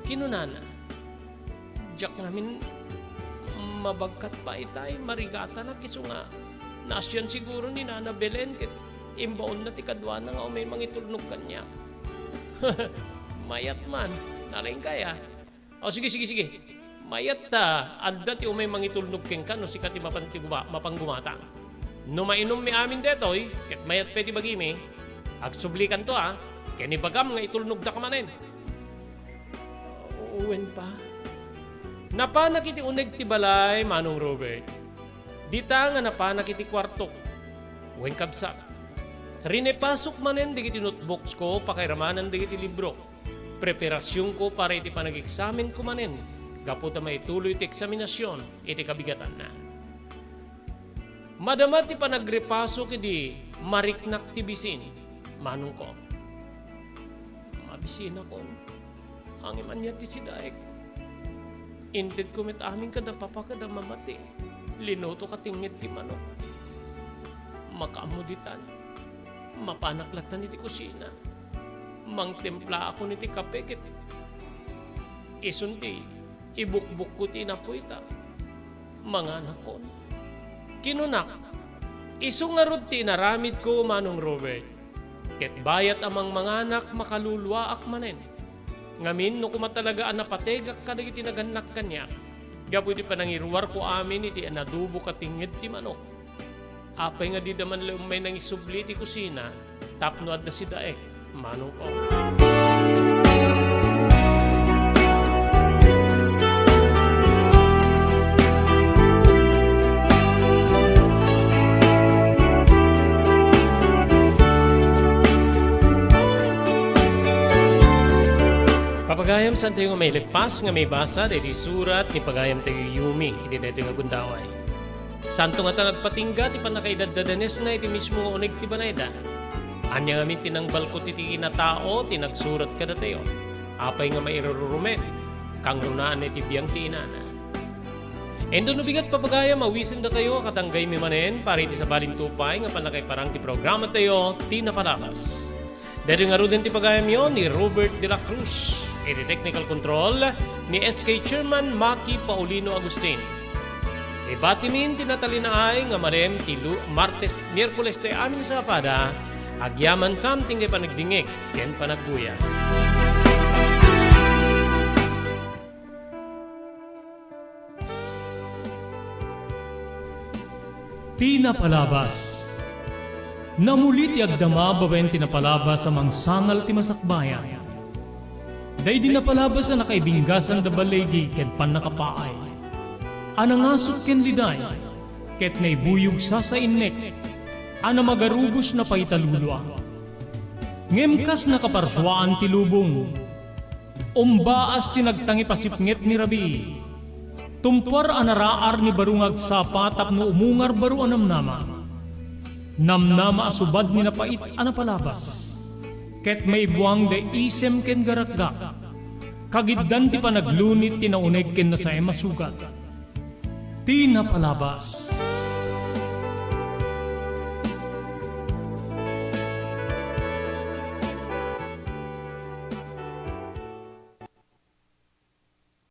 Kinunana, "Diak ngamin mabagkat pa itay, marigatanak isu nga naasian siguro ni Nana Belen ket imbaonna ti kaduana nga umay mangitulnog kaniak." "Mayat man, nalaingkay a. O, sige, sige, sige. Mayat ta adda ti umay mangitulnog kenka no sika ti mapan ti guma-, mapan gumatang. No mainummi amin daytoy, ket mayat pay ti bagimi, agsublikanto a, ken ibagam nga itulnogdaka manen." "Wen pa." Napanak iti uneg ti balay, Manong Robert. Dita nga napanak iti kuartok. Wen, kabsat. Rinepasok manen dagiti notebooksko, pakairamanan dagiti libro. Preparasionko para iti panageksaminko manen gapu ta maituloy ti eksaminasion iti kabigatanna. Madama ti panagrepasok idi mariknak ti bisin, manongko. Mabisinakon. Ngem ania ti sidaek? Intedko met amin kada papa kada mama ti linuto ket inted ti manok. Makaammo ditan, mapanak lattan iti kusina. Mangtimplaakon iti kape ket isun ti ibukbukko ti inapuy ta manganakon. Kinunak, isu ngarud ti inaramidko, Manong Robert. Ket bayat a mangmanganak, makaluluaak manen. Ngamin, no koma talaga a napategak kadagiti nagannak kaniak, Gapu iti panangiruarko amin iti inadubo ket tinged ti manok. Apay nga dida man la ummay nangisubli iti kusina tapno adda sidaek? Mano ko. Papagayam, saantayo nga maileppas nga maibasa daydi surat ni pagayamtayo Yumi iti daytoy nga gundaway. Saanto ngata nga agpatingga ti pannakaidaddadanesna iti mismo nga uneg ti balayda. Ania ngamin ti nangbalkut iti kinatao ti nagsurat kadatayo? Apay nga mairurumen? Kangrunaanna iti biang ti inana. Inton no bigat, papagayam, awisendatayo a katanggaymi manen para iti sabalintupay nga pannakaiparang ti programatayo, Ti Napalabas. Daytoy ngaruden ti pagayamyo ni Robert de la Cruz. Iti technical control ni S K Chairman Maki Paulino Agustin. Ibatimin ti natalinaay nga malem ti Lu-, Martes, Miyerkules, ti amin a Sabado, agyamankam ti panagdingngeg ken panagguya. Ti Napalabas. Namuli ti agdama babaen ti napalabas a mangsangal ti masakbayan. Daydi napalabas a nakaibinggasan da baligi ken pannakapaay, a nangasut ken liday, ket naibuyog sasainnek, a namagarubos napaitalulua. Ngem kas nakaparsuaan ti lubong, umbaas ti nagtangipasipnget ni rabii. Tumpuar a naraar ni baro nga agsapa tapno umungar baro a namnama. Namnama a subad ni napait a napalabas. Ket maibuang da isem ken garakgak. Kagiddan ti panaglunit ti nauneg ken nasaem a sugat. Ti Napalabas.